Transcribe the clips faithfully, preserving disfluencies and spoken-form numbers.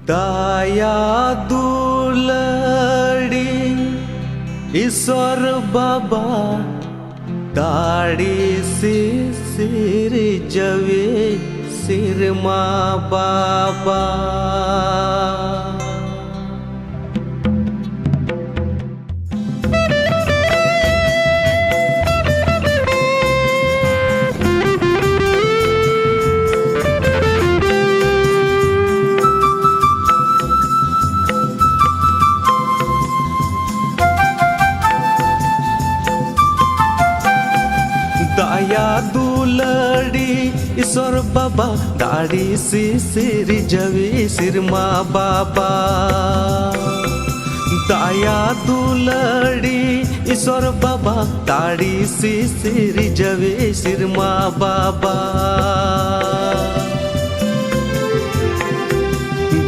ᱫᱟᱭᱟ ᱫᱩᱞᱟᱹᱲᱤ ᱤᱥᱚᱨ ᱵᱟᱵᱟ, ᱫᱟᱲᱮ ᱥᱤᱥᱤᱨ ᱡᱟᱹᱣᱤ ᱥᱤᱨᱢᱟ ᱵᱟᱵᱟ᱾ ᱫᱟᱭᱟ ᱫᱩᱞᱟᱹᱲᱤ ᱤᱥᱚᱨ ᱵᱟᱵᱟ, ᱫᱟᱲᱮ ᱥᱤᱥᱤᱨ ᱡᱟᱹᱣᱤ ᱥᱤᱨᱢᱟ ᱵᱟᱵᱟ᱾ ᱫᱟᱭᱟ ᱫᱩᱞᱟᱹᱲᱤ ᱤᱥᱚᱨ ᱵᱟᱵᱟ, ᱫᱟᱲᱮ ᱥᱤᱥᱤᱨ ᱡᱟᱹᱣᱤ ᱥᱤᱨᱢᱟ ᱵᱟᱵᱟ᱾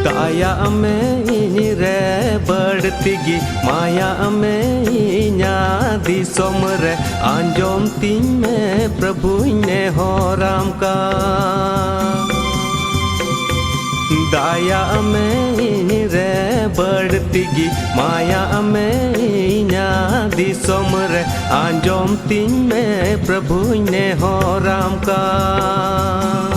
ᱫᱟᱭᱟᱜ ᱢᱮ ᱤᱧ ᱨᱮ ᱵᱟᱹᱲᱛᱤ ᱜᱮ, ᱢᱟᱭᱟᱜ ᱢᱮ ᱤᱧᱟᱹᱜ ᱫᱤᱥᱚᱢ ᱨᱮ, ᱟᱸᱡᱚᱢ ᱛᱤᱧ ᱢᱮ ᱯᱨᱚᱵᱷᱩᱧ ᱱᱮᱦᱚᱨᱟᱢ ᱠᱟᱱ᱾ ᱫᱟᱭᱟᱜ ᱢᱮ ᱤᱧ ᱨᱮ ᱵᱟᱹᱲᱛᱤ ᱜᱮ, ᱢᱟᱭᱟᱜ ᱢᱮ ᱤᱧᱟᱹᱜ ᱫᱤᱥᱚᱢ ᱨᱮ, ᱟᱸᱡᱚᱢ ᱛᱤᱧ ᱢᱮ ᱯᱨᱚᱵᱷᱩᱧ ᱱᱮᱦᱚᱨᱟᱢ ᱠᱟᱱ᱾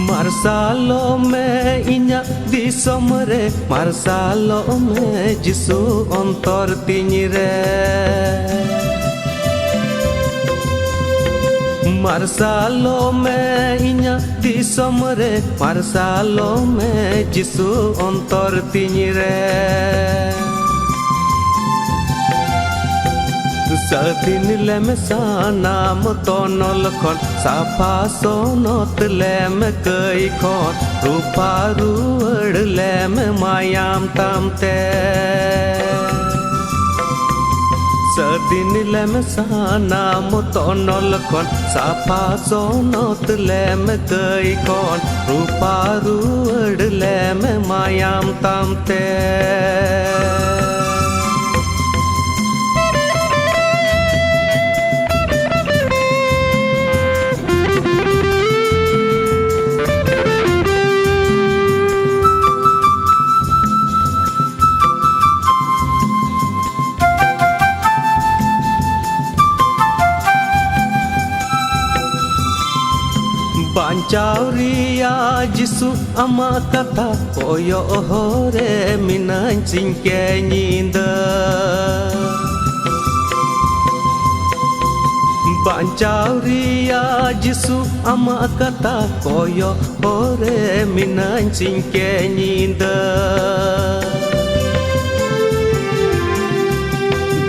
ᱢᱟᱨᱥᱟᱞᱚᱜ ᱢᱮ ᱤᱧᱟᱹᱜ ᱫᱤᱥᱚᱢ ᱨᱮ, ᱢᱟᱨᱥᱟᱞᱚᱜ ᱢᱮ ᱡᱤᱥᱩ ᱚᱱᱛᱚᱨ ᱛᱤᱧ ᱨᱮ᱾ ᱢᱟᱨᱥᱟᱞᱚᱜ ᱢᱮ ᱤᱧᱟᱹᱜ ᱫᱤᱥᱚᱢ ᱨᱮ, ᱢᱟᱨᱥᱟᱞᱚᱜ ᱢᱮ ᱡᱤᱥᱩ ᱚᱱᱛᱚᱨ ᱛᱤᱧ ᱨᱮ᱾ ᱥᱟᱹᱫᱷᱤᱱ ᱞᱮᱢ ᱥᱟᱱᱟᱢ ᱛᱚᱱᱚᱞ ᱠᱷᱚᱱ, ᱥᱟᱯᱷᱟ ᱥᱚᱱᱚᱛ ᱞᱮᱢ ᱠᱟᱹᱭ ᱠᱷᱚᱱ, ᱨᱩᱯᱷᱟ ᱨᱩᱣᱟᱹᱲ ᱞᱮᱢ ᱢᱟᱭᱟᱢ ᱛᱟᱢ ᱛᱮ᱾ ᱥᱟᱹᱫᱤᱱ ᱞᱮᱢ ᱥᱟᱱᱟᱢ ᱛᱚᱱᱚᱞ ᱠᱷᱚᱱ, ᱥᱟᱯᱷᱟ ᱥᱚᱱᱚᱛ ᱞᱮᱢ ᱠᱟᱹᱭ ᱠᱷᱚᱱ, ᱨᱩᱯᱟ ᱨᱩᱣᱟᱹᱲ ᱞᱮᱢ ᱢᱟᱭᱟᱢ ᱛᱟᱢ ᱛᱮ᱾ ᱵᱟᱧᱪᱟᱣ ᱨᱮᱭᱟᱜ ᱡᱤᱥᱩ ᱟᱢᱟᱜ ᱠᱟᱛᱷᱟ ᱠᱚᱭᱚᱜ ᱦᱚᱨ ᱨᱮ ᱢᱤᱱᱟᱹᱧ ᱥᱤᱧ ᱠᱮ ᱧᱤᱫᱟᱹ᱾ ᱵᱟᱧᱪᱟᱣ ᱨᱮᱭᱟᱜ ᱡᱤᱥᱩ ᱟᱢᱟᱜ ᱠᱟᱛᱷᱟ ᱠᱚᱭᱚᱜ ᱦᱚᱨ ᱨᱮ ᱢᱤᱱᱟᱹᱧ ᱥᱤᱧ ᱠᱮ ᱧᱤᱫᱟᱹ᱾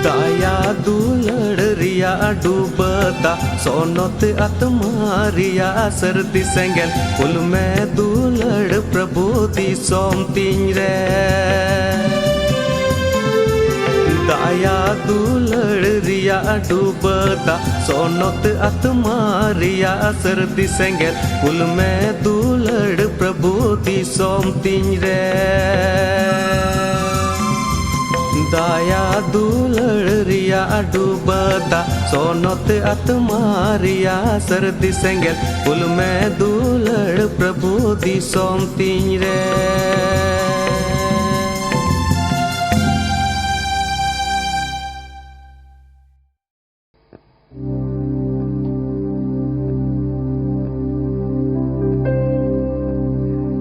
ᱫᱟᱭᱟ ᱫᱩᱞᱟᱹᱲ ᱨᱮᱭᱟᱜ ᱰᱩᱵᱟᱹ ᱫᱟᱜ, ᱥᱚᱱᱚᱛ ᱟᱛᱢᱟ ᱨᱮᱭᱟᱜ ᱥᱟᱹᱨᱫᱤ ᱥᱮᱸᱜᱮᱞ, ᱠᱩᱞ ᱢᱮ ᱫᱩᱞᱟᱹᱲ ᱯᱨᱚᱵᱷᱩ ᱫᱤᱥᱚᱢ ᱛᱤᱧ ᱨᱮ᱾ ᱫᱟᱭᱟ ᱫᱩᱞᱟᱹᱲ ᱨᱮᱭᱟᱜ ᱰᱩᱵᱟᱹ ᱫᱟᱜ, ᱥᱚᱱᱚᱛ ᱟᱛᱢᱟ ᱨᱮᱭᱟᱜ ᱥᱟᱹᱨᱫᱤ ᱥᱮᱸᱜᱮᱞ, ᱠᱩᱞ ᱢᱮ ᱫᱩᱞᱟᱹᱲ ᱯᱨᱚᱵᱷᱩ ᱫᱤᱥᱚᱢ ᱛᱤᱧ ᱨᱮ᱾ ᱫᱟᱭᱟ ᱫᱩᱞᱟᱹᱲ ᱨᱮᱭᱟᱜ ᱰᱩᱵᱟᱹ ᱫᱟᱜ, ᱥᱚᱱᱚᱛ ᱟᱛᱢᱟ ᱨᱮᱭᱟᱜ ᱥᱟᱹᱨᱫᱤ ᱥᱮᱸᱜᱮᱞ, ᱠᱩᱞ ᱢᱮ ᱫᱩᱞᱟᱹᱲ ᱯᱨᱚᱵᱷᱩ ᱫᱤᱥᱚᱢ ᱛᱤᱧ ᱨᱮ᱾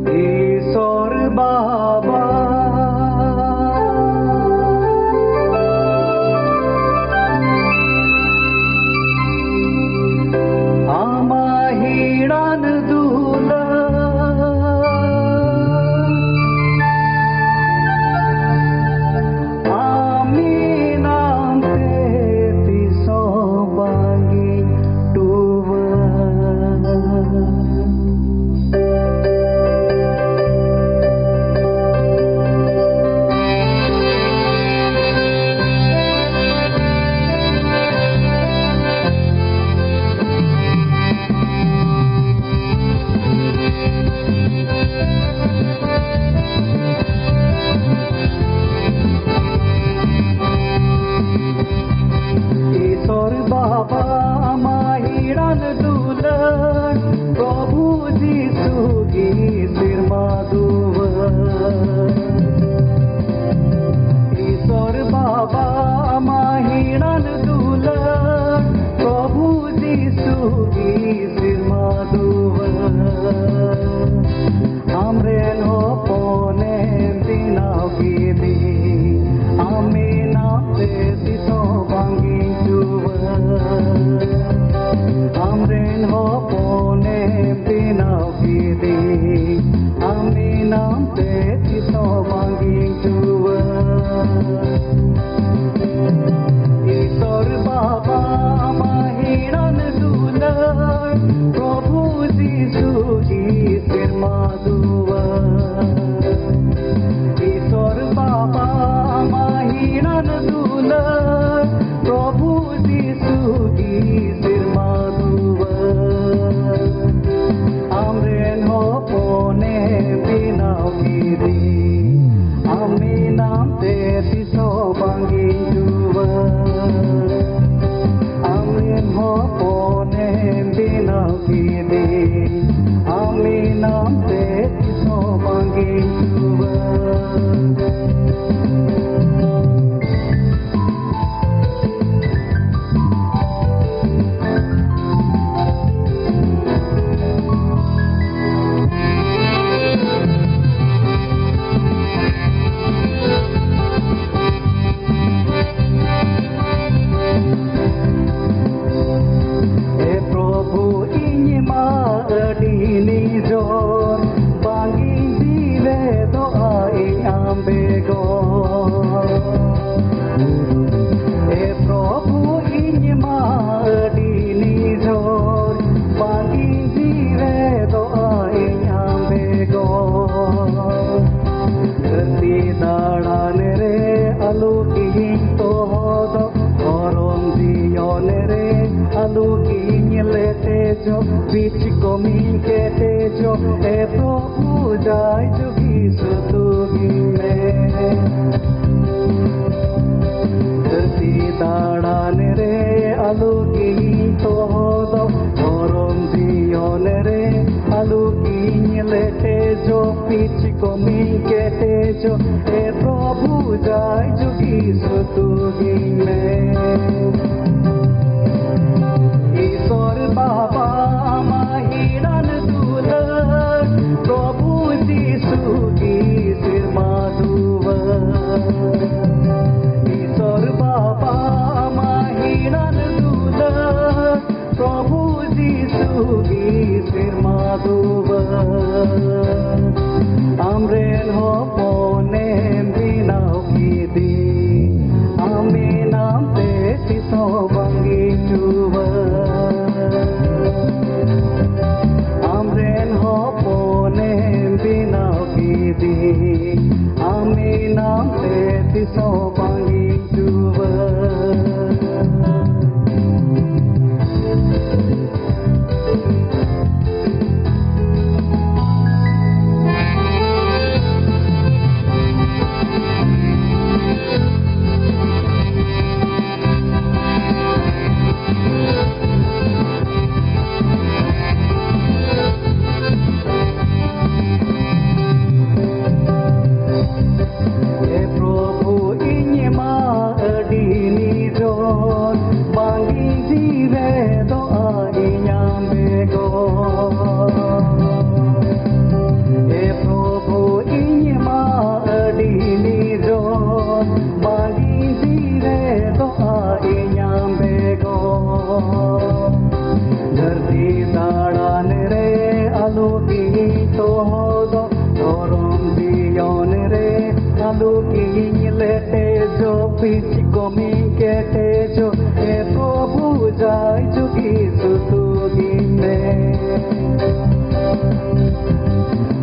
ᱤᱥᱚᱨ ᱵᱟᱵᱟ, ᱟᱢᱟᱜ ᱦᱤᱲᱟᱱ ᱫᱩᱞᱟᱹᱲ ᱠᱚᱢᱤᱧ ᱠᱮᱴᱮᱡᱚᱜ, ᱮ ᱯᱨᱚᱵᱷᱩ, ᱡᱟᱭ ᱡᱩᱜᱤ ᱥᱩᱛᱩᱜᱤᱧ ᱢᱮ᱾ ᱫᱷᱟᱹᱨᱛᱤ ᱫᱟᱬᱟᱱ ᱨᱮ ᱟᱞᱚ ᱜᱤᱧ ᱛᱚᱦᱚᱫᱚᱜ, ᱫᱷᱚᱨᱚᱢ ᱡᱤᱭᱚᱱ ᱨᱮ ᱟᱞᱚ ᱜᱤᱧ ᱞᱮᱴᱮᱡᱚᱜ, ᱯᱤᱪ ᱠᱚᱢᱤᱧ ᱠᱮᱴᱮᱡᱚᱜ, ᱮ ᱯᱨᱚᱵᱷᱩ, ᱡᱟᱭ ᱡᱩᱜᱤ ᱥᱩᱛᱩᱜᱤᱧ ᱢᱮ᱾ ᱤᱥᱚᱨ ᱵᱟᱵᱟ, ᱟᱢᱟᱜ ᱦᱤᱲᱟᱱ ᱫᱩᱞᱟᱹᱲ, ᱯᱨᱚᱵᱷᱩ ᱡᱤᱥᱩ ᱜᱮ ᱥᱮᱨᱢᱟ ᱫᱩᱣᱟᱹᱨ᱾ ᱤᱥᱚᱨ ᱵᱟᱵᱟ, ᱟᱢᱟᱜ ᱦᱤᱲᱟᱱ ᱫᱩᱞᱟᱹᱲ, ᱯᱨᱚᱵᱷᱩ ᱡᱤᱥᱩ ᱜᱮ ᱥᱮᱨᱢᱟ ᱫᱩᱣᱟᱹᱨ᱾ ᱟᱢᱨᱮᱱ ᱦᱚᱯᱚᱱᱮᱢ ᱵᱮᱱᱟᱣ ᱠᱮᱫᱮ, ᱟᱢ ᱢᱮᱱᱟᱢ ᱛᱮ ᱛᱤᱥ ᱦᱚᱸ ᱵᱟᱝ ᱜᱤᱧ ᱨᱩᱣᱟᱹᱲ᱾ ᱟᱢᱨᱮᱱ ᱦᱚᱯᱚᱱᱮᱢ ᱵᱮᱱᱟᱣ ᱠᱮᱫᱮ, ᱟᱢ ᱢᱮᱱᱟᱢ ᱛᱮ ᱛᱤᱥ ᱦᱚᱸ ᱵᱟᱝ ᱜᱤᱧ ᱨᱩᱣᱟᱹᱲ᱾ ᱮ ᱯᱨᱚᱵᱷᱩ, ᱤᱧ ᱢᱟ ᱟᱹᱰᱤ ᱱᱤᱨᱚᱲ, ᱵᱟᱝ ᱤᱧ ᱡᱤᱣᱮᱫᱚᱜᱼᱟ ᱤᱧᱟᱹᱜ ᱵᱮᱜᱚᱨ᱾ ᱮ ᱯᱨᱚᱵᱷᱩ, ᱤᱧ ᱢᱟ ᱟᱹᱰᱤ ᱱᱤᱨᱚᱲ, ᱵᱟᱝ ᱤᱧ ᱡᱤᱣᱮᱫᱚᱜᱼᱟ ᱤᱧᱟᱹᱜ ᱵᱮᱜᱚᱨ᱾ ᱫᱷᱟᱹᱨᱛᱤ ᱫᱟᱬᱟᱱ ᱨᱮ ᱟᱞᱚ ᱜᱤᱧ ᱛᱚᱦᱚᱫᱚᱜ, ᱫᱷᱚᱨᱚᱢ ᱡᱤᱭᱚᱱ ᱨᱮ ᱟᱞᱚ ᱜᱤᱧ ᱞᱮᱴᱮᱡᱚᱜ, ᱯᱤᱪ ᱠᱚᱢᱤᱧ ᱠᱮᱴᱮᱡᱚᱜ, ᱮ ᱯᱨᱚᱵᱷᱩ, ᱡᱟᱭ ᱡᱩᱜᱤ ᱥᱩᱛᱩᱜᱤᱧ ᱢᱮ᱾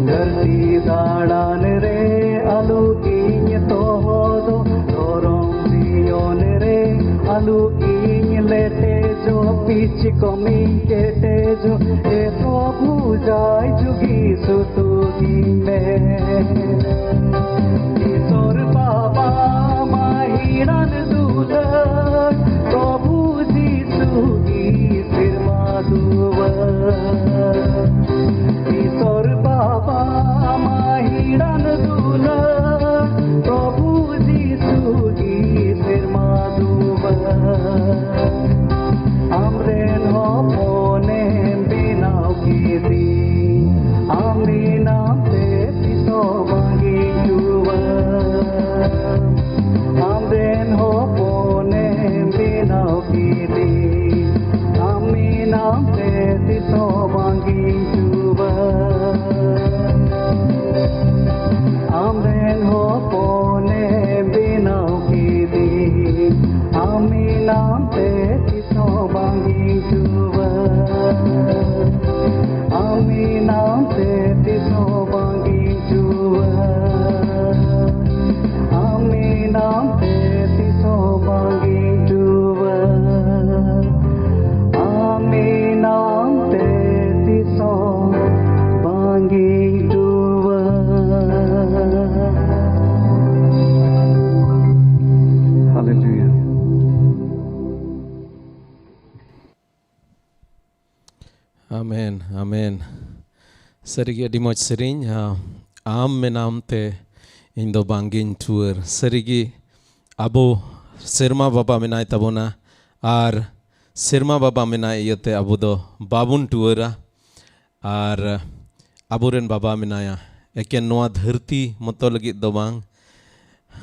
ᱫᱷᱟᱹᱨᱛᱤ ᱫᱟᱬᱟᱱ ᱨᱮ ᱟᱞᱚ ᱜᱤᱧ ᱛᱚᱦᱚᱫᱚᱜ, ᱫᱷᱚᱨᱚᱢ ᱡᱤᱭᱚᱱ ᱨᱮ ᱟᱞᱚ ᱜᱤᱧ ᱞᱮᱴᱮᱡᱚᱜ, ᱯᱤᱪᱷᱤ ᱠᱚᱢᱤ ᱠᱮᱴᱮᱡᱚ, ᱮ ᱯᱨᱚᱵᱷᱩ ᱡᱟᱭ ᱡᱩᱜᱤ ᱥᱩᱛᱩᱜᱤ ᱢᱮ᱾ ᱤᱥᱚᱨ ᱵᱟᱵᱟ ᱢᱟᱹᱦᱤᱲᱟᱱ ᱫᱩᱞᱟᱹᱲ, ᱯᱨᱚᱵᱷᱩ ᱡᱤᱥᱩ ᱜᱤ ᱥᱮᱨᱢᱟ ᱫᱩᱣᱟᱹᱨ᱾ ᱤᱥᱚᱨ ᱵᱟᱵᱟ ᱢᱟᱹᱦᱤᱲᱟᱱ ᱫᱩᱞᱟᱹᱲ, ᱯᱨᱚᱵᱷᱩ ᱡᱤᱥᱩ ᱜᱤ ᱥᱮᱨᱢᱟ ᱫᱩᱣᱟᱹᱨ᱾ ᱟᱢᱨᱮᱱ ᱦᱚᱯᱚᱱᱮᱢ ᱵᱮᱱᱟᱣ ᱠᱮᱫᱮ, ᱟᱢ ᱵᱮᱱᱟᱣ ᱛᱮ ᱛᱤᱥ ᱦᱚᱸ ᱵᱟᱝ ᱜᱤᱧ ᱰᱩᱵᱟᱹ᱾ ᱟᱢᱨᱮᱱ ᱦᱚᱯᱚᱱᱮᱢ ᱵᱮᱱᱟᱣ ᱠᱮᱫᱮ, ᱟᱢ ᱵᱮᱱᱟᱣ ᱛᱮ ᱛᱤᱥ ᱦᱚᱸ ᱵᱟᱝ ᱜᱤᱧ ᱰᱩᱵᱟᱹ᱾ ᱟᱢᱨᱮᱱ ᱦᱚᱯᱚᱱᱮᱢ ᱵᱮᱱᱟᱣ ᱠᱮᱫᱮ, ᱟᱢ ᱵᱮᱱᱟᱣ ᱛᱮ ᱛᱤᱥ ᱦᱚᱸ ᱵᱟᱝ ᱜᱤᱧ ᱰᱩᱵᱟᱹ᱾ ᱟᱢ ᱵᱮᱱᱟᱣ ᱛᱮ ᱛᱤᱥ ᱦᱚᱸ ᱵᱟᱝ ᱜᱤᱧ ᱰᱩᱵᱟᱹ᱾ ᱟᱢ ᱵᱮᱱᱟᱣ ᱛᱮ ᱛᱤᱥ ᱦᱚᱸ ᱵᱟᱝ ᱜᱤᱧ ᱰᱩᱵᱟᱹ᱾ ᱟᱢ ᱵᱮᱱᱟᱣ ᱛᱮ ᱛᱤᱥ ᱦᱚᱸ ᱵᱟᱝ ᱜᱤᱧ ᱰᱩᱵᱟᱹ᱾ ᱦᱟᱞᱮᱞᱩᱭᱟ᱾ ᱟᱢᱮᱱ, ᱟᱢᱮᱱ᱾ ᱥᱟᱹᱨᱤᱜᱮ ᱟᱹᱰᱤ ᱢᱚᱡᱽ ᱥᱮᱨᱮᱧ᱾ ᱟ, ᱟᱢ ᱢᱮᱱᱟᱢ ᱛᱮ ᱤᱧ ᱫᱚ ᱵᱟᱝᱜᱤᱧ ᱴᱩᱣᱟᱹᱨ᱾ ᱥᱟᱹᱨᱤᱜᱮ ᱟᱵᱚ ᱥᱮᱨᱢᱟ ᱵᱟᱵᱟ ᱢᱮᱱᱟᱭ ᱛᱟᱵᱚᱱᱟ, ᱟᱨ ᱥᱮᱨᱢᱟ ᱵᱟᱵᱟ ᱢᱮᱱᱟᱭ ᱤᱭᱟᱹᱛᱮ ᱟᱵᱚ ᱫᱚ ᱵᱟᱵᱚᱱ ᱴᱩᱣᱟᱹᱨᱟ᱾ ᱟᱨ ᱟᱵᱚᱨᱮᱱ ᱵᱟᱵᱟ ᱢᱮᱱᱟᱭᱟ, ᱮᱠᱮᱱ ᱱᱚᱣᱟ ᱫᱷᱟᱹᱨᱛᱤ ᱢᱚᱛᱚ ᱞᱟᱹᱜᱤᱫ ᱫᱚ ᱵᱟᱝ,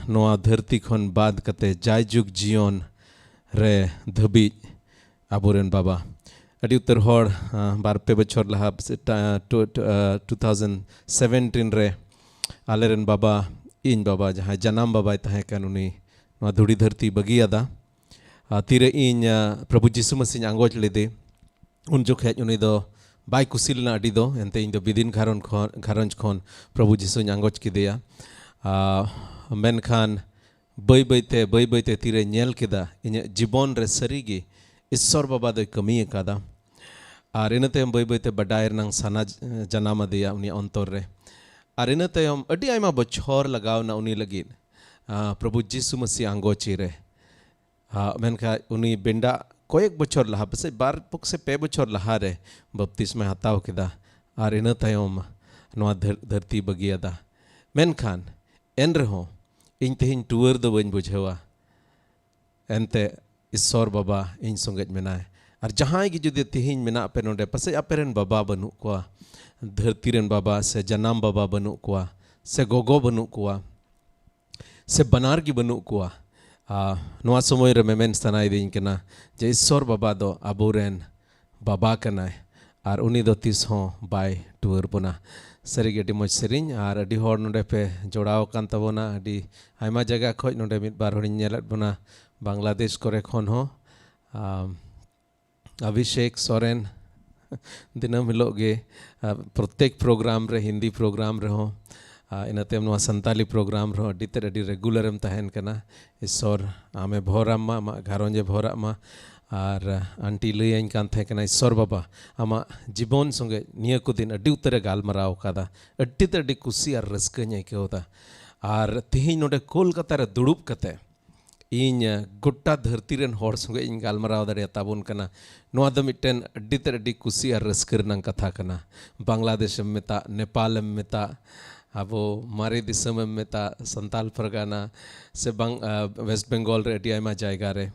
ᱱᱚᱣᱟ ᱫᱷᱟᱹᱨᱛᱤ ᱠᱷᱚᱱ ᱵᱟᱫ ᱠᱟᱛᱮ ᱡᱟᱭᱡᱩᱜᱽ ᱡᱤᱭᱚᱱ ᱨᱮ ᱫᱷᱟᱹᱵᱤᱡ ᱟᱵᱚᱨᱮᱱ ᱵᱟᱵᱟ᱾ ᱟᱹᱰᱤ ᱩᱛᱟᱹᱨ ᱦᱚᱲ, ᱟ, ᱵᱟᱨ ᱯᱮ ᱵᱚᱪᱷᱚᱨ ᱞᱟᱦᱟ ᱥᱮ ᱴᱟ-, ᱴᱩ-, ᱴᱩ-, ᱟ, ᱴᱩ ᱛᱷᱟᱣᱡᱮᱱᱰ ᱥᱮᱵᱷᱮᱱᱴᱤᱱ ᱨᱮ ᱟᱞᱮᱨᱮᱱ ᱵᱟᱵᱟ, ᱤᱧ ᱵᱟᱵᱟ ᱡᱟᱦᱟᱸᱭ ᱡᱟᱱᱟᱢ ᱵᱟᱵᱟᱭ ᱛᱟᱦᱮᱸ ᱠᱟᱱ, ᱩᱱᱤ ᱱᱚᱣᱟ ᱫᱷᱩᱲᱤ ᱫᱷᱟᱹᱨᱛᱤ ᱵᱟᱹᱜᱤᱭᱟᱫᱟ᱾ ᱟ, ᱛᱤᱨᱮ ᱤᱧ, ᱟ, ᱯᱨᱚᱵᱷᱩ ᱡᱤᱥᱩ ᱢᱟᱹᱥᱤᱧ ᱟᱸᱜᱚᱪ ᱞᱮᱫᱮ, ᱩᱱ ᱡᱚᱠᱷᱮᱡ ᱩᱱᱤ ᱫᱚ ᱵᱟᱭ ᱠᱩᱥᱤ ᱞᱮᱱᱟ ᱟᱹᱰᱤ ᱫᱚ᱾ ᱮᱱᱛᱮ ᱤᱧ ᱫᱚ ᱵᱤᱫᱤᱱ ᱜᱷᱟᱨᱚᱸᱡᱽ ᱠᱷᱚᱱ, ᱜᱷᱟᱨᱚᱸᱡᱽ ᱠᱷᱚᱱ ᱯᱨᱚᱵᱷᱩ ᱡᱤᱥᱩᱧ ᱟᱸᱜᱚᱪ ᱠᱮᱫᱮᱭᱟ᱾ ᱟ, ᱢᱮᱱᱠᱷᱟᱱ ᱵᱟᱹᱭ ᱵᱟᱹᱭ ᱛᱮ, ᱵᱟᱹᱭ ᱵᱟᱹᱭ ᱛᱮ ᱛᱤᱨᱮ ᱧᱮᱞ ᱠᱮᱫᱟ ᱤᱧᱟᱹᱜ ᱡᱤᱵᱚᱱ ᱨᱮ ᱥᱟᱹᱨᱤ ᱜᱮ ᱤᱥᱥᱚᱨ ᱵᱟᱵᱟ ᱫᱚᱭ ᱠᱟᱹᱢᱤ ᱟᱠᱟᱫᱟ᱾ ᱟᱨ ᱤᱱᱟᱹ ᱛᱟᱭᱚᱢ ᱵᱟᱹᱭ ᱵᱟᱹᱭᱛᱮ ᱵᱟᱰᱟᱭ ᱨᱮᱱᱟᱜ ᱥᱟᱱᱟ ᱡᱟᱱᱟᱢ ᱟᱫᱮᱭᱟ ᱩᱱᱤᱭᱟᱜ ᱚᱱᱛᱚᱨ ᱨᱮ᱾ ᱟᱨ ᱤᱱᱟᱹ ᱛᱟᱭᱚᱢ ᱟᱹᱰᱤ ᱟᱭᱢᱟ ᱵᱚᱪᱷᱚᱨ ᱞᱟᱜᱟᱣ ᱮᱱᱟ ᱩᱱᱤ ᱞᱟᱹᱜᱤᱫ, ᱟᱸ, ᱯᱨᱚᱵᱷᱩ ᱡᱤᱥᱩ ᱢᱟᱹᱥᱤ ᱟᱸᱜᱚᱪᱤ ᱨᱮ᱾ ᱟᱸ, ᱢᱮᱱᱠᱷᱟᱱ ᱩᱱᱤ ᱵᱮᱸᱰᱟ ᱠᱚᱭᱮᱠ ᱵᱚᱪᱷᱚᱨ ᱞᱟᱦᱟ, ᱯᱟᱥᱮᱡ ᱵᱟᱨ ᱯᱩᱠ ᱥᱮ ᱯᱮ ᱵᱚᱪᱷᱚᱨ ᱞᱟᱦᱟᱨᱮ ᱵᱟᱯᱛᱤᱥᱢᱟᱭ ᱦᱟᱛᱟᱣ ᱠᱮᱫᱟ᱾ ᱟᱨ ᱤᱱᱟᱹ ᱛᱟᱭᱚᱢ ᱱᱚᱣᱟ ᱫᱷᱟᱹᱨ-, ᱫᱷᱟᱹᱨᱛᱤ ᱵᱟᱹᱜᱤᱭᱟᱫᱟ᱾ ᱢᱮᱱᱠᱷᱟᱱ ᱮᱱ ᱨᱮᱦᱚᱸ ᱤᱧ ᱛᱮᱦᱮᱧ ᱴᱩᱣᱟᱹᱨ ᱫᱚ ᱵᱟᱹᱧ ᱵᱩᱡᱷᱟᱹᱣᱟ᱾ ᱮᱱᱛᱮ ᱤᱥᱥᱚᱨ ᱵᱟᱵᱟ ᱤᱧ ᱥᱚᱸᱜᱮᱡ ᱢᱮᱱᱟᱭ᱾ ᱟᱨ ᱡᱟᱦᱟᱸᱭ ᱜᱮ ᱡᱩᱫᱤ ᱛᱮᱦᱮᱧ ᱢᱮᱱᱟᱜ ᱯᱮ ᱱᱚᱰᱮ, ᱯᱟᱥᱮᱡ ᱟᱯᱮ ᱨᱮᱱ ᱵᱟᱵᱟ ᱵᱟᱹᱱᱩᱜ ᱠᱚᱣᱟ, ᱫᱷᱟᱹᱨᱛᱤ ᱨᱮᱱ ᱵᱟᱵᱟ ᱥᱮ ᱡᱟᱱᱟᱢ ᱵᱟᱵᱟ ᱵᱟᱹᱱᱩᱜ ᱠᱚᱣᱟ, ᱥᱮ ᱜᱚᱜᱚ ᱵᱟᱹᱱᱩᱜ ᱠᱚᱣᱟ, ᱥᱮ ᱵᱟᱱᱟᱨ ᱜᱮ ᱵᱟᱹᱱᱩᱜ ᱠᱚᱣᱟ, ᱟᱨ ᱱᱚᱣᱟ ᱥᱚᱢᱚᱭ ᱨᱮ ᱢᱮᱢᱮᱱ ᱥᱟᱱᱟᱭᱮᱫᱤᱧ ᱠᱟᱱᱟ ᱡᱮ ᱤᱥᱥᱚᱨ ᱵᱟᱵᱟ ᱫᱚ ᱟᱵᱚᱨᱮᱱ ᱵᱟᱵᱟ ᱠᱟᱱᱟᱭ ᱟᱨ ᱩᱱᱤ ᱫᱚ ᱛᱤᱥ ᱦᱚᱸ ᱵᱟᱭ ᱴᱩᱣᱟᱹᱨ ᱵᱚᱱᱟ᱾ ᱥᱟᱹᱨᱤᱜᱮ ᱟᱹᱰᱤ ᱢᱚᱡᱽ ᱥᱮᱨᱮᱧ, ᱟᱨ ᱟᱹᱰᱤ ᱦᱚᱲ ᱱᱚᱰᱮ ᱯᱮ ᱡᱚᱲᱟᱣ ᱟᱠᱟᱱ ᱛᱟᱵᱚᱱᱟ᱾ ᱟᱹᱰᱤ ᱟᱭᱢᱟ ᱡᱟᱭᱜᱟ ᱠᱷᱚᱱ ᱱᱚᱰᱮ ᱢᱤᱫ ᱵᱟᱨ ᱦᱚᱲᱤᱧ ᱧᱮᱞᱮᱫ ᱵᱚᱱᱟ ᱵᱟᱝᱞᱟᱫᱮᱥ ᱠᱚᱨᱮ ᱠᱷᱚᱱ ᱦᱚᱸ᱾ ᱟᱢ, ᱚᱵᱷᱤᱥᱮᱠ ᱥᱚᱨᱮᱱ ᱫᱤᱱᱟᱹᱢ ᱦᱤᱞᱳᱜ ᱜᱮ, ᱟᱨ ᱯᱨᱚᱛᱮᱠ ᱯᱨᱳᱜᱨᱟᱢ ᱨᱮ, ᱦᱤᱱᱫᱤ ᱯᱨᱳᱜᱨᱟᱢ ᱨᱮᱦᱚᱸ, ᱟᱨ ᱤᱱᱟᱹ ᱛᱟᱭᱚᱢ ᱱᱚᱣᱟ ᱥᱟᱱᱛᱟᱞᱤ ᱯᱨᱳᱜᱨᱟᱢ ᱨᱮᱦᱚᱸ ᱟᱹᱰᱤ ᱛᱮᱫ ᱟᱹᱰᱤ ᱨᱮᱜᱩᱞᱟᱨ ᱮᱢ ᱛᱟᱦᱮᱱ ᱠᱟᱱᱟ᱾ ᱤᱥᱥᱚᱨ ᱟᱢᱮ ᱵᱷᱚᱨᱟᱢ ᱢᱟ, ᱟᱢᱟᱜ ᱜᱷᱟᱨᱚᱸᱡᱽ ᱮ ᱵᱷᱚᱨᱟᱜ ᱢᱟ᱾ ᱟᱨ ᱟᱱᱴᱤ ᱞᱟᱹᱭᱟᱹᱧ ᱠᱟᱱ ᱛᱟᱦᱮᱸ ᱠᱟᱱᱟ, ᱤᱥᱥᱚᱨ ᱵᱟᱵᱟ ᱟᱢᱟᱜ ᱡᱤᱵᱚᱱ ᱥᱚᱸᱜᱮ ᱱᱤᱭᱟᱹ ᱠᱚ ᱫᱤᱱ ᱟᱹᱰᱤ ᱩᱛᱟᱹᱨᱮ ᱜᱟᱞᱢᱟᱨᱟᱣ ᱠᱟᱫᱟ, ᱟᱹᱰᱤ ᱛᱮᱫ ᱟᱹᱰᱤ ᱠᱩᱥᱤ ᱟᱨ ᱨᱟᱹᱥᱠᱟᱹᱧ ᱟᱹᱭᱠᱟᱹᱣ ᱮᱫᱟ᱾ ᱟᱨ ᱛᱮᱦᱮᱧ ᱱᱚᱰᱮ ᱠᱳᱞᱠᱟᱛᱟ ᱨᱮ ᱫᱩᱲᱩᱵ ᱠᱟᱛᱮ ᱤᱧ, ᱟᱸ, ᱜᱚᱴᱟ ᱫᱷᱟᱹᱨᱛᱤ ᱨᱮᱱ ᱦᱚᱲ ᱥᱚᱸᱜᱮ ᱤᱧ ᱜᱟᱞᱢᱟᱨᱟᱣ ᱫᱟᱲᱮᱭᱟᱛᱟ ᱵᱚᱱ ᱠᱟᱱᱟ᱾ ᱱᱚᱣᱟ ᱫᱚ ᱢᱤᱫᱴᱮᱱ ᱟᱹᱰᱤ ᱛᱮᱫ ᱟᱹᱰᱤ ᱠᱩᱥᱤ ᱟᱨ ᱨᱟᱹᱥᱠᱟᱹ ᱨᱮᱱᱟᱜ ᱠᱟᱛᱷᱟ ᱠᱟᱱᱟ᱾ ᱵᱟᱝᱞᱟᱫᱮᱥ ᱮᱢ ᱢᱮᱛᱟᱜ, ᱱᱮᱯᱟᱞ ᱮᱢ ᱢᱮᱛᱟᱜ, ᱟᱵᱚ ᱢᱟᱨᱮ ᱫᱤᱥᱚᱢ ᱮᱢ ᱢᱮᱛᱟᱜ, ᱥᱟᱱᱛᱟᱞ ᱯᱟᱨᱜᱟᱱᱟ, ᱥᱮ ᱵᱟᱝ, ᱟᱸ, ᱣᱮᱥᱴ ᱵᱮᱝᱜᱚᱞ ᱨᱮ ᱟᱹᱰᱤ ᱟᱭᱢᱟ ᱡᱟᱭᱜᱟ ᱨᱮ,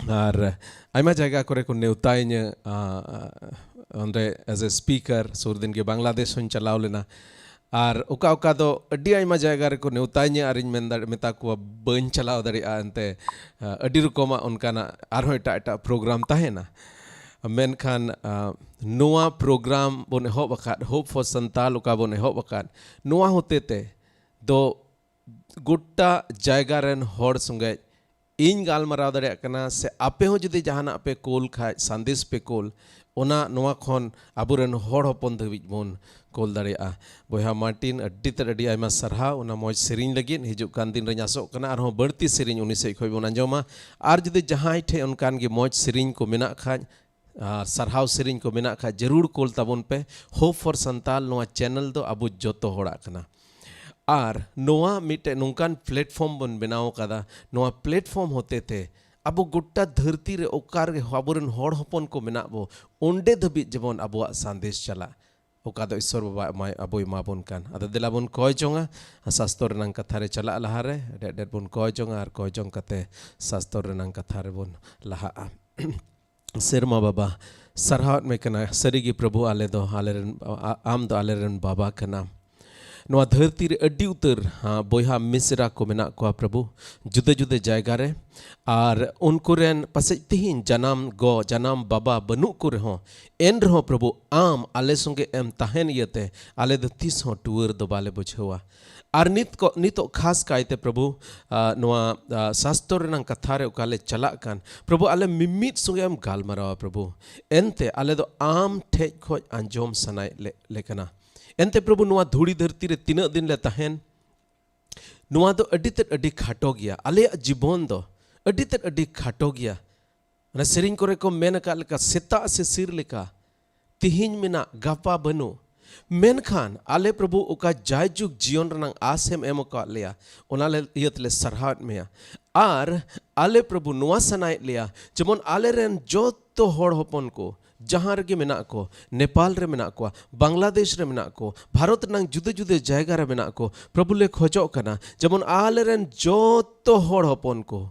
ᱟᱨ ᱟᱭᱢᱟ ᱡᱟᱭᱜᱟ ᱠᱚᱨᱮ ᱠᱚ ᱱᱮᱣᱛᱟᱭᱤᱧᱟᱹ, ᱟᱸ, ᱚᱸᱰᱮ as a speaker, ᱥᱩᱨ ᱫᱤᱱ ᱜᱮ ᱵᱟᱝᱞᱟᱫᱮᱥ ᱦᱚᱸᱧ ᱪᱟᱞᱟᱣ ᱞᱮᱱᱟ᱾ ᱟᱨ ᱚᱠᱟ ᱚᱠᱟ ᱫᱚ ᱟᱹᱰᱤ ᱟᱭᱢᱟ ᱡᱟᱭᱜᱟ ᱨᱮᱠᱚ ᱱᱮᱣᱛᱟᱧᱟᱹ ᱟᱨᱤᱧ ᱢᱮᱱ ᱫᱟᱲᱮ-, ᱢᱮᱛᱟ ᱠᱚᱣᱟ ᱵᱟᱹᱧ ᱪᱟᱞᱟᱣ ᱫᱟᱲᱮᱭᱟᱜᱼᱟ, ᱮᱱᱛᱮ, ᱟᱸ, ᱟᱹᱰᱤ ᱨᱚᱠᱚᱢᱟᱜ ᱚᱱᱠᱟᱱᱟᱜ ᱟᱨᱦᱚᱸ ᱮᱴᱟᱜ ᱮᱴᱟᱜ ᱯᱨᱳᱜᱨᱟᱢ ᱛᱟᱦᱮᱱᱟ᱾ ᱢᱮᱱᱠᱷᱟᱱ, ᱟᱸ, ᱱᱚᱣᱟ ᱯᱨᱳᱜᱨᱟᱢ ᱵᱚᱱ ᱮᱦᱚᱵ ᱟᱠᱟᱫ, Hope for Santal ᱚᱠᱟ ᱵᱚᱱ ᱮᱦᱚᱵ ᱟᱠᱟᱫ, ᱱᱚᱣᱟ ᱦᱚᱛᱮ ᱛᱮ ᱫᱚ ᱜᱚᱴᱟ ᱡᱟᱭᱜᱟ ᱨᱮᱱ ᱦᱚᱲ ᱥᱚᱸᱜᱮ ᱤᱧ ᱜᱟᱞᱢᱟᱨᱟᱣ ᱫᱟᱲᱮᱭᱟᱜ ᱠᱟᱱᱟ, ᱥᱮ ᱟᱯᱮ ᱦᱚᱸ ᱡᱩᱫᱤ ᱡᱟᱦᱟᱱᱟᱜ ᱯᱮ ᱠᱳᱞ ᱠᱷᱟᱡ, ᱥᱟᱸᱫᱮᱥ ᱯᱮ ᱠᱳᱞ, ᱚᱱᱟ ᱱᱚᱣᱟ ᱠᱷᱚᱱ ᱟᱵᱚᱨᱮᱱ ᱦᱚᱲ ᱦᱚᱯᱚᱱ ᱫᱷᱟᱹᱵᱤᱡ ᱵᱚᱱ ᱠᱳᱞ ᱫᱟᱲᱮᱭᱟᱜᱼᱟ᱾ ᱵᱚᱭᱦᱟ ᱢᱟᱨᱴᱤᱱ, ᱟᱹᱰᱤ ᱛᱮᱫ ᱟᱹᱰᱤ ᱟᱭᱢᱟ ᱥᱟᱨᱦᱟᱣ ᱚᱱᱟ ᱢᱚᱡᱽ ᱥᱮᱨᱮᱧ ᱞᱟᱹᱜᱤᱫ᱾ ᱦᱤᱡᱩᱜ ᱠᱟᱱ ᱫᱤᱱ ᱨᱮᱧ ᱟᱥᱚᱜ ᱠᱟᱱᱟ ᱟᱨᱦᱚᱸ ᱵᱟᱹᱲᱛᱤ ᱥᱮᱨᱮᱧ ᱩᱱᱤ ᱥᱮᱫ ᱠᱷᱚᱱ ᱵᱚᱱ ᱟᱸᱡᱚᱢᱟ᱾ ᱟᱨ ᱡᱩᱫᱤ ᱡᱟᱦᱟᱸᱭ ᱴᱷᱮᱱ ᱚᱱᱠᱟᱱ ᱜᱮ ᱢᱚᱡᱽ ᱥᱮᱨᱮᱧ ᱠᱚ ᱢᱮᱱᱟᱜ ᱠᱷᱟᱡ, ᱟᱨ ᱥᱟᱨᱦᱟᱣ ᱥᱮᱨᱮᱧ ᱠᱚ ᱢᱮᱱᱟᱜ ᱠᱷᱟᱡ, ᱡᱟᱹᱨᱩᱲ ᱠᱳᱞ ᱛᱟᱵᱚᱱ ᱯᱮ᱾ Hope for Santal ᱱᱚᱣᱟ ᱪᱮᱱᱮᱞ ᱫᱚ ᱟᱵᱚ ᱡᱚᱛᱚ ᱦᱚᱲᱟᱜ ᱠᱟᱱᱟ᱾ ᱟᱨ ᱱᱚᱣᱟ ᱢᱤᱫᱴᱮᱱ ᱱᱚᱝᱠᱟᱱ ᱯᱞᱮᱴᱯᱷᱚᱨᱢ ᱵᱚᱱ ᱵᱮᱱᱟᱣ ᱠᱟᱫᱟ, ᱱᱚᱣᱟ ᱯᱞᱮᱴᱯᱷᱚᱨᱢ ᱦᱚᱛᱮ ᱛᱮ ᱟᱵᱚ ᱜᱚᱴᱟ ᱫᱷᱟᱹᱨᱛᱤ ᱨᱮ ᱚᱠᱟ ᱨᱮᱜᱮ ᱟᱵᱚᱨᱮᱱ ᱦᱚᱲ ᱦᱚᱯᱚᱱ ᱠᱚ ᱢᱮᱱᱟᱜ ᱵᱚ, ᱚᱸᱰᱮ ᱫᱷᱟᱹᱵᱤᱡ ᱡᱮᱢᱚᱱ ᱟᱵᱚᱣᱟᱜ ᱥᱟᱸᱫᱮᱥ ᱪᱟᱞᱟᱜ, ᱚᱠᱟ ᱫᱚ ᱤᱥᱥᱚᱨ ᱵᱟᱵᱟ ᱮᱢᱟᱭ, ᱟᱵᱚᱭ ᱮᱢᱟ ᱵᱚᱱ ᱠᱟᱱ᱾ ᱟᱫᱚ ᱫᱮᱞᱟ ᱵᱚᱱ ᱠᱚᱭ ᱡᱚᱝᱟ, ᱥᱟᱥᱛᱚᱨ ᱨᱮᱱᱟᱝ ᱠᱟᱛᱷᱟ ᱨᱮ ᱪᱟᱞᱟᱜ ᱞᱟᱦᱟᱨᱮ ᱰᱮᱫ ᱰᱮᱫ ᱵᱚᱱ ᱠᱚᱭ ᱡᱚᱝᱟ ᱟᱨ ᱠᱚᱭ ᱡᱚᱝ ᱠᱟᱛᱮ ᱥᱟᱥᱛᱚᱨ ᱨᱮᱱᱟᱝ ᱠᱟᱛᱷᱟ ᱨᱮᱵᱚᱱ ᱞᱟᱦᱟᱜᱼᱟ᱾ ᱥᱮᱨᱢᱟ ᱵᱟᱵᱟ, ᱥᱟᱨᱦᱟᱣᱮᱫ ᱢᱮ ᱠᱟᱱᱟ᱾ ᱥᱟᱹᱨᱤᱜᱮ ᱯᱨᱚᱵᱷᱩ, ᱟᱞᱮ ᱫᱚ ᱟᱞᱮᱨᱮᱱ, ᱟ-, ᱟ-, ᱟᱢ ᱫᱚ ᱟᱞᱮᱨᱮᱱ ᱵᱟᱵᱟ ᱠᱟᱱᱟᱢ᱾ ᱱᱚᱣᱟ ᱫᱷᱟᱹᱨᱛᱤ ᱨᱮ ᱟᱹᱰᱤ ᱩᱛᱟᱹᱨ, ᱦᱟ, ᱵᱚᱭᱦᱟ ᱢᱤᱥᱨᱟ ᱠᱚ ᱢᱮᱱᱟᱜ ᱠᱚᱣᱟ ᱯᱨᱚᱵᱷᱩ, ᱡᱩᱫᱟᱹ ᱡᱩᱫᱟᱹ ᱡᱟᱭᱜᱟ ᱨᱮ᱾ ᱟᱨ ᱩᱱᱠᱩ ᱨᱮᱱ ᱯᱟᱥᱮᱡ ᱛᱤᱦᱤᱧ ᱡᱟᱱᱟᱢ ᱜᱚ, ᱡᱟᱱᱟᱢ ᱵᱟᱵᱟ ᱵᱟᱹᱱᱩᱜ ᱠᱚ ᱨᱮᱦᱚᱸ, ᱮᱱ ᱨᱮᱦᱚᱸ ᱯᱨᱚᱵᱷᱩ, ᱟᱢ ᱟᱞᱮ ᱥᱚᱸᱜᱮ ᱮᱢ ᱛᱟᱦᱮᱱ ᱤᱭᱟᱹᱛᱮ ᱟᱞᱮ ᱫᱚ ᱛᱤᱥ ᱦᱚᱸ ᱴᱩᱣᱟᱹᱨ ᱫᱚ ᱵᱟᱞᱮ ᱵᱩᱡᱷᱟᱹᱣᱟ᱾ ᱟᱨ ᱱᱤᱛ ᱠᱚ, ᱱᱤᱛᱚᱜ ᱠᱷᱟᱥ ᱠᱟᱭᱛᱮ ᱯᱨᱚᱵᱷᱩ, ᱟ, ᱱᱚᱣᱟ, ᱟ, ᱥᱟᱥᱛᱚᱨ ᱨᱮᱱᱟᱜ ᱠᱟᱛᱷᱟ ᱨᱮ ᱚᱠᱟ ᱞᱮ ᱪᱟᱞᱟᱜ ᱠᱟᱱ, ᱯᱨᱚᱵᱷᱩ, ᱟᱞᱮ ᱢᱤᱢᱤᱫ ᱥᱚᱸᱜᱮ ᱮᱢ ᱜᱟᱞᱢᱟᱨᱟᱣᱟ ᱯᱨᱚᱵᱷᱩ᱾ ᱮᱱᱛᱮ ᱟᱞᱮ ᱫᱚ ᱟᱢ ᱴᱷᱮᱡ ᱠᱷᱚᱡ ᱟᱸᱡᱚᱢ ᱥᱟᱱᱟᱭᱮᱫ ᱞᱮ, ᱞᱮ ᱠᱟᱱᱟ᱾ ᱮᱱᱛᱮ ᱯᱨᱚᱵᱷᱩ, ᱱᱚᱣᱟ ᱫᱷᱩᱲᱤ ᱫᱷᱟᱹᱨᱛᱤ ᱨᱮ ᱛᱤᱱᱟᱹᱜ ᱫᱤᱱ ᱞᱮ ᱛᱟᱦᱮᱱ, ᱱᱚᱣᱟ ᱫᱚ ᱟᱹᱰᱤ ᱛᱮᱫ ᱟᱹᱰᱤ ᱠᱷᱟᱴᱚ ᱜᱮᱭᱟ᱾ ᱟᱞᱮᱭᱟᱜ ᱡᱤᱵᱚᱱ ᱫᱚ ᱟᱹᱰᱤ ᱛᱮᱫ ᱟᱹᱰᱤ ᱠᱷᱟᱴᱚ ᱜᱮᱭᱟ᱾ ᱚᱱᱟ ᱥᱮᱨᱮᱧ ᱠᱚᱨᱮ ᱠᱚ ᱢᱮᱱ ᱟᱠᱟᱫ ᱞᱮᱠᱟ, ᱥᱮᱛᱟᱜ ᱥᱤᱥᱤᱨ ᱞᱮᱠᱟ, ᱛᱤᱦᱤᱧ ᱢᱮᱱᱟᱜ, ᱜᱟᱯᱟ ᱵᱟᱹᱱᱩᱜ᱾ ᱢᱮᱱᱠᱷᱟᱱ ᱟᱞᱮ ᱯᱨᱚᱵᱷᱩ, ᱚᱠᱟ ᱡᱟᱭᱡᱩᱜᱽ ᱡᱤᱭᱚᱱ ᱨᱮᱱᱟᱜ ᱟᱥ ᱮᱢ ᱮᱢ ᱟᱠᱟᱫ ᱞᱮᱭᱟ, ᱚᱱᱟ ᱞᱮ, ᱤᱭᱟᱹ ᱛᱮᱞᱮ ᱥᱟᱨᱦᱟᱣᱮᱫ ᱢᱮᱭᱟ᱾ ᱟᱨ ᱟᱞᱮ ᱯᱨᱚᱵᱷᱩ, ᱱᱚᱣᱟ ᱥᱟᱱᱟᱭᱮᱫ ᱞᱮᱭᱟ, ᱡᱮᱢᱚᱱ ᱟᱞᱮᱨᱮᱱ ᱡᱚᱛᱚ ᱦᱚᱲ ᱦᱚᱯᱚᱱ ᱠᱚ ᱡᱟᱦᱟᱸ ᱨᱮᱜᱮ ᱢᱮᱱᱟᱜ ᱠᱚ, ᱱᱮᱯᱟᱞ ᱨᱮ ᱢᱮᱱᱟᱜ ᱠᱚᱣᱟ, ᱵᱟᱝᱞᱟᱫᱮᱥ ᱨᱮ ᱢᱮᱱᱟᱜ ᱠᱚ, ᱵᱷᱟᱨᱚᱛ ᱨᱮᱱᱟᱜ ᱡᱩᱫᱟᱹ ᱡᱩᱫᱟᱹ ᱡᱟᱭᱜᱟ ᱨᱮ ᱢᱮᱱᱟᱜ ᱠᱚ, ᱯᱨᱚᱵᱷᱩ ᱞᱮ ᱠᱷᱚᱡᱚᱜ ᱠᱟᱱᱟ, ᱡᱮᱢᱚᱱ ᱟᱞᱮᱨᱮᱱ ᱡᱚᱛᱚ ᱦᱚᱲ ᱦᱚᱯᱚᱱ ᱠᱚ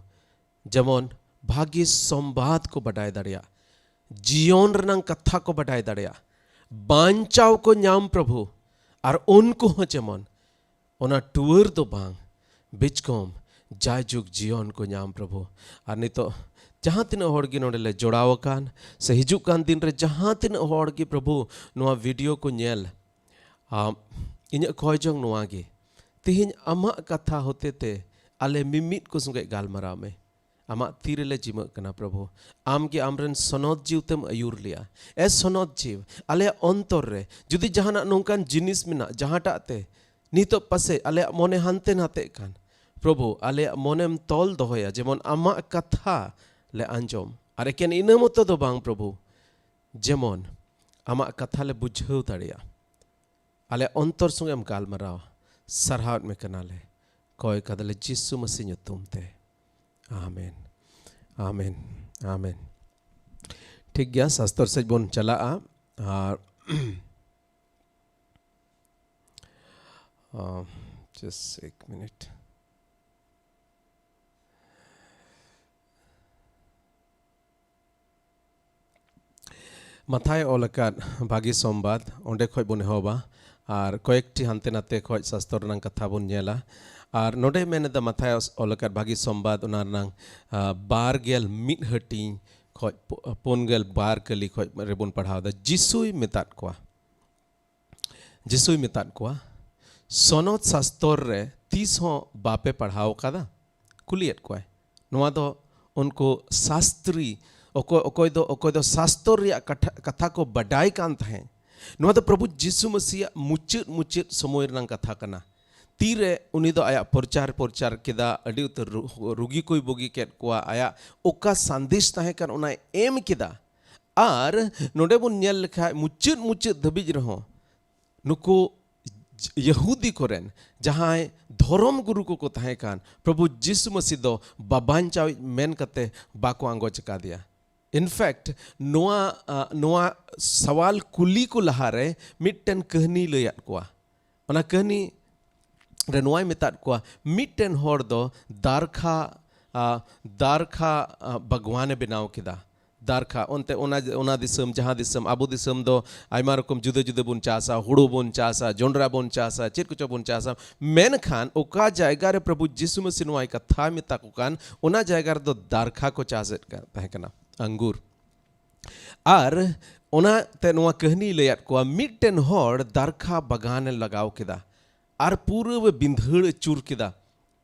ᱡᱮᱢᱚᱱ ᱵᱷᱟᱹᱜᱤ ᱥᱚᱢᱵᱟᱫ ᱠᱚ ᱵᱟᱰᱟᱭ ᱫᱟᱲᱮᱭᱟᱜ, ᱡᱤᱭᱚᱱ ᱨᱮᱱᱟᱜ ᱠᱟᱛᱷᱟ ᱠᱚ ᱵᱟᱰᱟᱭ ᱫᱟᱲᱮᱭᱟᱜ, ᱵᱟᱧᱪᱟᱣ ᱠᱚ ᱧᱟᱢ ᱯᱨᱚᱵᱷᱩ, ᱟᱨ ᱩᱱᱠᱩ ᱦᱚᱸ ᱡᱮᱢᱚᱱ ᱚᱱᱟ ᱴᱩᱣᱟᱹᱨ ᱫᱚ ᱵᱟᱝ, ᱵᱤᱪᱠᱚᱢ ᱡᱟᱭᱡᱩᱜᱽ ᱡᱤᱭᱚᱱ ᱠᱚ ᱧᱟᱢ ᱯᱨᱚᱵᱷᱩ᱾ ᱟᱨ ᱱᱤᱛᱚᱜ ᱡᱟᱦᱟᱸ ᱛᱤᱱᱟᱹᱜ ᱦᱚᱲ ᱜᱮ ᱱᱚᱰᱮ ᱞᱮ ᱡᱚᱲᱟᱣ ᱟᱠᱟᱱ, ᱥᱮ ᱦᱤᱡᱩᱜ ᱠᱟᱱ ᱫᱤᱱ ᱨᱮ ᱡᱟᱦᱟᱸ ᱛᱤᱱᱟᱹᱜ ᱦᱚᱲ ᱜᱮ ᱯᱨᱚᱵᱷᱩ ᱱᱚᱣᱟ ᱵᱷᱤᱰᱤᱭᱳ ᱠᱚ ᱧᱮᱞ, ᱟᱢ, ᱤᱧᱟᱹᱜ ᱠᱷᱚᱭ ᱡᱚᱝ ᱱᱚᱣᱟ ᱜᱮ, ᱛᱮᱦᱮᱧ ᱟᱢᱟᱜ ᱠᱟᱛᱷᱟ ᱦᱚᱛᱮ ᱛᱮ ᱟᱞᱮ ᱢᱤᱢᱤᱫ ᱠᱚ ᱥᱚᱸᱜᱮ ᱜᱟᱞᱢᱟᱨᱟᱣ ᱢᱮ᱾ ᱟᱢᱟᱜ ᱛᱤ ᱨᱮᱞᱮ ᱡᱤᱢᱟᱹᱜ ᱠᱟᱱᱟ ᱯᱨᱚᱵᱷᱩ᱾ ᱟᱢ ᱜᱮ ᱟᱢᱨᱮᱱ ᱥᱚᱱᱚᱛ ᱡᱤᱣᱤ ᱛᱮᱢ ᱟᱹᱭᱩᱨ ᱞᱮᱭᱟ᱾ ᱮ ᱥᱚᱱᱚᱛ ᱡᱤᱣᱤ, ᱟᱞᱮᱭᱟᱜ ᱚᱱᱛᱚᱨ ᱨᱮ ᱡᱩᱫᱤ ᱡᱟᱦᱟᱱᱟᱜ ᱱᱚᱝᱠᱟᱱ ᱡᱤᱱᱤᱥ ᱢᱮᱱᱟᱜ, ᱡᱟᱦᱟᱸᱴᱟᱜ ᱛᱮ ᱱᱤᱛᱚᱜ ᱯᱟᱥᱮᱡ ᱟᱞᱮᱭᱟᱜ ᱢᱚᱱᱮ ᱦᱟᱱᱛᱮ ᱱᱟᱛᱮᱜ ᱠᱟᱱ, ᱯᱨᱚᱵᱷᱩ, ᱟᱞᱮᱭᱟᱜ ᱢᱚᱱᱮᱢ ᱛᱚᱞ ᱫᱚᱦᱚᱭᱟ, ᱡᱮᱢᱚᱱ ᱟᱢᱟᱜ ᱠᱟᱛᱷᱟ ᱞᱮ ᱟᱸᱡᱚᱢ᱾ ᱟᱨ ᱮᱠᱮᱱ ᱤᱱᱟᱹ ᱢᱚᱛᱚ ᱫᱚ ᱵᱟᱝ ᱯᱨᱚᱵᱷᱩ, ᱡᱮᱢᱚᱱ ᱟᱢᱟᱜ ᱠᱟᱛᱷᱟ ᱞᱮ ᱵᱩᱡᱷᱟᱹᱣ ᱫᱟᱲᱮᱭᱟᱜ, ᱟᱞᱮ ᱚᱱᱛᱚᱨ ᱥᱚᱸᱜᱮᱢ ᱜᱟᱞᱢᱟᱨᱟᱣᱟ᱾ ᱥᱟᱨᱦᱟᱣᱮᱫ ᱢᱮ ᱠᱟᱱᱟᱞᱮ, ᱠᱚᱭ ᱠᱟᱫᱟᱞᱮ ᱡᱤᱥᱩ ᱢᱟᱹᱥᱤ ᱧᱩᱛᱩᱢ ᱛᱮ, ᱟᱢᱮᱱ, ᱟᱢᱮᱱ, ᱟᱢᱮᱱ᱾ ᱴᱷᱤᱠ ᱜᱮᱭᱟ, ᱥᱟᱥᱛᱚᱨ ᱥᱮᱫ ᱵᱚᱱ ᱪᱟᱞᱟᱜᱼᱟ᱾ ᱟᱨ ᱟᱸ, just ᱮᱠ ᱢᱤᱱᱤᱴ᱾ ᱢᱟᱛᱷᱟᱭ ᱚᱞ ᱟᱠᱟᱫ ᱵᱷᱟᱹᱜᱤ ᱥᱚᱢᱵᱟᱫ, ᱚᱸᱰᱮ ᱠᱷᱚᱡ ᱵᱚᱱ ᱮᱦᱚᱵᱟ᱾ ᱟᱨ ᱠᱚᱭᱮᱠᱴᱤ ᱦᱟᱱᱛᱮ ᱱᱟᱛᱮ ᱠᱷᱚᱡ ᱥᱟᱥᱛᱚᱨ ᱨᱮᱱᱟᱜ ᱠᱟᱛᱷᱟ ᱵᱚᱱ ᱧᱮᱞᱟ᱾ ᱟᱨ ᱱᱚᱰᱮ ᱢᱮᱱ ᱮᱫᱟ, ᱢᱟᱛᱷᱟᱭ ᱚᱞ ᱟᱠᱟᱫ ᱵᱷᱟᱹᱜᱤ ᱥᱚᱢᱵᱟᱫ, ᱚᱱᱟ ᱨᱮᱱᱟᱜ, ᱟᱸ, ᱵᱟᱨ ᱜᱮᱞ ᱢᱤᱫ ᱦᱟᱹᱴᱤᱧ ᱠᱷᱚᱡ ᱯᱩ-, ᱯᱩᱱ ᱜᱮᱞ ᱵᱟᱨ ᱠᱟᱹᱞᱤ ᱠᱷᱚᱡ ᱨᱮᱵᱚᱱ ᱯᱟᱲᱦᱟᱣ ᱮᱫᱟ᱾ ᱡᱤᱥᱩᱭ ᱢᱮᱛᱟᱫ ᱠᱚᱣᱟ, ᱡᱤᱥᱩᱭ ᱢᱮᱛᱟᱫ ᱠᱚᱣᱟ, "ᱥᱚᱱᱚᱛ ᱥᱟᱥᱛᱚᱨ ᱨᱮ ᱛᱤᱥ ᱦᱚᱸ ᱵᱟᱯᱮ ᱯᱟᱲᱦᱟᱣ ᱟᱠᱟᱫᱟ?" ᱠᱩᱞᱤᱭᱮᱫ ᱠᱚᱣᱟᱭ᱾ ᱱᱚᱣᱟ ᱫᱚ ᱩᱱᱠᱩ ᱥᱟᱥᱛᱨᱤ, ᱚᱠᱚᱭ, ᱚᱠᱚᱭ ᱫᱚ, ᱚᱠᱚᱭ ᱫᱚ ᱥᱟᱥᱛᱚᱨ ᱨᱮᱭᱟᱜ ᱠᱟᱛᱷᱟ, ᱠᱟᱛᱷᱟ ᱠᱚ ᱵᱟᱰᱟᱭ ᱠᱟᱱ ᱛᱟᱦᱮᱸᱫ᱾ ᱱᱚᱣᱟ ᱫᱚ ᱯᱨᱚᱵᱷᱩ ᱡᱤᱥᱩ ᱢᱟᱹᱥᱤᱭᱟᱜ ᱢᱩᱪᱟᱹᱫ, ᱢᱩᱪᱟᱹᱫ ᱥᱚᱢᱚᱭ ᱨᱮᱱᱟᱜ ᱠᱟᱛᱷᱟ ᱠᱟᱱᱟ᱾ ᱛᱤᱨᱮ ᱩᱱᱤ ᱫᱚ ᱟᱭᱟᱜ ᱯᱨᱚᱪᱟᱨ, ᱯᱨᱚᱪᱟᱨ ᱠᱮᱫᱟ, ᱟᱹᱰᱤ ᱩᱛᱟᱹᱨ ᱨᱩ-, ᱨᱩᱜᱤ ᱠᱚᱭ ᱵᱩᱜᱤ ᱠᱮᱫ ᱠᱚᱣᱟ, ᱟᱭᱟᱜ ᱚᱠᱟ ᱥᱟᱸᱫᱮᱥ ᱛᱟᱦᱮᱸ ᱠᱟᱱ ᱚᱱᱟᱭ ᱮᱢ ᱠᱮᱫᱟ᱾ ᱟᱨ ᱱᱚᱰᱮ ᱵᱚᱱ ᱧᱮᱞ ᱞᱮᱠᱷᱟᱡ ᱢᱩᱪᱟᱹᱫ, ᱢᱩᱪᱟᱹᱫ ᱫᱷᱟᱹᱵᱤᱡ ᱨᱮᱦᱚᱸ ᱱᱩᱠᱩ ᱭᱟᱦᱩᱫᱤ ᱠᱚᱨᱮᱱ ᱡᱟᱦᱟᱸᱭ ᱫᱷᱚᱨᱚᱢ ᱜᱩᱨᱩ ᱠᱚᱠᱚ ᱛᱟᱦᱮᱸ ᱠᱟᱱ, ᱯᱨᱚᱵᱷᱩ ᱡᱤᱥᱩ ᱢᱟᱹᱥᱤ ᱫᱚ ᱵᱟᱵᱟᱧᱪᱟᱣᱤᱡ ᱢᱮᱱ ᱠᱟᱛᱮ ᱵᱟᱠᱚ ᱟᱸᱜᱚᱪ ᱟᱠᱟᱫᱮᱭᱟ᱾ In fact, ᱱᱚᱣᱟ, ᱟ, ᱱᱚᱣᱟ ᱥᱟᱣᱟᱞ ᱠᱩᱞᱤ ᱠᱚ ᱞᱟᱦᱟᱨᱮ ᱢᱤᱫᱴᱮᱱ ᱠᱟᱹᱦᱱᱤᱭ ᱞᱟᱹᱭᱟᱫ ᱠᱚᱣᱟ᱾ ᱚᱱᱟ ᱠᱟᱹᱦᱱᱤ ᱨᱮ ᱱᱚᱣᱟᱭ ᱢᱮᱛᱟᱫ ᱠᱚᱣᱟ, ᱢᱤᱫᱴᱮᱱ ᱦᱚᱲ ᱫᱚ ᱫᱟᱨᱠᱷᱟ, ᱟ, ᱫᱟᱨᱠᱷᱟ, ᱟ, ᱵᱟᱜᱽᱣᱟᱱᱮ ᱵᱮᱱᱟᱣ ᱠᱮᱫᱟ᱾ ᱫᱟᱨᱠᱷᱟ, ᱚᱱᱛᱮ ᱚᱱᱟ, ᱚᱱᱟ ᱫᱤᱥᱚᱢ, ᱡᱟᱦᱟᱸ ᱫᱤᱥᱚᱢ, ᱟᱵᱚ ᱫᱤᱥᱚᱢ ᱫᱚ ᱟᱭᱢᱟ ᱨᱚᱠᱚᱢ ᱡᱩᱫᱟᱹ ᱡᱩᱫᱟᱹ ᱵᱚᱱ ᱪᱟᱥᱟ, ᱦᱩᱲᱩ ᱵᱚᱱ ᱪᱟᱥᱟ, ᱡᱚᱱᱰᱨᱟ ᱵᱚᱱ ᱪᱟᱥᱟ, ᱪᱮᱫ ᱠᱚᱪᱚ ᱵᱚᱱ ᱪᱟᱥᱟ᱾ ᱢᱮᱱᱠᱷᱟᱱ ᱚᱠᱟ ᱡᱟᱭᱜᱟ ᱨᱮ ᱯᱨᱚᱵᱷᱩ ᱡᱤᱥᱩ ᱢᱟᱹᱥᱤ ᱱᱚᱣᱟᱭ ᱠᱟᱛᱷᱟᱭ ᱢᱮᱛᱟ ᱠᱚ ᱠᱟᱱ, ᱚᱱᱟ ᱡᱟᱭᱜᱟ ᱨᱮᱫᱚ ᱫᱟᱨᱠᱷᱟ ᱠᱚ ᱪᱟᱥᱮᱫ ᱠᱟᱱ ᱛᱟᱦᱮᱸ ᱠᱟᱱᱟ, ᱟᱝᱜᱩᱨ᱾ ᱟᱨ ᱚᱱᱟᱛᱮ ᱱᱚᱣᱟ ᱠᱟᱹᱦᱱᱤᱭ ᱞᱟᱹᱭᱟᱫ ᱠᱚᱣᱟ, ᱢᱤᱫᱴᱮᱱ ᱦᱚᱲ ᱫᱟᱨᱠᱷᱟ ᱵᱟᱜᱟᱱᱮ ᱞᱟᱜᱟᱣ ᱠᱮᱫᱟ ᱟᱨ ᱯᱩᱨᱟᱹ ᱵᱤᱸᱫᱷᱟᱹᱲ ᱟᱹᱪᱩᱨ ᱠᱮᱫᱟ᱾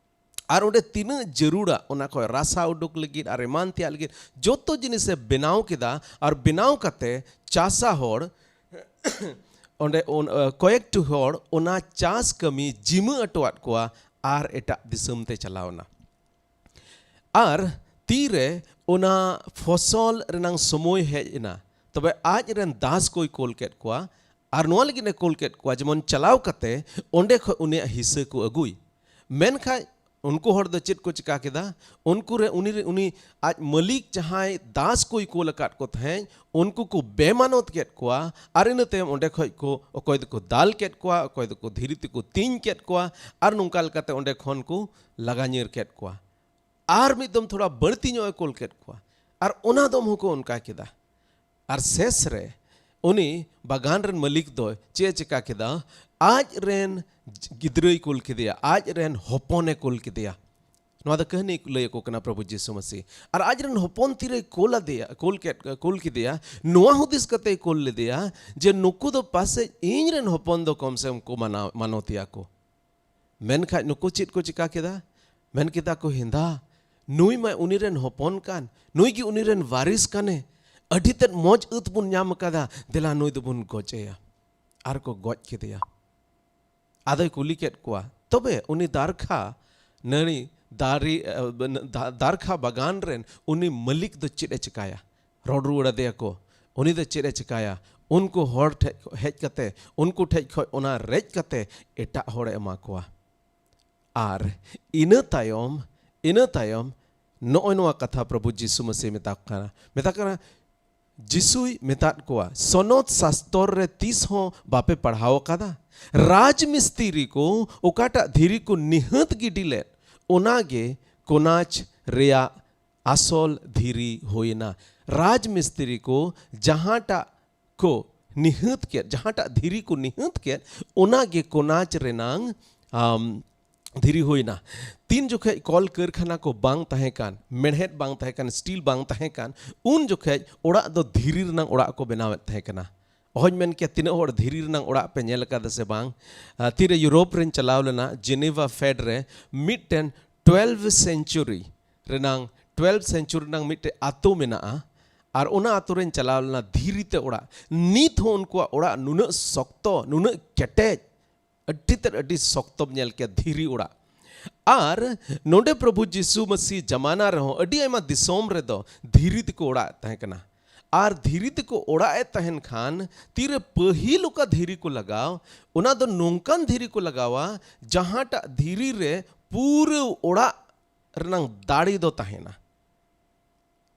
ᱟᱨ ᱚᱸᱰᱮ ᱛᱤᱱᱟᱹᱜ ᱡᱟᱹᱨᱩᱲᱟ, ᱚᱱᱟ ᱠᱷᱚᱱ ᱨᱟᱥᱟ ᱩᱰᱩᱠ ᱞᱟᱹᱜᱤᱫ ᱟᱨ ᱮᱢᱟᱱ ᱛᱮᱭᱟᱜ ᱞᱟᱹᱜᱤᱫ ᱡᱚᱛᱚ ᱡᱤᱱᱤᱥᱮ ᱵᱮᱱᱟᱣ ᱠᱮᱫᱟ᱾ ᱟᱨ ᱵᱮᱱᱟᱣ ᱠᱟᱛᱮ ᱪᱟᱥᱟ ᱦᱚᱲ ᱚᱸᱰᱮ ᱩᱱ, ᱟ, ᱠᱚᱭᱮᱠᱴᱤ ᱦᱚᱲ ᱚᱱᱟ ᱪᱟᱥ ᱠᱟᱹᱢᱤ ᱡᱤᱢᱟᱹ ᱚᱴᱚᱣᱟᱫ ᱠᱚᱣᱟ ᱟᱨ ᱮᱴᱟᱜ ᱫᱤᱥᱚᱢ ᱛᱮ ᱪᱟᱞᱟᱣ ᱮᱱᱟ᱾ ᱟᱨ ᱛᱤᱨᱮ ᱚᱱᱟ ᱯᱷᱚᱥᱚᱞ ᱨᱮᱱᱟᱝ ᱥᱚᱢᱚᱭ ᱦᱮᱡ ᱮᱱᱟ, ᱛᱚᱵᱮ ᱟᱡ ᱨᱮᱱ ᱫᱟᱥ ᱠᱚᱭ ᱠᱳᱞ ᱠᱮᱫ ᱠᱚᱣᱟ᱾ ᱟᱨ ᱱᱚᱣᱟ ᱞᱟᱹᱜᱤᱫ ᱮ ᱠᱳᱞ ᱠᱮᱫ ᱠᱚᱣᱟ, ᱡᱮᱢᱚᱱ ᱪᱟᱞᱟᱣ ᱠᱟᱛᱮ ᱚᱸᱰᱮ ᱠᱷᱚᱱ ᱩᱱᱤᱭᱟᱜ ᱦᱤᱥᱟᱹ ᱠᱚ ᱟᱹᱜᱩᱭ᱾ ᱢᱮᱱᱠᱷᱟᱱ ᱩᱱᱠᱩ ᱦᱚᱲ ᱫᱚ ᱪᱮᱫ ᱠᱚ ᱪᱤᱠᱟ ᱠᱮᱫᱟ? ᱩᱱᱠᱩ ᱨᱮ ᱩᱱᱤ ᱨᱮ ᱩᱱᱤ ᱟᱡ ᱢᱟᱹᱞᱤᱠ ᱡᱟᱦᱟᱸᱭ ᱫᱟᱥ ᱠᱚᱭ ᱠᱳᱞ ᱟᱠᱟᱫ ᱠᱚ ᱛᱟᱦᱮᱸᱫ, ᱩᱱᱠᱩ ᱠᱚ ᱵᱮᱢᱟᱱᱚᱛ ᱠᱮᱫ ᱠᱚᱣᱟ᱾ ᱟᱨ ᱤᱱᱟᱹ ᱛᱟᱭᱚᱢ ᱚᱸᱰᱮ ᱠᱷᱚᱱ ᱠᱚ, ᱚᱠᱚᱭ ᱫᱚᱠᱚ ᱫᱟᱞ ᱠᱮᱫ ᱠᱚᱣᱟ, ᱚᱠᱚᱭ ᱫᱚᱠᱚ ᱫᱷᱤᱨᱤ ᱛᱮᱠᱚ ᱛᱤᱧ ᱠᱮᱫ ᱠᱚᱣᱟ᱾ ᱟᱨ ᱱᱚᱝᱠᱟ ᱞᱮᱠᱟᱛᱮ ᱚᱸᱰᱮ ᱠᱷᱚᱱ ᱠᱚ ᱞᱟᱜᱟ ᱧᱤᱨ ᱠᱮᱫ ᱠᱚᱣᱟ᱾ ᱟᱨ ᱢᱤᱫ ᱫᱚᱢ ᱛᱷᱚᱲᱟ ᱵᱟᱹᱲᱛᱤ ᱧᱚᱜ ᱮ ᱠᱳᱞ ᱠᱮᱫ ᱠᱚᱣᱟ᱾ ᱟᱨ ᱚᱱᱟ ᱫᱚᱢ ᱦᱚᱸᱠᱚ ᱚᱱᱠᱟ ᱠᱮᱫᱟ᱾ ᱟᱨ ᱥᱮᱥ ᱨᱮ ᱩᱱᱤ ᱵᱟᱜᱟᱱ ᱨᱮᱱ ᱢᱟᱹᱞᱤᱠ ᱫᱚ ᱪᱮᱫ ᱮ ᱪᱤᱠᱟ ᱠᱮᱫᱟ? ᱟᱡ ᱨᱮᱱ ᱜᱤᱫᱽᱨᱟᱹᱭ ᱠᱳᱞ ᱠᱮᱫᱮᱭᱟ, ᱟᱡ ᱨᱮᱱ ᱦᱚᱯᱚᱱᱮ ᱠᱳᱞ ᱠᱮᱫᱮᱭᱟ᱾ ᱱᱚᱣᱟ ᱫᱚ ᱠᱟᱹᱦᱱᱤ ᱞᱟᱹᱭ ᱟᱠᱚ ᱠᱟᱱᱟ ᱯᱨᱚᱵᱷᱩ ᱡᱤᱥᱩ ᱢᱟᱹᱥᱤ᱾ ᱟᱨ ᱟᱡ ᱨᱮᱱ ᱦᱚᱯᱚᱱ ᱛᱤᱨᱮᱭ ᱠᱳᱞ ᱟᱫᱮᱭᱟ, ᱠᱳᱞ ᱠᱮᱫ, ᱠᱳᱞ ᱠᱮᱫᱮᱭᱟ, ᱱᱚᱣᱟ ᱦᱩᱫᱤᱥ ᱠᱟᱛᱮᱭ ᱠᱳᱞ ᱞᱮᱫᱮᱭᱟ ᱡᱮ ᱱᱩᱠᱩ ᱫᱚ ᱯᱟᱥᱮᱡ ᱤᱧ ᱨᱮᱱ ᱦᱚᱯᱚᱱ ᱫᱚ ᱠᱚᱢ ᱥᱮ ᱠᱚᱢ ᱠᱚ ᱢᱟᱱᱟᱣ, ᱢᱟᱱᱚᱛᱮᱭᱟ ᱠᱚ᱾ ᱢᱮᱱᱠᱷᱟᱡ ᱱᱩᱠᱩ ᱪᱮᱫ ᱠᱚ ᱪᱤᱠᱟ ᱠᱮᱫᱟ? ᱢᱮᱱ ᱠᱮᱫᱟ ᱠᱚ, "ᱦᱮᱸᱫᱟ, ᱱᱩᱭ ᱢᱟ ᱩᱱᱤ ᱨᱮᱱ ᱦᱚᱯᱚᱱ ᱠᱟᱱ, ᱱᱩᱭ ᱜᱮ ᱩᱱᱤ ᱨᱮᱱ ᱣᱟᱨᱤᱥ ᱠᱟᱱᱮ, ᱟᱹᱰᱤ ᱛᱮᱫ ᱢᱚᱡᱽ ᱟᱹᱛ ᱵᱚᱱ ᱧᱟᱢ ᱟᱠᱟᱫᱟ, ᱫᱮᱞᱟ ᱱᱩᱭ ᱫᱚᱵᱚᱱ ᱜᱚᱡ ᱮᱭᱟ᱾" ᱟᱨ ᱠᱚ ᱜᱚᱡ ᱠᱮᱫᱮᱭᱟ᱾ ᱟᱫᱚᱭ ᱠᱩᱞᱤ ᱠᱮᱫ ᱠᱚᱣᱟ, "ᱛᱚᱵᱮ ᱩᱱᱤ ᱫᱟᱨᱠᱷᱟ ᱱᱟᱹᱲᱤ ᱫᱟᱨᱮ, ᱮ, ᱫᱟ-, ᱫᱟᱨᱠᱷᱟ ᱵᱟᱜᱟᱱ ᱨᱮᱱ ᱩᱱᱤ ᱢᱟᱹᱞᱤᱠ ᱫᱚ ᱪᱮᱫ ᱮ ᱪᱤᱠᱟᱭᱟ?" ᱨᱚᱲ ᱨᱩᱣᱟᱹᱲ ᱟᱫᱮᱭᱟ ᱠᱚ᱾ ᱩᱱᱤ ᱫᱚ ᱪᱮᱫ ᱮ ᱪᱤᱠᱟᱭᱟ? ᱩᱱᱠᱩ ᱦᱚᱲ ᱴᱷᱮᱡ ᱦᱮᱡ ᱠᱟᱛᱮ, ᱩᱱᱠᱩ ᱴᱷᱮᱡ ᱠᱷᱚᱡ ᱚᱱᱟ ᱨᱮᱡ ᱠᱟᱛᱮ ᱮᱴᱟᱜ ᱦᱚᱲᱮ ᱮᱢᱟ ᱠᱚᱣᱟ᱾ ᱟᱨ ᱤᱱᱟᱹ ᱛᱟᱭᱚᱢ, ᱤᱱᱟᱹ ᱛᱟᱭᱚᱢ ᱱᱚᱜᱼᱚᱭ ᱱᱚᱣᱟ ᱠᱟᱛᱷᱟ ᱯᱨᱚᱵᱷᱩ ᱡᱤᱥᱩ ᱢᱟᱹᱥᱤ ᱢᱮᱛᱟ ᱠᱚ ᱠᱟᱱᱟ, ᱢᱮᱛᱟ ᱠᱚ ᱠᱟᱱᱟ, ᱡᱤᱥᱩᱭ ᱢᱮᱛᱟᱫ ᱠᱚᱣᱟ, "ᱥᱚᱱᱚᱛ ᱥᱟᱥᱛᱚᱨ ᱨᱮ ᱛᱤᱥ ᱦᱚᱸ ᱵᱟᱯᱮ ᱯᱟᱲᱦᱟᱣ ᱟᱠᱟᱫᱟ? ᱨᱟᱡᱽ ᱢᱤᱥᱛᱤᱨᱤ ᱠᱚ ᱚᱠᱟᱴᱟᱜ ᱫᱷᱤᱨᱤ ᱠᱚ ᱱᱤᱦᱟᱹᱛ ᱜᱤᱰᱤ ᱞᱮᱫ, ᱚᱱᱟ ᱜᱮ ᱠᱚᱱᱟᱪ ᱨᱮᱭᱟᱜ ᱟᱥᱚᱞ ᱫᱷᱤᱨᱤ ᱦᱩᱭᱱᱟ᱾" ᱨᱟᱡᱽ ᱢᱤᱥᱛᱤᱨᱤ ᱠᱚ ᱡᱟᱦᱟᱸᱴᱟᱜ ᱠᱚ ᱱᱤᱦᱟᱹᱛ ᱠᱮᱫ, ᱡᱟᱦᱟᱸᱴᱟᱜ ᱫᱷᱤᱨᱤ ᱠᱚ ᱱᱤᱦᱟᱹᱛ ᱠᱮᱫ, ᱚᱱᱟ ᱜᱮ ᱠᱚᱱᱟᱪ ᱨᱮᱱᱟᱝ, ᱟᱢ, ᱫᱷᱤᱨᱤ ᱦᱩᱭᱱᱟ᱾ ᱛᱤᱱ ᱡᱚᱠᱷᱮᱡ ᱠᱚᱞ ᱠᱟᱹᱨᱠᱷᱟᱱᱟ ᱠᱚ ᱵᱟᱝ ᱛᱟᱦᱮᱸ ᱠᱟᱱ, ᱢᱮᱲᱦᱮᱫ ᱵᱟᱝ ᱛᱟᱦᱮᱸ ᱠᱟᱱ, ᱥᱴᱤᱞ ᱵᱟᱝ ᱛᱟᱦᱮᱸ ᱠᱟᱱ, ᱩᱱ ᱡᱚᱠᱷᱮᱡ ᱚᱲᱟᱜ ᱫᱚ ᱫᱷᱤᱨᱤ ᱨᱮᱱᱟᱝ ᱚᱲᱟᱜ ᱠᱚ ᱵᱮᱱᱟᱣᱮᱫ ᱛᱟᱦᱮᱸ ᱠᱟᱱᱟ᱾ ᱚᱦᱚᱧ ᱢᱮᱱ ᱠᱮᱭᱟ ᱛᱤᱱᱟᱹᱜ ᱦᱚᱲ ᱫᱷᱤᱨᱤ ᱨᱮᱱᱟᱝ ᱚᱲᱟᱜ ᱯᱮ ᱧᱮᱞ ᱟᱠᱟᱫᱟ ᱥᱮ ᱵᱟᱝ? ᱟᱨ ᱛᱤᱨᱮ ᱤᱭᱩᱨᱳᱯ ᱨᱮᱧ ᱪᱟᱞᱟᱣ ᱞᱮᱱᱟ, ᱡᱮᱱᱤᱵᱷᱟ ᱯᱷᱮᱰ ᱨᱮ ᱢᱤᱫᱴᱮᱱ ᱴᱩᱭᱮᱞᱵᱷ ᱥᱮᱱᱪᱩᱨᱤ ᱨᱮᱱᱟᱝ ᱴᱩᱭᱮᱞᱵᱷ ᱥᱮᱱᱪᱩᱨᱤ ᱨᱮᱱᱟᱝ ᱢᱤᱫᱴᱮᱡ ᱟᱛᱳ ᱢᱮᱱᱟᱜᱼᱟ᱾ ᱟᱨ ᱚᱱᱟ ᱟᱛᱳ ᱨᱮᱧ ᱪᱟᱞᱟᱣ ᱞᱮᱱᱟ, ᱫᱷᱤᱨᱤ ᱛᱮ ᱚᱲᱟᱜ᱾ ᱱᱤᱛ ᱦᱚᱸ ᱩᱱᱠᱩᱣᱟᱜ ᱚᱲᱟᱜ ᱱᱩᱱᱟᱹᱜ ᱥᱚᱠᱛᱚ, ᱱᱩᱱᱟᱹᱜ ᱠᱮᱴᱮᱡ, ᱟᱹᱰᱤ ᱛᱮᱫ ᱟᱹᱰᱤ ᱥᱚᱠᱛᱚᱢ ᱧᱮᱞ ᱠᱮᱭᱟ ᱫᱷᱤᱨᱤ ᱚᱲᱟᱜ᱾ ᱟᱨ ᱱᱚᱰᱮ ᱯᱨᱚᱵᱷᱩ ᱡᱤᱥᱩ ᱢᱟᱹᱥᱤ ᱡᱟᱢᱟᱱᱟ ᱨᱮᱦᱚᱸ ᱟᱹᱰᱤ ᱟᱭᱢᱟ ᱫᱤᱥᱚᱢ ᱨᱮᱫᱚ ᱫᱷᱤᱨᱤ ᱛᱮᱠᱚ ᱚᱲᱟᱜ ᱮᱫ ᱛᱟᱦᱮᱸ ᱠᱟᱱᱟ᱾ ᱟᱨ ᱫᱷᱤᱨᱤ ᱛᱮᱠᱚ ᱚᱲᱟᱜ ᱮᱫ ᱛᱟᱦᱮᱱ ᱠᱷᱟᱱ, ᱛᱤᱨᱮ ᱯᱟᱹᱦᱤᱞ ᱚᱠᱟ ᱫᱷᱤᱨᱤ ᱠᱚ ᱞᱟᱜᱟᱣ, ᱚᱱᱟ ᱫᱚ ᱱᱚᱝᱠᱟᱱ ᱫᱷᱤᱨᱤ ᱠᱚ ᱞᱟᱜᱟᱣᱟ, ᱡᱟᱦᱟᱸᱴᱟᱜ ᱫᱷᱤᱨᱤ ᱨᱮ ᱯᱩᱨᱟᱹ ᱚᱲᱟᱜ ᱨᱮᱱᱟᱝ ᱫᱟᱲᱮ ᱫᱚ ᱛᱟᱦᱮᱱᱟ᱾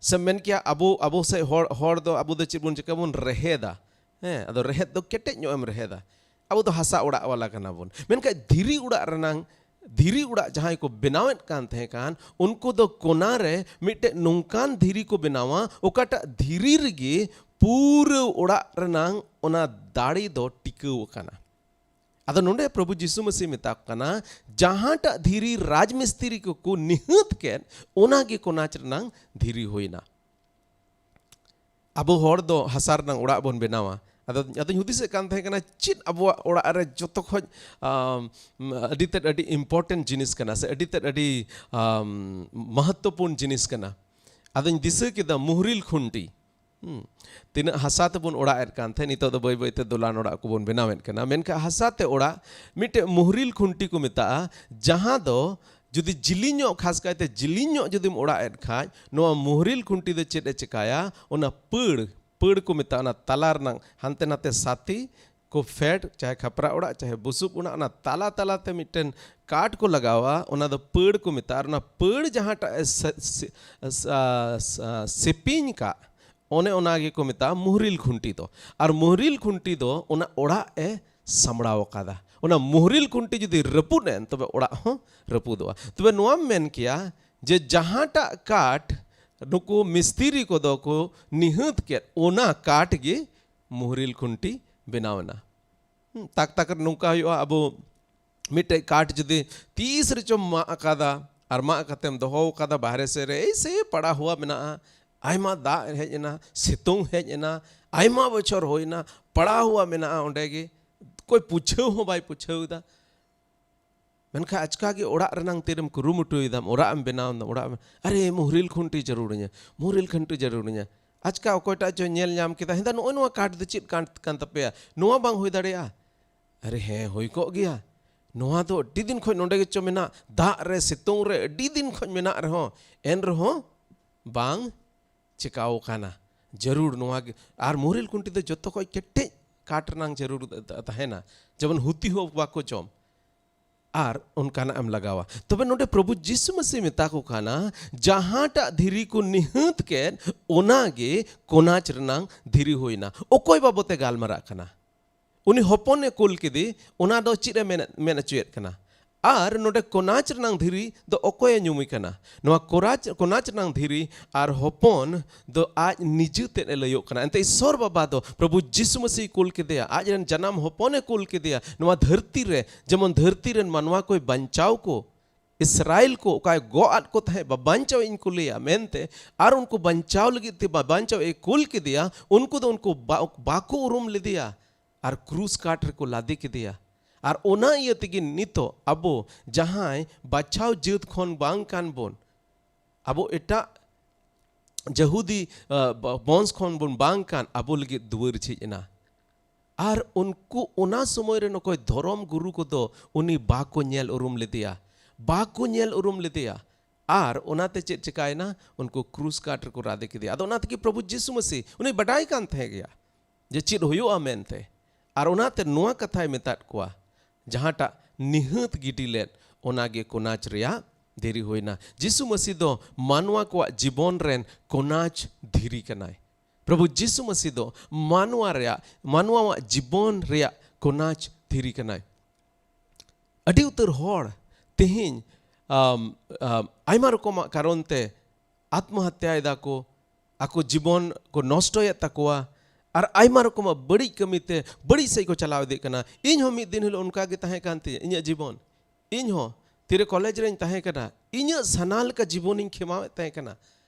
ᱥᱮ ᱢᱮᱱ ᱠᱮᱭᱟ, ᱟᱵᱚ, ᱟᱵᱚ ᱥᱮᱫ ᱦᱚᱲ, ᱦᱚᱲ ᱫᱚ ᱟᱵᱚ ᱫᱚ ᱪᱮᱫ ᱵᱚᱱ ᱪᱤᱠᱟᱹ? ᱵᱚᱱ ᱨᱮᱦᱮᱫᱟ᱾ ᱦᱮᱸ, ᱟᱫᱚ ᱨᱮᱦᱮᱫ ᱫᱚ ᱠᱮᱴᱮᱡ ᱧᱚᱜ ᱮᱢ ᱨᱮᱦᱮᱫᱟ᱾ ᱟᱵᱚ ᱫᱚ ᱦᱟᱥᱟ ᱚᱲᱟᱜ ᱣᱟᱞᱟ ᱠᱟᱱᱟ ᱵᱚᱱ᱾ ᱢᱮᱱᱠᱷᱟᱱ ᱫᱷᱤᱨᱤ ᱚᱲᱟᱜ ᱨᱮᱱᱟᱝ, ᱫᱷᱤᱨᱤ ᱚᱲᱟᱜ ᱡᱟᱦᱟᱸᱭ ᱠᱚ ᱵᱮᱱᱟᱣᱮᱫ ᱠᱟᱱ ᱛᱟᱦᱮᱸ ᱠᱟᱱ, ᱩᱱᱠᱩ ᱫᱚ ᱠᱚᱱᱟ ᱨᱮ ᱢᱤᱫᱴᱮᱡ ᱱᱚᱝᱠᱟᱱ ᱫᱷᱤᱨᱤ ᱠᱚ ᱵᱮᱱᱟᱣᱟ, ᱚᱠᱟᱴᱟᱜ ᱫᱷᱤᱨᱤ ᱨᱮᱜᱮ ᱯᱩᱨᱟᱹ ᱚᱲᱟᱜ ᱨᱮᱱᱟᱝ ᱚᱱᱟ ᱫᱟᱲᱮ ᱫᱚ ᱴᱤᱠᱟᱹᱣ ᱟᱠᱟᱱᱟ᱾ ᱟᱫᱚ ᱱᱚᱰᱮ ᱯᱨᱚᱵᱷᱩ ᱡᱤᱥᱩ ᱢᱟᱹᱥᱤ ᱢᱮᱛᱟ ᱠᱚ ᱠᱟᱱᱟ, ᱡᱟᱦᱟᱸᱴᱟᱜ ᱫᱷᱤᱨᱤ ᱨᱟᱡᱽ ᱢᱤᱥᱛᱤᱨᱤ ᱠᱚᱠᱚ ᱱᱤᱦᱟᱹᱛ ᱠᱮᱫ, ᱚᱱᱟ ᱜᱮ ᱠᱚᱱᱟᱪ ᱨᱮᱱᱟᱝ ᱫᱷᱤᱨᱤ ᱦᱩᱭᱱᱟ᱾ ᱟᱵᱚ ᱦᱚᱲ ᱫᱚ ᱦᱟᱥᱟ ᱨᱮᱱᱟᱝ ᱚᱲᱟᱜ ᱵᱚᱱ ᱵᱮᱱᱟᱣᱟ᱾ ᱟᱫᱚ, ᱟᱫᱚᱧ ᱦᱩᱫᱤᱥᱮᱫ ᱠᱟᱱ ᱛᱟᱦᱮᱸ ᱠᱟᱱᱟ, ᱪᱮᱫ ᱟᱵᱚᱣᱟᱜ ᱚᱲᱟᱜ ᱨᱮ ᱡᱚᱛᱚ ᱠᱷᱚᱡ, ᱟᱢ, ᱟᱹᱰᱤ ᱛᱮᱫ ᱟᱹᱰᱤ important ᱡᱤᱱᱤᱥ ᱠᱟᱱᱟ, ᱥᱮ ᱟᱹᱰᱤ ᱛᱮᱫ ᱟᱹᱰᱤ, ᱟᱢ, ᱢᱚᱦᱚᱛᱛᱚᱯᱩᱨᱱ ᱡᱤᱱᱤᱥ ᱠᱟᱱᱟ? ᱟᱫᱚᱧ ᱫᱤᱥᱟᱹ ᱠᱮᱫᱟ ᱢᱩᱦᱨᱤᱞ ᱠᱷᱩᱱᱴᱤ᱾ ᱦᱩᱸ᱾ ᱛᱤᱱᱟᱹᱜ ᱦᱟᱥᱟ ᱛᱮᱵᱚᱱ ᱚᱲᱟᱜ ᱮᱫ ᱠᱟᱱ ᱛᱟᱦᱮᱸᱫ, ᱱᱤᱛᱚᱜ ᱫᱚ ᱵᱟᱹᱭ ᱵᱟᱹᱭ ᱛᱮ ᱫᱚᱞᱟᱱ ᱚᱲᱟᱜ ᱠᱚᱵᱚᱱ ᱵᱮᱱᱟᱣᱮᱫ ᱠᱟᱱᱟ᱾ ᱢᱮᱱᱠᱷᱟᱱ ᱦᱟᱥᱟ ᱛᱮ ᱚᱲᱟᱜ ᱢᱤᱫᱴᱮᱡ ᱢᱩᱦᱨᱤᱞ ᱠᱷᱩᱱᱴᱤ ᱠᱚ ᱢᱮᱛᱟᱜᱼᱟ, ᱡᱟᱦᱟᱸ ᱫᱚ ᱡᱩᱫᱤ ᱡᱤᱞᱤᱧ ᱧᱚᱜ, ᱠᱷᱟᱥ ᱠᱟᱭᱛᱮ ᱡᱤᱞᱤᱧ ᱧᱚᱜ ᱡᱩᱫᱤᱢ ᱚᱲᱟᱜ ᱮᱫ ᱠᱷᱟᱡ, ᱱᱚᱣᱟ ᱢᱩᱦᱨᱤᱞ ᱠᱷᱩᱱᱴᱤ ᱫᱚ ᱪᱮᱫ ᱮ ᱪᱮᱠᱟᱭᱟ? ᱚᱱᱟ ᱯᱟᱹᱲ, ᱯᱟᱹᱲ ᱠᱚ ᱢᱮᱛᱟᱜᱼᱟ, ᱚᱱᱟ ᱛᱟᱞᱟ ᱨᱮᱱᱟᱜ ᱦᱟᱱᱛᱮ ᱱᱟᱛᱮ ᱥᱟᱛᱤ ᱠᱚ ᱯᱷᱮᱰ, ᱪᱟᱦᱮ ᱠᱷᱟᱯᱨᱟ ᱚᱲᱟᱜ, ᱪᱟᱦᱮ ᱵᱩᱥᱩᱵ ᱚᱲᱟᱜ, ᱚᱱᱟ ᱛᱟᱞᱟ ᱛᱟᱞᱟᱛᱮ ᱢᱤᱫᱴᱮᱱ ᱠᱟᱴ ᱠᱚ ᱞᱟᱜᱟᱣᱟ, ᱚᱱᱟ ᱫᱚ ᱯᱟᱹᱲ ᱠᱚ ᱢᱮᱛᱟᱜᱼᱟ᱾ ᱟᱨ ᱚᱱᱟ ᱯᱟᱹᱲ ᱡᱟᱦᱟᱸᱴᱟᱜ ᱮ ᱥᱮ-, ᱥᱮ-, ᱥᱟ-, ᱥᱟ-, ᱥᱮᱯᱤᱧ ᱠᱟᱜ, ᱚᱱᱮ ᱚᱱᱟ ᱜᱮᱠᱚ ᱢᱮᱛᱟᱜᱼᱟ ᱢᱩᱦᱨᱤᱞ ᱠᱷᱩᱱᱴᱤ ᱫᱚ᱾ ᱟᱨ ᱢᱩᱦᱨᱤᱞ ᱠᱷᱩᱱᱴᱤ ᱫᱚ ᱚᱱᱟ ᱚᱲᱟᱜ ᱮ ᱥᱟᱢᱵᱲᱟᱣ ᱟᱠᱟᱫᱟ᱾ ᱚᱱᱟ ᱢᱩᱦᱨᱤᱞ ᱠᱷᱩᱱᱴᱤ ᱡᱩᱫᱤ ᱨᱟᱹᱯᱩᱫ ᱮᱱ, ᱛᱚᱵᱮ ᱚᱲᱟᱜ ᱦᱚᱸ ᱨᱟᱹᱯᱩᱫᱚᱜᱼᱟ᱾ ᱛᱚᱵᱮ ᱱᱚᱣᱟᱢ ᱢᱮᱱ ᱠᱮᱭᱟ ᱡᱮ ᱡᱟᱦᱟᱸᱴᱟᱜ ᱠᱟᱴ ᱱᱩᱠᱩ ᱢᱤᱥᱛᱤᱨᱤ ᱠᱚᱫᱚ ᱠᱚ ᱱᱤᱦᱟᱹᱛ ᱠᱮᱫ, ᱚᱱᱟ ᱠᱟᱴ ᱜᱮ ᱢᱩᱦᱨᱤᱞ ᱠᱷᱩᱱᱴᱤ ᱵᱮᱱᱟᱣ ᱮᱱᱟ᱾ ᱦᱩᱸ, ᱛᱟᱠ ᱛᱟᱠ ᱨᱮ ᱱᱚᱝᱠᱟ ᱦᱩᱭᱩᱜᱼᱟ, ᱟᱵᱚ ᱢᱤᱫᱴᱮᱡ ᱠᱟᱴ ᱡᱩᱫᱤ ᱛᱤᱥ ᱨᱮᱪᱚᱢ ᱢᱟᱜ ᱟᱠᱟᱫᱟ ᱟᱨ ᱢᱟᱜ ᱠᱟᱛᱮᱢ ᱫᱚᱦᱚ ᱟᱠᱟᱫᱟ ᱵᱟᱦᱨᱮ ᱥᱮᱫ ᱨᱮ, ᱮᱭ ᱥᱮ ᱯᱟᱲᱟ ᱦᱩᱣᱟ ᱢᱮᱱᱟᱜᱼᱟ, ᱟᱭᱢᱟ ᱫᱟᱜ ᱦᱮᱡ ᱮᱱᱟ, ᱥᱤᱛᱩᱝ ᱦᱮᱡ ᱮᱱᱟ, ᱟᱭᱢᱟ ᱵᱚᱪᱷᱚᱨ ᱦᱩᱭᱱᱟ, ᱯᱟᱲᱟ ᱦᱩᱣᱟ ᱢᱮᱱᱟᱜᱼᱟ ᱚᱸᱰᱮ ᱜᱮ, ᱚᱠᱚᱭ ᱯᱩᱪᱷᱟᱹᱣ ᱦᱚᱸ ᱵᱟᱭ ᱯᱩᱪᱷᱟᱹᱣ ᱮᱫᱟ᱾ ᱢᱮᱱᱠᱷᱟᱱ ᱟᱪᱠᱟ ᱜᱮ ᱚᱲᱟᱜ ᱨᱮᱱᱟᱝ ᱛᱤᱨᱮᱢ ᱠᱩᱨᱩᱢᱩᱴᱩᱭᱮᱫᱟᱢ, ᱚᱲᱟᱜ ᱮᱢ ᱵᱮᱱᱟᱣ ᱮᱫᱟᱢ, ᱚᱲᱟᱜ ᱮᱢ, "ᱟᱨᱮ, ᱢᱩᱦᱨᱤᱞ ᱠᱷᱩᱱᱴᱤ ᱡᱟᱹᱨᱩᱲᱤᱧᱟ, ᱢᱩᱦᱨᱤᱞ ᱠᱷᱩᱱᱴᱤ ᱡᱟᱹᱨᱩᱲᱤᱧᱟ᱾" ᱟᱪᱠᱟ ᱚᱠᱚᱭᱴᱟᱜ ᱪᱚᱭ ᱧᱮᱞ ᱧᱟᱢ ᱠᱮᱫᱟ, "ᱦᱮᱸᱫᱟ, ᱱᱚᱜᱼᱚᱭ ᱱᱚᱣᱟ ᱠᱟᱴ ᱫᱚ ᱪᱮᱫ ᱠᱟᱴ ᱠᱟᱱ ᱛᱟᱯᱮᱭᱟ? ᱱᱚᱣᱟ ᱵᱟᱝ ᱦᱩᱭ ᱫᱟᱲᱮᱭᱟᱜᱼᱟ?" ᱟᱨᱮ, ᱦᱮᱸ, ᱦᱩᱭ ᱠᱚᱜ ᱜᱮᱭᱟ᱾ ᱱᱚᱣᱟ ᱫᱚ ᱟᱹᱰᱤ ᱫᱤᱱ ᱠᱷᱚᱱ ᱱᱚᱰᱮ ᱜᱮᱪᱚ ᱢᱮᱱᱟᱜ, ᱫᱟᱜ ᱨᱮ, ᱥᱤᱛᱩᱝ ᱨᱮ ᱟᱹᱰᱤ ᱫᱤᱱ ᱠᱷᱚᱱ ᱢᱮᱱᱟᱜ ᱨᱮᱦᱚᱸ, ᱮᱱ ᱨᱮᱦᱚᱸ ᱵᱟᱝ ᱪᱮᱠᱟᱣ ᱠᱟᱱᱟ᱾ ᱡᱟᱹᱨᱩᱲ ᱱᱚᱣᱟ ᱜᱮ᱾ ᱟᱨ ᱢᱩᱦᱨᱤᱞ ᱠᱷᱩᱱᱴᱤ ᱫᱚ ᱡᱚᱛᱚ ᱠᱷᱚᱡ ᱠᱮᱴᱮᱡ ᱠᱟᱴ ᱨᱮᱱᱟᱝ ᱡᱟᱹᱨᱩᱲ ᱛᱟᱦᱮᱱᱟ, ᱡᱮᱢᱚᱱ ᱦᱩᱛᱤ ᱦᱚᱸ ᱵᱟᱠᱚ ᱡᱚᱢ᱾ ᱟᱨ ᱚᱱᱠᱟᱱᱟᱜ ᱮᱢ ᱞᱟᱜᱟᱣᱟ᱾ ᱛᱚᱵᱮ ᱱᱚᱰᱮ ᱯᱨᱚᱵᱷᱩ ᱡᱤᱥᱩ ᱢᱟᱹᱥᱤ ᱢᱮᱛᱟ ᱠᱚ ᱠᱟᱱᱟ, ᱡᱟᱦᱟᱸᱴᱟᱜ ᱫᱷᱤᱨᱤ ᱠᱚ ᱱᱤᱦᱟᱹᱛ ᱠᱮᱫ, ᱚᱱᱟ ᱜᱮ ᱠᱚᱱᱟᱪ ᱨᱮᱱᱟᱝ ᱫᱷᱤᱨᱤ ᱦᱩᱭᱱᱟ᱾ ᱚᱠᱚᱭ ᱵᱟᱵᱚᱛᱮ ᱜᱟᱞᱢᱟᱨᱟᱜ ᱠᱟᱱᱟ? ᱩᱱᱤ ᱦᱚᱯᱚᱱᱮ ᱠᱩᱞ ᱠᱮᱫᱮ, ᱚᱱᱟ ᱫᱚ ᱪᱮᱫ ᱮ ᱢᱮᱱ, ᱢᱮᱱ ᱦᱚᱪᱚᱭᱮᱫ ᱠᱟᱱᱟ? ᱟᱨ ᱱᱚᱰᱮ ᱠᱚᱱᱟᱪ ᱨᱮᱱᱟᱝ ᱫᱷᱤᱨᱤ ᱫᱚ ᱚᱠᱚᱭᱮ ᱧᱩᱢᱮ ᱠᱟᱱᱟ? ᱱᱚᱣᱟ ᱠᱚᱨᱟᱪ-, ᱠᱚᱱᱟᱪ ᱨᱮᱱᱟᱝ ᱫᱷᱤᱨᱤ ᱟᱨ ᱦᱚᱯᱚᱱ ᱫᱚ ᱟᱡ ᱱᱤᱡᱮ ᱛᱮᱫ ᱮ ᱞᱟᱹᱭᱚᱜ ᱠᱟᱱᱟ᱾ ᱮᱱᱛᱮ ᱤᱥᱥᱚᱨ ᱵᱟᱵᱟ ᱫᱚ ᱯᱨᱚᱵᱷᱩ ᱡᱤᱥᱩ ᱢᱟᱹᱥᱤ ᱠᱩᱞ ᱠᱮᱫᱮᱭᱟ, ᱟᱡ ᱨᱮᱱ ᱡᱟᱱᱟᱢ ᱦᱚᱯᱚᱱᱮ ᱠᱩᱞ ᱠᱮᱫᱮᱭᱟ ᱱᱚᱣᱟ ᱫᱷᱟᱹᱨᱛᱤ ᱨᱮ, ᱡᱮᱢᱚᱱ ᱫᱷᱟᱹᱨᱛᱤ ᱨᱮᱱ ᱢᱟᱱᱣᱟ ᱠᱚᱭ ᱵᱟᱧᱪᱟᱣ ᱠᱚ, ᱤᱥᱨᱟᱭᱮᱞ ᱠᱚ ᱚᱠᱟᱭ ᱜᱚᱜ ᱟᱫ ᱠᱚ ᱛᱟᱦᱮᱸᱫ, ᱵᱟᱧᱪᱟᱣ ᱤᱧ ᱠᱩᱞᱮᱭᱟ ᱢᱮᱱᱛᱮ, ᱟᱨ ᱩᱱᱠᱩ ᱵᱟᱧᱪᱟᱣ ᱞᱟᱹᱜᱤᱫ ᱛᱮ ᱵᱟᱧᱪᱟᱣ ᱮ ᱠᱩᱞ ᱠᱮᱫᱮᱭᱟ, ᱩᱱᱠᱩ ᱫᱚ ᱩᱱᱠᱩ ᱵᱟ-, ᱵᱟᱠᱚ ᱩᱨᱩᱢ ᱞᱮᱫᱮᱭᱟ᱾ ᱟᱨ ᱠᱨᱩᱥ ᱠᱟᱴ ᱨᱮᱠᱚ ᱞᱟᱫᱮ ᱠᱮᱫᱮᱭᱟ᱾ ᱟᱨ ᱚᱱᱟ ᱤᱭᱟᱹ ᱛᱮᱜᱮ ᱱᱤᱛᱚᱜ ᱟᱵᱚ ᱡᱟᱦᱟᱸᱭ ᱵᱟᱪᱷᱟᱣ ᱡᱟᱹᱛ ᱠᱷᱚᱱ ᱵᱟᱝ ᱠᱟᱱ ᱵᱚᱱ, ᱟᱵᱚ ᱮᱴᱟᱜ ᱡᱟᱦᱩᱫᱤ, ᱟ, ᱵ-, ᱵᱚᱝᱥ ᱠᱷᱚᱱ ᱵᱚᱱ ᱵᱟᱝ ᱠᱟᱱ, ᱟᱵᱚ ᱞᱟᱹᱜᱤᱫ ᱫᱩᱣᱟᱹᱨ ᱡᱷᱤᱡ ᱮᱱᱟ᱾ ᱟᱨ ᱩᱱᱠᱩ ᱚᱱᱟ ᱥᱚᱢᱚᱭ ᱨᱮ ᱱᱚᱠᱚᱭ ᱫᱷᱚᱨᱚᱢ ᱜᱩᱨᱩ ᱠᱚᱫᱚ ᱩᱱᱤ ᱵᱟᱠᱚ ᱧᱮᱞ ᱩᱨᱩᱢ ᱞᱮᱫᱮᱭᱟ, ᱵᱟᱠᱚ ᱧᱮᱞ ᱩᱨᱩᱢ ᱞᱮᱫᱮᱭᱟ᱾ ᱟᱨ ᱚᱱᱟᱛᱮ ᱪᱮᱫ ᱪᱤᱠᱟᱭᱮᱱᱟ? ᱩᱱᱠᱩ ᱠᱨᱩᱥ ᱠᱟᱴ ᱨᱮᱠᱚ ᱨᱟᱫᱮ ᱠᱮᱫᱮᱭᱟ᱾ ᱟᱫᱚ ᱚᱱᱟ ᱛᱮᱜᱮ ᱯᱨᱚᱵᱷᱩ ᱡᱤᱥᱩ ᱢᱟᱹᱥᱤ ᱩᱱᱤ ᱵᱟᱰᱟᱭ ᱠᱟᱱ ᱛᱟᱦᱮᱸ ᱜᱮᱭᱟ ᱡᱮ ᱪᱮᱫ ᱦᱩᱭᱩᱜᱼᱟ ᱢᱮᱱᱛᱮ᱾ ᱟᱨ ᱚᱱᱟᱛᱮ ᱱᱚᱣᱟ ᱠᱟᱛᱷᱟᱭ ᱢᱮᱛᱟᱫ ᱠᱚᱣᱟ, ᱡᱟᱦᱟᱸᱴᱟᱜ ᱱᱤᱦᱟᱹᱛ ᱜᱤᱰᱤ ᱞᱮᱫ, ᱚᱱᱟᱜᱮ ᱠᱚᱱᱟᱪ ᱨᱮᱭᱟᱜ ᱫᱷᱤᱨᱤ ᱦᱩᱭᱱᱟ᱾ ᱡᱤᱥᱩ ᱢᱟᱹᱥᱤ ᱫᱚ ᱢᱟᱱᱣᱟ ᱠᱚᱣᱟᱜ ᱡᱤᱵᱚᱱ ᱨᱮᱱ ᱠᱚᱱᱟᱪ ᱫᱷᱤᱨᱤ ᱠᱟᱱᱟᱭ᱾ ᱯᱨᱚᱵᱷᱩ ᱡᱤᱥᱩ ᱢᱟᱹᱥᱤ ᱫᱚ ᱢᱟᱱᱣᱟ ᱨᱮᱭᱟᱜ, ᱢᱟᱱᱣᱟᱣᱟᱜ ᱡᱤᱵᱚᱱ ᱨᱮᱭᱟᱜ ᱠᱚᱱᱟᱪ ᱫᱷᱤᱨᱤ ᱠᱟᱱᱟᱭ᱾ ᱟᱹᱰᱤ ᱩᱛᱟᱹᱨ ᱦᱚᱲ ᱛᱮᱦᱮᱧ, ᱟᱢ, ᱟᱢ, ᱟᱭᱢᱟ ᱨᱚᱠᱚᱢᱟᱜ ᱠᱟᱨᱚᱱ ᱛᱮ ᱟᱛᱢᱚᱦᱟᱛᱭᱟᱭ ᱫᱟᱠᱚ, ᱟᱠᱚ ᱡᱤᱵᱚᱱ ᱠᱚ ᱱᱚᱥᱴᱚᱭᱮᱫ ᱛᱟᱠᱚᱣᱟ, ᱟᱨ ᱟᱭᱢᱟ ᱨᱚᱠᱚᱢᱟᱜ ᱵᱟᱹᱲᱤᱡ ᱠᱟᱹᱢᱤᱛᱮ ᱵᱟᱹᱲᱤᱡ ᱥᱮᱫ ᱠᱚ ᱪᱟᱞᱟᱣ ᱤᱫᱤᱜ ᱠᱟᱱᱟ᱾ ᱤᱧ ᱦᱚᱸ ᱢᱤᱫ ᱫᱤᱱ ᱦᱤᱞᱳᱜ ᱚᱱᱠᱟ ᱜᱮ ᱛᱟᱦᱮᱸ ᱠᱟᱱ ᱛᱤᱧᱟᱹ ᱤᱧᱟᱹᱜ ᱡᱤᱵᱚᱱ᱾ ᱤᱧ ᱦᱚᱸ ᱛᱤᱨᱮ ᱠᱚᱞᱮᱡᱽ ᱨᱮᱧ ᱛᱟᱦᱮᱸ ᱠᱟᱱᱟ, ᱤᱧᱟᱹᱜ ᱥᱟᱱᱟ ᱞᱮᱠᱟ ᱡᱤᱵᱚᱱᱤᱧ ᱠᱷᱮᱢᱟᱣᱮᱫ ᱛᱟᱦᱮᱸ ᱠᱟᱱᱟ᱾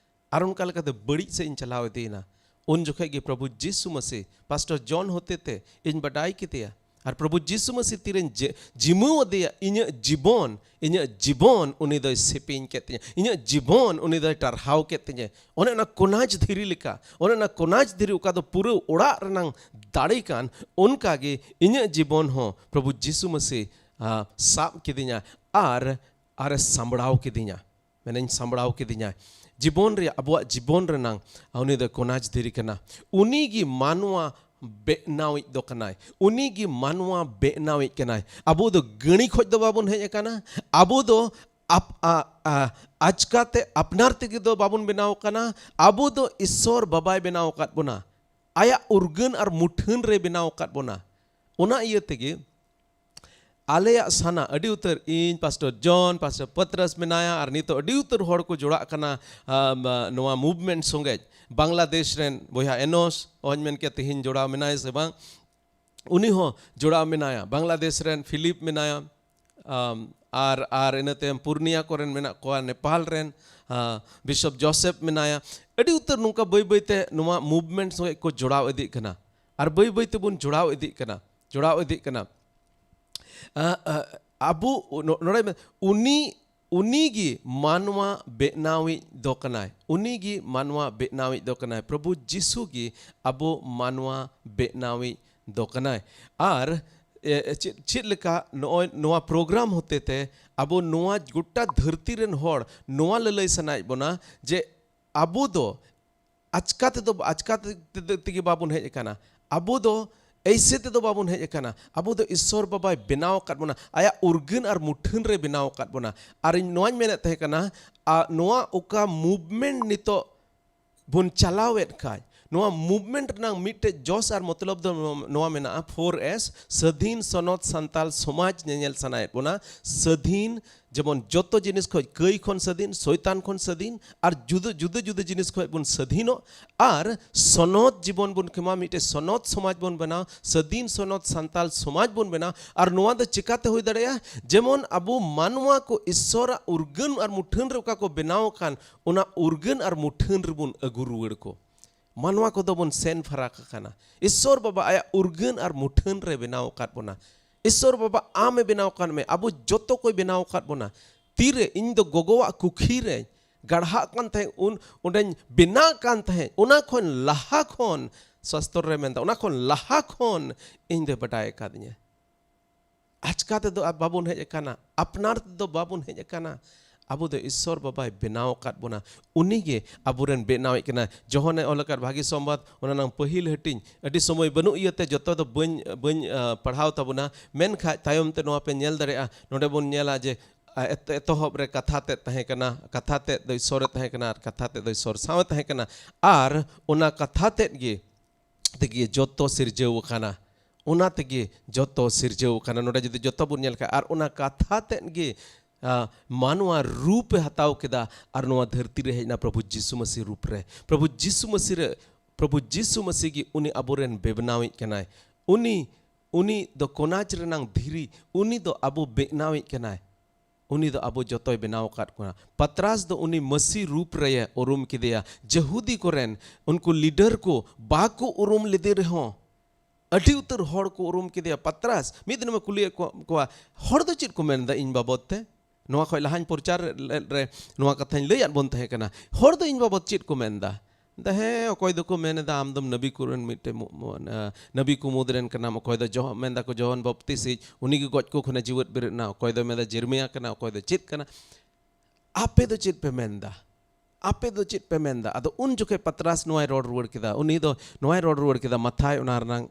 ᱟᱨ ᱚᱱᱠᱟ ᱞᱮᱠᱟᱛᱮ ᱵᱟᱹᱲᱤᱡ ᱥᱮᱫ ᱤᱧ ᱪᱟᱞᱟᱣ ᱤᱫᱤᱭᱮᱱᱟ᱾ ᱩᱱ ᱡᱚᱠᱷᱮᱡ ᱜᱮ ᱯᱨᱚᱵᱷᱩ ᱡᱤᱥᱩ ᱢᱟᱹᱥᱤ ᱯᱟᱥᱴᱚᱨ ᱡᱚᱱ ᱦᱚᱛᱮᱛᱮ ᱤᱧ ᱵᱟᱰᱟᱭ ᱠᱮᱫᱮᱭᱟ᱾ ᱟᱨ ᱯᱨᱚᱵᱷᱩ ᱡᱤᱥᱩ ᱢᱟᱹᱥᱤ ᱛᱤᱨᱮᱧ ᱡᱤ- ᱡᱤᱢᱟᱹᱣ ᱟᱫᱮᱭᱟ, ᱤᱧᱟᱹᱜ ᱡᱤᱵᱚᱱ, ᱤᱧᱟᱹᱜ ᱡᱤᱵᱚᱱ ᱩᱱᱤ ᱫᱚᱭ ᱥᱮᱯᱮᱧ ᱠᱮᱫ ᱛᱤᱧᱟᱹ, ᱤᱧᱟᱹᱜ ᱡᱤᱵᱚᱱ ᱩᱱᱤ ᱫᱚᱭ ᱴᱟᱨᱦᱟᱣ ᱠᱮᱫ ᱛᱤᱧᱟᱹ᱾ ᱚᱱᱮ ᱚᱱᱟ ᱠᱚᱱᱟᱡᱽ ᱫᱷᱤᱨᱤ ᱞᱮᱠᱟ, ᱚᱱᱮ ᱚᱱᱟ ᱠᱚᱱᱟᱡᱽ ᱫᱷᱤᱨᱤ ᱚᱠᱟ ᱫᱚ ᱯᱩᱨᱟᱹ ᱚᱲᱟᱜ ᱨᱮᱱᱟᱝ ᱫᱟᱲᱮ ᱠᱟᱱ, ᱚᱱᱠᱟ ᱜᱮ ᱤᱧᱟᱹᱜ ᱡᱤᱵᱚᱱ ᱦᱚᱸ ᱯᱨᱚᱵᱷᱩ ᱡᱤᱥᱩ ᱢᱟᱹᱥᱤ, ᱟ, ᱥᱟᱵ ᱠᱤᱫᱤᱧᱟ ᱟᱨ, ᱟᱨᱮ ᱥᱟᱢᱵᱲᱟᱣ ᱠᱤᱫᱤᱧᱟ᱾ ᱢᱮᱱᱟᱹᱧ ᱥᱟᱢᱵᱲᱟᱣ ᱠᱤᱫᱤᱧᱟᱭ᱾ ᱡᱤᱵᱚᱱ ᱨᱮᱭᱟᱜ, ᱟᱵᱚᱣᱟᱜ ᱡᱤᱵᱚᱱ ᱨᱮᱱᱟᱝ ᱩᱱᱤ ᱫᱚ ᱠᱚᱱᱟᱡᱽ ᱫᱷᱤᱨᱤ ᱠᱟᱱᱟ᱾ ᱩᱱᱤ ᱜᱮ ᱢᱟᱱᱣᱟ ᱵᱮᱱᱟᱣᱤᱡ ᱫᱚ ᱠᱟᱱᱟᱭ᱾ ᱩᱱᱤ ᱜᱮ ᱢᱟᱱᱣᱟ ᱵᱮᱱᱟᱣᱤᱡ ᱠᱟᱱᱟᱭ᱾ ᱟᱵᱚ ᱫᱚ ᱜᱟᱹᱲᱤ ᱠᱷᱚᱡ ᱫᱚ ᱵᱟᱵᱚᱱ ᱦᱮᱡ ᱟᱠᱟᱱᱟ᱾ ᱟᱵᱚ ᱫᱚ ᱟᱯ-, ᱟ, ᱟ, ᱟᱪᱠᱟᱛᱮ ᱟᱯᱱᱟᱨ ᱛᱮᱜᱮ ᱫᱚ ᱵᱟᱵᱚᱱ ᱵᱮᱱᱟᱣ ᱟᱠᱟᱱᱟ᱾ ᱟᱵᱚ ᱫᱚ ᱤᱥᱥᱚᱨ ᱵᱟᱵᱟᱭ ᱵᱮᱱᱟᱣ ᱟᱠᱟᱫ ᱵᱚᱱᱟ᱾ ᱟᱭᱟᱜ ᱩᱨᱜᱟᱹᱱ ᱟᱨ ᱢᱩᱴᱷᱟᱹᱱ ᱨᱮ ᱵᱮᱱᱟᱣ ᱟᱠᱟᱫ ᱵᱚᱱᱟ᱾ ᱚᱱᱟ ᱤᱭᱟᱹ ᱛᱮᱜᱮ ᱟᱞᱮᱭᱟᱜ ᱥᱟᱱᱟ ᱟᱹᱰᱤ ᱩᱛᱟᱹᱨ, ᱤᱧ, ᱯᱟᱥᱴᱚᱨ ᱡᱚᱱ, ᱯᱟᱥᱴᱚᱨ ᱯᱟᱛᱨᱟᱥ ᱢᱮᱱᱟᱭᱟ, ᱟᱨ ᱱᱤᱛᱚᱜ ᱟᱹᱰᱤ ᱩᱛᱟᱹᱨ ᱦᱚᱲ ᱠᱚ ᱡᱚᱲᱟᱜ ᱠᱟᱱᱟ, ᱟᱢ, ᱱᱚᱣᱟ movement ᱥᱚᱸᱜᱮ᱾ ᱵᱟᱝᱞᱟᱫᱮᱥ ᱨᱮᱱ ᱵᱚᱭᱦᱟ ᱮᱱᱚᱥ, ᱚᱦᱚᱧ ᱢᱮᱱ ᱠᱮᱭᱟ ᱛᱮᱦᱮᱧ ᱡᱚᱲᱟᱣ ᱢᱮᱱᱟᱭᱟ ᱥᱮ ᱵᱟᱝ, ᱩᱱᱤ ᱦᱚᱸ ᱡᱚᱲᱟᱣ ᱢᱮᱱᱟᱭᱟ᱾ ᱵᱟᱝᱞᱟᱫᱮᱥ ᱨᱮᱱ ᱯᱷᱤᱞᱤᱯ ᱢᱮᱱᱟᱭᱟ, ᱟᱢ, ᱟᱨ, ᱟᱨ ᱤᱱᱟᱹ ᱛᱟᱭᱚᱢ ᱯᱩᱨᱱᱤᱭᱟ ᱠᱚᱨᱮᱱ ᱢᱮᱱᱟᱜ ᱠᱚᱣᱟ, ᱱᱮᱯᱟᱞ ᱨᱮᱱ, ᱟ, ᱵᱤᱥᱚᱯ ᱡᱳᱥᱮᱯ ᱢᱮᱱᱟᱭᱟ᱾ ᱟᱹᱰᱤ ᱩᱛᱟᱹᱨ ᱱᱚᱝᱠᱟ ᱵᱟᱹᱭ ᱵᱟᱹᱭ ᱛᱮ ᱱᱚᱣᱟ movement ᱥᱚᱸᱜᱮ ᱠᱚ ᱡᱚᱲᱟᱣ ᱤᱫᱤᱜ ᱠᱟᱱᱟ, ᱟᱨ ᱵᱟᱹᱭ ᱵᱟᱹᱭ ᱛᱮᱵᱚᱱ ᱡᱚᱲᱟᱣ ᱤᱫᱤᱜ ᱠᱟᱱᱟ, ᱡᱚᱲᱟᱣ ᱤᱫᱤᱜ ᱠᱟᱱᱟ᱾ ᱟ, ᱟ, ᱟᱵᱚ ᱱᱚ-, ᱱᱚᱰᱮ ᱢᱮ-, ᱩᱱᱤ, ᱩᱱᱤ ᱜᱮ ᱢᱟᱱᱣᱟ ᱵᱮᱱᱟᱣᱤᱡ ᱫᱚ ᱠᱟᱱᱟᱭ᱾ ᱩᱱᱤ ᱜᱮ ᱢᱟᱱᱣᱟ ᱵᱮᱱᱟᱣᱤᱡ ᱫᱚ ᱠᱟᱱᱟᱭ᱾ ᱯᱨᱚᱵᱷᱩ ᱡᱤᱥᱩ ᱜᱮ ᱟᱵᱚ ᱢᱟᱱᱣᱟ ᱵᱮᱱᱟᱣᱤᱡ ᱫᱚ ᱠᱟᱱᱟᱭ᱾ ᱟᱨ, ᱮ, ᱪᱮᱫ, ᱪᱮᱫ ᱞᱮᱠᱟ ᱱᱚᱜᱼᱚᱭ ᱱᱚᱣᱟ program ᱦᱚᱛᱮ ᱛᱮ ᱟᱵᱚ ᱱᱚᱣᱟ ᱜᱚᱴᱟ ᱫᱷᱟᱹᱨᱛᱤ ᱨᱮᱱ ᱦᱚᱲ ᱱᱚᱣᱟ ᱞᱟᱹᱞᱟᱹᱭ ᱥᱟᱱᱟᱭᱮᱫ ᱵᱚᱱᱟ ᱡᱮ ᱟᱵᱚ ᱫᱚ ᱟᱪᱠᱟ ᱛᱮᱫᱚ, ᱟᱪᱠᱟ ᱛᱮ-, ᱛᱮ-, ᱛᱮᱜᱮ ᱵᱟᱵᱚᱱ ᱦᱮᱡ ᱟᱠᱟᱱᱟ᱾ ᱟᱵᱚ ᱫᱚ ᱮᱭᱥᱮ ᱛᱮᱫᱚ ᱵᱟᱵᱚᱱ ᱦᱮᱡ ᱟᱠᱟᱱᱟ᱾ ᱟᱵᱚ ᱫᱚ ᱤᱥᱥᱚᱨ ᱵᱟᱵᱟᱭ ᱵᱮᱱᱟᱣ ᱟᱠᱟᱫ ᱵᱚᱱᱟ, ᱟᱭᱟᱜ ᱩᱨᱜᱟᱹᱱ ᱟᱨ ᱢᱩᱴᱷᱟᱹᱱ ᱨᱮ ᱵᱮᱱᱟᱣ ᱟᱠᱟᱫ ᱵᱚᱱᱟ᱾ ᱟᱨ ᱤᱧ ᱱᱚᱣᱟᱧ ᱢᱮᱱᱮᱫ ᱛᱟᱦᱮᱸ ᱠᱟᱱᱟ, ᱟ, ᱱᱚᱣᱟ ᱚᱠᱟ movement ᱱᱤᱛᱚᱜ ᱵᱚᱱ ᱪᱟᱞᱟᱣᱮᱫ ᱠᱷᱟᱡ, ᱱᱚᱣᱟ movement ᱨᱮᱱᱟᱜ ᱢᱤᱫᱴᱮᱡ ᱡᱚᱥ ᱟᱨ ᱢᱚᱛᱞᱚᱵ ᱫᱚ ᱱᱚᱣᱟ ᱢᱮᱱᱟᱜᱼᱟ, four S, ᱥᱟᱹᱫᱷᱤᱱ ᱥᱚᱱᱚᱛ ᱥᱟᱱᱛᱟᱞ ᱥᱚᱢᱟᱡᱽ ᱧᱮᱧᱮᱞ ᱥᱟᱱᱟᱭᱮᱫ ᱵᱚᱱᱟ᱾ ᱥᱟᱹᱫᱷᱤᱱ, ᱡᱮᱢᱚᱱ ᱡᱚᱛᱚ ᱡᱤᱱᱤᱥ ᱠᱷᱚᱡ, ᱠᱟᱹᱭ ᱠᱷᱚᱱ ᱥᱟᱹᱫᱷᱤᱱ, ᱥᱚᱭᱛᱟᱱ ᱠᱷᱚᱱ ᱥᱟᱹᱫᱷᱤᱱ, ᱟᱨ ᱡᱩᱫᱟᱹ, ᱡᱩᱫᱟᱹ ᱡᱩᱫᱟᱹ ᱡᱤᱱᱤᱥ ᱠᱷᱚᱡ ᱵᱚᱱ ᱥᱟᱹᱫᱷᱤᱱᱚᱜ, ᱟᱨ ᱥᱚᱱᱚᱛ ᱡᱤᱵᱚᱱ ᱵᱚᱱ ᱠᱷᱮᱢᱟ, ᱢᱤᱫᱴᱮᱡ ᱥᱚᱱᱚᱛ ᱥᱚᱢᱟᱡᱽ ᱵᱚᱱ ᱵᱮᱱᱟᱣ, ᱥᱟᱹᱫᱷᱤᱱ ᱥᱚᱱᱚᱛ ᱥᱟᱱᱛᱟᱞ ᱥᱚᱢᱟᱡᱽ ᱵᱚᱱ ᱵᱮᱱᱟᱣ᱾ ᱟᱨ ᱱᱚᱣᱟ ᱫᱚ ᱪᱤᱠᱟᱛᱮ ᱦᱩᱭ ᱫᱟᱲᱮᱭᱟᱜᱼᱟ? ᱡᱮᱢᱚᱱ ᱟᱵᱚ ᱢᱟᱱᱣᱟ ᱠᱚ ᱤᱥᱥᱚᱨᱟᱜ ᱩᱨᱜᱟᱹᱱ ᱟᱨ ᱢᱩᱴᱷᱟᱹᱱ ᱨᱮ ᱚᱠᱟ ᱠᱚ ᱵᱮᱱᱟᱣ ᱟᱠᱟᱱ, ᱚᱱᱟ ᱩᱨᱜᱟᱹᱱ ᱟᱨ ᱢᱩᱴᱷᱟᱹᱱ ᱨᱮᱵᱚᱱ ᱟᱹᱜᱩ ᱨᱩᱣᱟᱹᱲ ᱠᱚ᱾ ᱢᱟᱱᱣᱟ ᱠᱚᱫᱚ ᱵᱚᱱ ᱥᱮᱱ ᱯᱷᱟᱨᱟᱠ ᱟᱠᱟᱱᱟ᱾ ᱤᱥᱥᱚᱨ ᱵᱟᱵᱟ ᱟᱭᱟᱜ ᱩᱨᱜᱟᱹᱱ ᱟᱨ ᱢᱩᱴᱷᱟᱹᱱ ᱨᱮ ᱵᱮᱱᱟᱣ ᱟᱠᱟᱫ ᱵᱚᱱᱟ᱾ ᱤᱥᱥᱚᱨ ᱵᱟᱵᱟ ᱟᱢᱮ ᱵᱮᱱᱟᱣ ᱟᱠᱟᱫ ᱢᱮ, ᱟᱵᱚ ᱡᱚᱛᱚ ᱠᱚᱭ ᱵᱮᱱᱟᱣ ᱟᱠᱟᱫ ᱵᱚᱱᱟ᱾ ᱛᱤᱨᱮ ᱤᱧ ᱫᱚ ᱜᱚᱜᱚᱣᱟᱜ ᱠᱩᱠᱷᱤ ᱨᱮ ᱜᱟᱲᱦᱟᱜ ᱠᱟᱱ ᱛᱟᱦᱮᱸᱫ, ᱩᱱ ᱚᱸᱰᱮᱧ ᱵᱮᱱᱟᱜ ᱠᱟᱱ ᱛᱟᱦᱮᱸᱫ, ᱚᱱᱟ ᱠᱷᱚᱱ ᱞᱟᱦᱟ ᱠᱷᱚᱱ, ᱥᱟᱥᱛᱚᱨ ᱨᱮ ᱢᱮᱱᱫᱟ, ᱚᱱᱟ ᱠᱷᱚᱱ ᱞᱟᱦᱟ ᱠᱷᱚᱱ ᱤᱧ ᱫᱚᱭ ᱵᱟᱰᱟᱭ ᱟᱠᱟᱫᱤᱧᱟ᱾ ᱟᱪᱠᱟ ᱛᱮᱫᱚ ᱟᱵ-, ᱵᱟᱵᱚᱱ ᱦᱮᱡ ᱟᱠᱟᱱᱟ, ᱟᱯᱱᱟᱨ ᱛᱮᱫᱚ ᱵᱟᱵᱚᱱ ᱦᱮᱡ ᱟᱠᱟᱱᱟ᱾ ᱟᱵᱚ ᱫᱚ ᱤᱥᱥᱚᱨ ᱵᱟᱵᱟᱭ ᱵᱮᱱᱟᱣ ᱟᱠᱟᱫ ᱵᱚᱱᱟ, ᱩᱱᱤ ᱜᱮ ᱟᱵᱚᱨᱮᱱ ᱵᱮᱱᱟᱣᱤᱡ ᱠᱟᱱᱟ᱾ ᱡᱚᱦᱚᱱᱮ ᱚᱞ ᱟᱠᱟᱫ ᱵᱷᱟᱹᱜᱤ ᱥᱚᱢᱵᱟᱫ, ᱚᱱᱟ ᱱᱟᱝ ᱯᱟᱹᱦᱤᱞ ᱦᱟᱹᱴᱤᱧ, ᱟᱹᱰᱤ ᱥᱚᱢᱚᱭ ᱵᱟᱹᱱᱩᱜ ᱤᱭᱟᱹᱛᱮ ᱡᱚᱛᱚ ᱫᱚ ᱵᱟᱹᱧ, ᱵᱟᱹᱧ, ᱟ, ᱯᱟᱲᱦᱟᱣ ᱛᱟᱵᱚᱱᱟ, ᱢᱮᱱᱠᱷᱟᱡ ᱛᱟᱭᱚᱢ ᱛᱮ ᱱᱚᱣᱟ ᱯᱮ ᱧᱮᱞ ᱫᱟᱲᱮᱭᱟᱜᱼᱟ᱾ ᱱᱚᱰᱮ ᱵᱚᱱ ᱧᱮᱞᱟ ᱡᱮ, ᱟ, ᱮᱛ-, ᱮᱛᱚᱦᱚᱵ ᱨᱮ ᱠᱟᱛᱷᱟ ᱛᱮᱫ ᱛᱟᱦᱮᱸ ᱠᱟᱱᱟ, ᱠᱟᱛᱷᱟ ᱛᱮᱫ ᱫᱚ ᱤᱥᱥᱚᱨᱮ ᱛᱟᱦᱮᱸ ᱠᱟᱱᱟ ᱟᱨ ᱠᱟᱛᱷᱟ ᱛᱮᱫ ᱫᱚ ᱤᱥᱥᱚᱨ ᱥᱟᱶᱮ ᱛᱟᱦᱮᱸ ᱠᱟᱱᱟ, ᱟᱨ ᱚᱱᱟ ᱠᱟᱛᱷᱟ ᱛᱮᱫ ᱜᱮ ᱛᱮᱜᱮ ᱡᱚᱛᱚ ᱥᱤᱨᱡᱟᱹᱣ ᱟᱠᱟᱱᱟ᱾ ᱚᱱᱟ ᱛᱮᱜᱮ ᱡᱚᱛᱚ ᱥᱤᱨᱡᱟᱹᱣ ᱟᱠᱟᱱᱟ᱾ ᱱᱚᱰᱮ ᱡᱩᱫᱤ ᱡᱚᱛᱚ ᱵᱚᱱ ᱧᱮᱞ ᱠᱷᱟᱱ, ᱟᱨ ᱚᱱᱟ ᱠᱟᱛᱷᱟ ᱛᱮᱫ ᱜᱮ, ᱟ, ᱢᱟᱱᱣᱟ ᱨᱩᱯ ᱮ ᱦᱟᱛᱟᱣ ᱠᱮᱫᱟ ᱟᱨ ᱱᱚᱣᱟ ᱫᱷᱟᱹᱨᱛᱤ ᱨᱮ ᱦᱮᱡ ᱮᱱᱟ ᱯᱨᱚᱵᱷᱩ ᱡᱤᱥᱩ ᱢᱟᱹᱥᱤ ᱨᱩᱯ ᱨᱮ᱾ ᱯᱨᱚᱵᱷᱩ ᱡᱤᱥᱩ ᱢᱟᱹᱥᱤ ᱨᱮ, ᱯᱨᱚᱵᱷᱩ ᱡᱤᱥᱩ ᱢᱟᱹᱥᱤ ᱜᱮ ᱩᱱᱤ ᱟᱵᱚᱨᱮᱱ ᱵᱮᱵᱱᱟᱣᱤᱡ ᱠᱟᱱᱟᱭ᱾ ᱩᱱᱤ, ᱩᱱᱤ ᱫᱚ ᱠᱚᱱᱟᱪ ᱨᱮᱱᱟᱝ ᱫᱷᱤᱨᱤ, ᱩᱱᱤ ᱫᱚ ᱟᱵᱚ ᱵᱮᱱᱟᱣᱤᱡ ᱠᱟᱱᱟᱭ᱾ ᱩᱱᱤ ᱫᱚ ᱟᱵᱚ ᱡᱚᱛᱚᱭ ᱵᱮᱱᱟᱣ ᱟᱠᱟᱫ ᱠᱚᱣᱟ᱾ ᱯᱟᱛᱨᱟᱥ ᱫᱚ ᱩᱱᱤ ᱢᱟᱹᱥᱤ ᱨᱩᱯ ᱨᱮᱭᱮ ᱩᱨᱩᱢ ᱠᱮᱫᱮᱭᱟ᱾ ᱡᱟᱹᱦᱩᱫᱤ ᱠᱚᱨᱮᱱ ᱩᱱᱠᱩ ᱞᱤᱰᱟᱨ ᱠᱚ ᱵᱟᱠᱚ ᱩᱨᱩᱢ ᱞᱮᱫᱮ ᱨᱮᱦᱚᱸ, ᱟᱹᱰᱤ ᱩᱛᱟᱹᱨ ᱦᱚᱲ ᱠᱚ ᱩᱨᱩᱢ ᱠᱮᱫᱮᱭᱟ᱾ ᱯᱟᱛᱨᱟᱥ ᱢᱤᱫ ᱫᱤᱱ ᱮ ᱠᱩᱞᱤᱭᱮᱫ ᱠᱚ-, ᱠᱚᱣᱟ, "ᱦᱚᱲ ᱫᱚ ᱪᱮᱫ ᱠᱚ ᱢᱮᱱᱫᱟ ᱤᱧ ᱵᱟᱵᱚᱫ ᱛᱮ?" ᱱᱚᱣᱟ ᱠᱷᱚᱱ ᱞᱟᱦᱟᱧ ᱯᱨᱚᱪᱟᱨ ᱞᱮᱫ ᱨᱮ ᱱᱚᱣᱟ ᱠᱟᱛᱷᱟᱧ ᱞᱟᱹᱭᱟᱫ ᱵᱚᱱ ᱛᱟᱦᱮᱸ ᱠᱟᱱᱟ, "ᱦᱚᱲ ᱫᱚ ᱤᱧ ᱵᱟᱵᱚᱫ ᱪᱮᱫ ᱠᱚ ᱢᱮᱱᱫᱟ?" ᱢᱮᱱᱫᱟ, "ᱦᱮᱸ, ᱚᱠᱚᱭ ᱫᱚᱠᱚ ᱢᱮᱱ ᱮᱫᱟ ᱟᱢ ᱫᱚᱢ ᱱᱟᱵᱤ ᱠᱚᱨᱮᱱ ᱢᱤᱫᱴᱮᱱ ᱢᱩ-, ᱢᱩ-, ᱟᱸ, ᱱᱟᱵᱤ ᱠᱚ ᱢᱩᱫᱽ ᱨᱮᱱ ᱠᱟᱱᱟᱢ, ᱚᱠᱚᱭ ᱫᱚ ᱡᱚᱦ-, ᱢᱮᱱ ᱫᱟᱠᱚ ᱡᱚᱦᱚᱱ ᱵᱟᱯᱛᱤᱥᱤᱡ, ᱩᱱᱤ ᱜᱮ ᱜᱚᱡ ᱠᱚ ᱠᱷᱚᱱᱮ ᱡᱤᱣᱮᱫ ᱵᱮᱨᱮᱫ ᱮᱱᱟ, ᱚᱠᱚᱭ ᱫᱚ ᱢᱮᱱᱫᱟ ᱡᱮᱨᱢᱤᱭᱟ ᱠᱟᱱᱟ, ᱚᱠᱚᱭ ᱫᱚ ᱪᱮᱫ ᱠᱟᱱᱟ᱾ ᱟᱯᱮ ᱫᱚ ᱪᱮᱫ ᱯᱮ ᱢᱮᱱᱫᱟ? ᱟᱯᱮ ᱫᱚ ᱪᱮᱫ ᱯᱮ ᱢᱮᱱᱫᱟ?" ᱟᱫᱚ ᱩᱱ ᱡᱚᱠᱷᱮᱡ ᱯᱟᱛᱨᱟᱥ ᱱᱚᱣᱟᱭ ᱨᱚᱲ ᱨᱩᱣᱟᱹᱲ ᱠᱮᱫᱟ, ᱩᱱᱤ ᱫᱚ ᱱᱚᱣᱟᱭ ᱨᱚᱲ ᱨᱩᱣᱟᱹᱲ ᱠᱮᱫᱟ, ᱢᱟᱛᱷᱟᱭ ᱚᱱᱟ ᱨᱮᱱᱟᱝ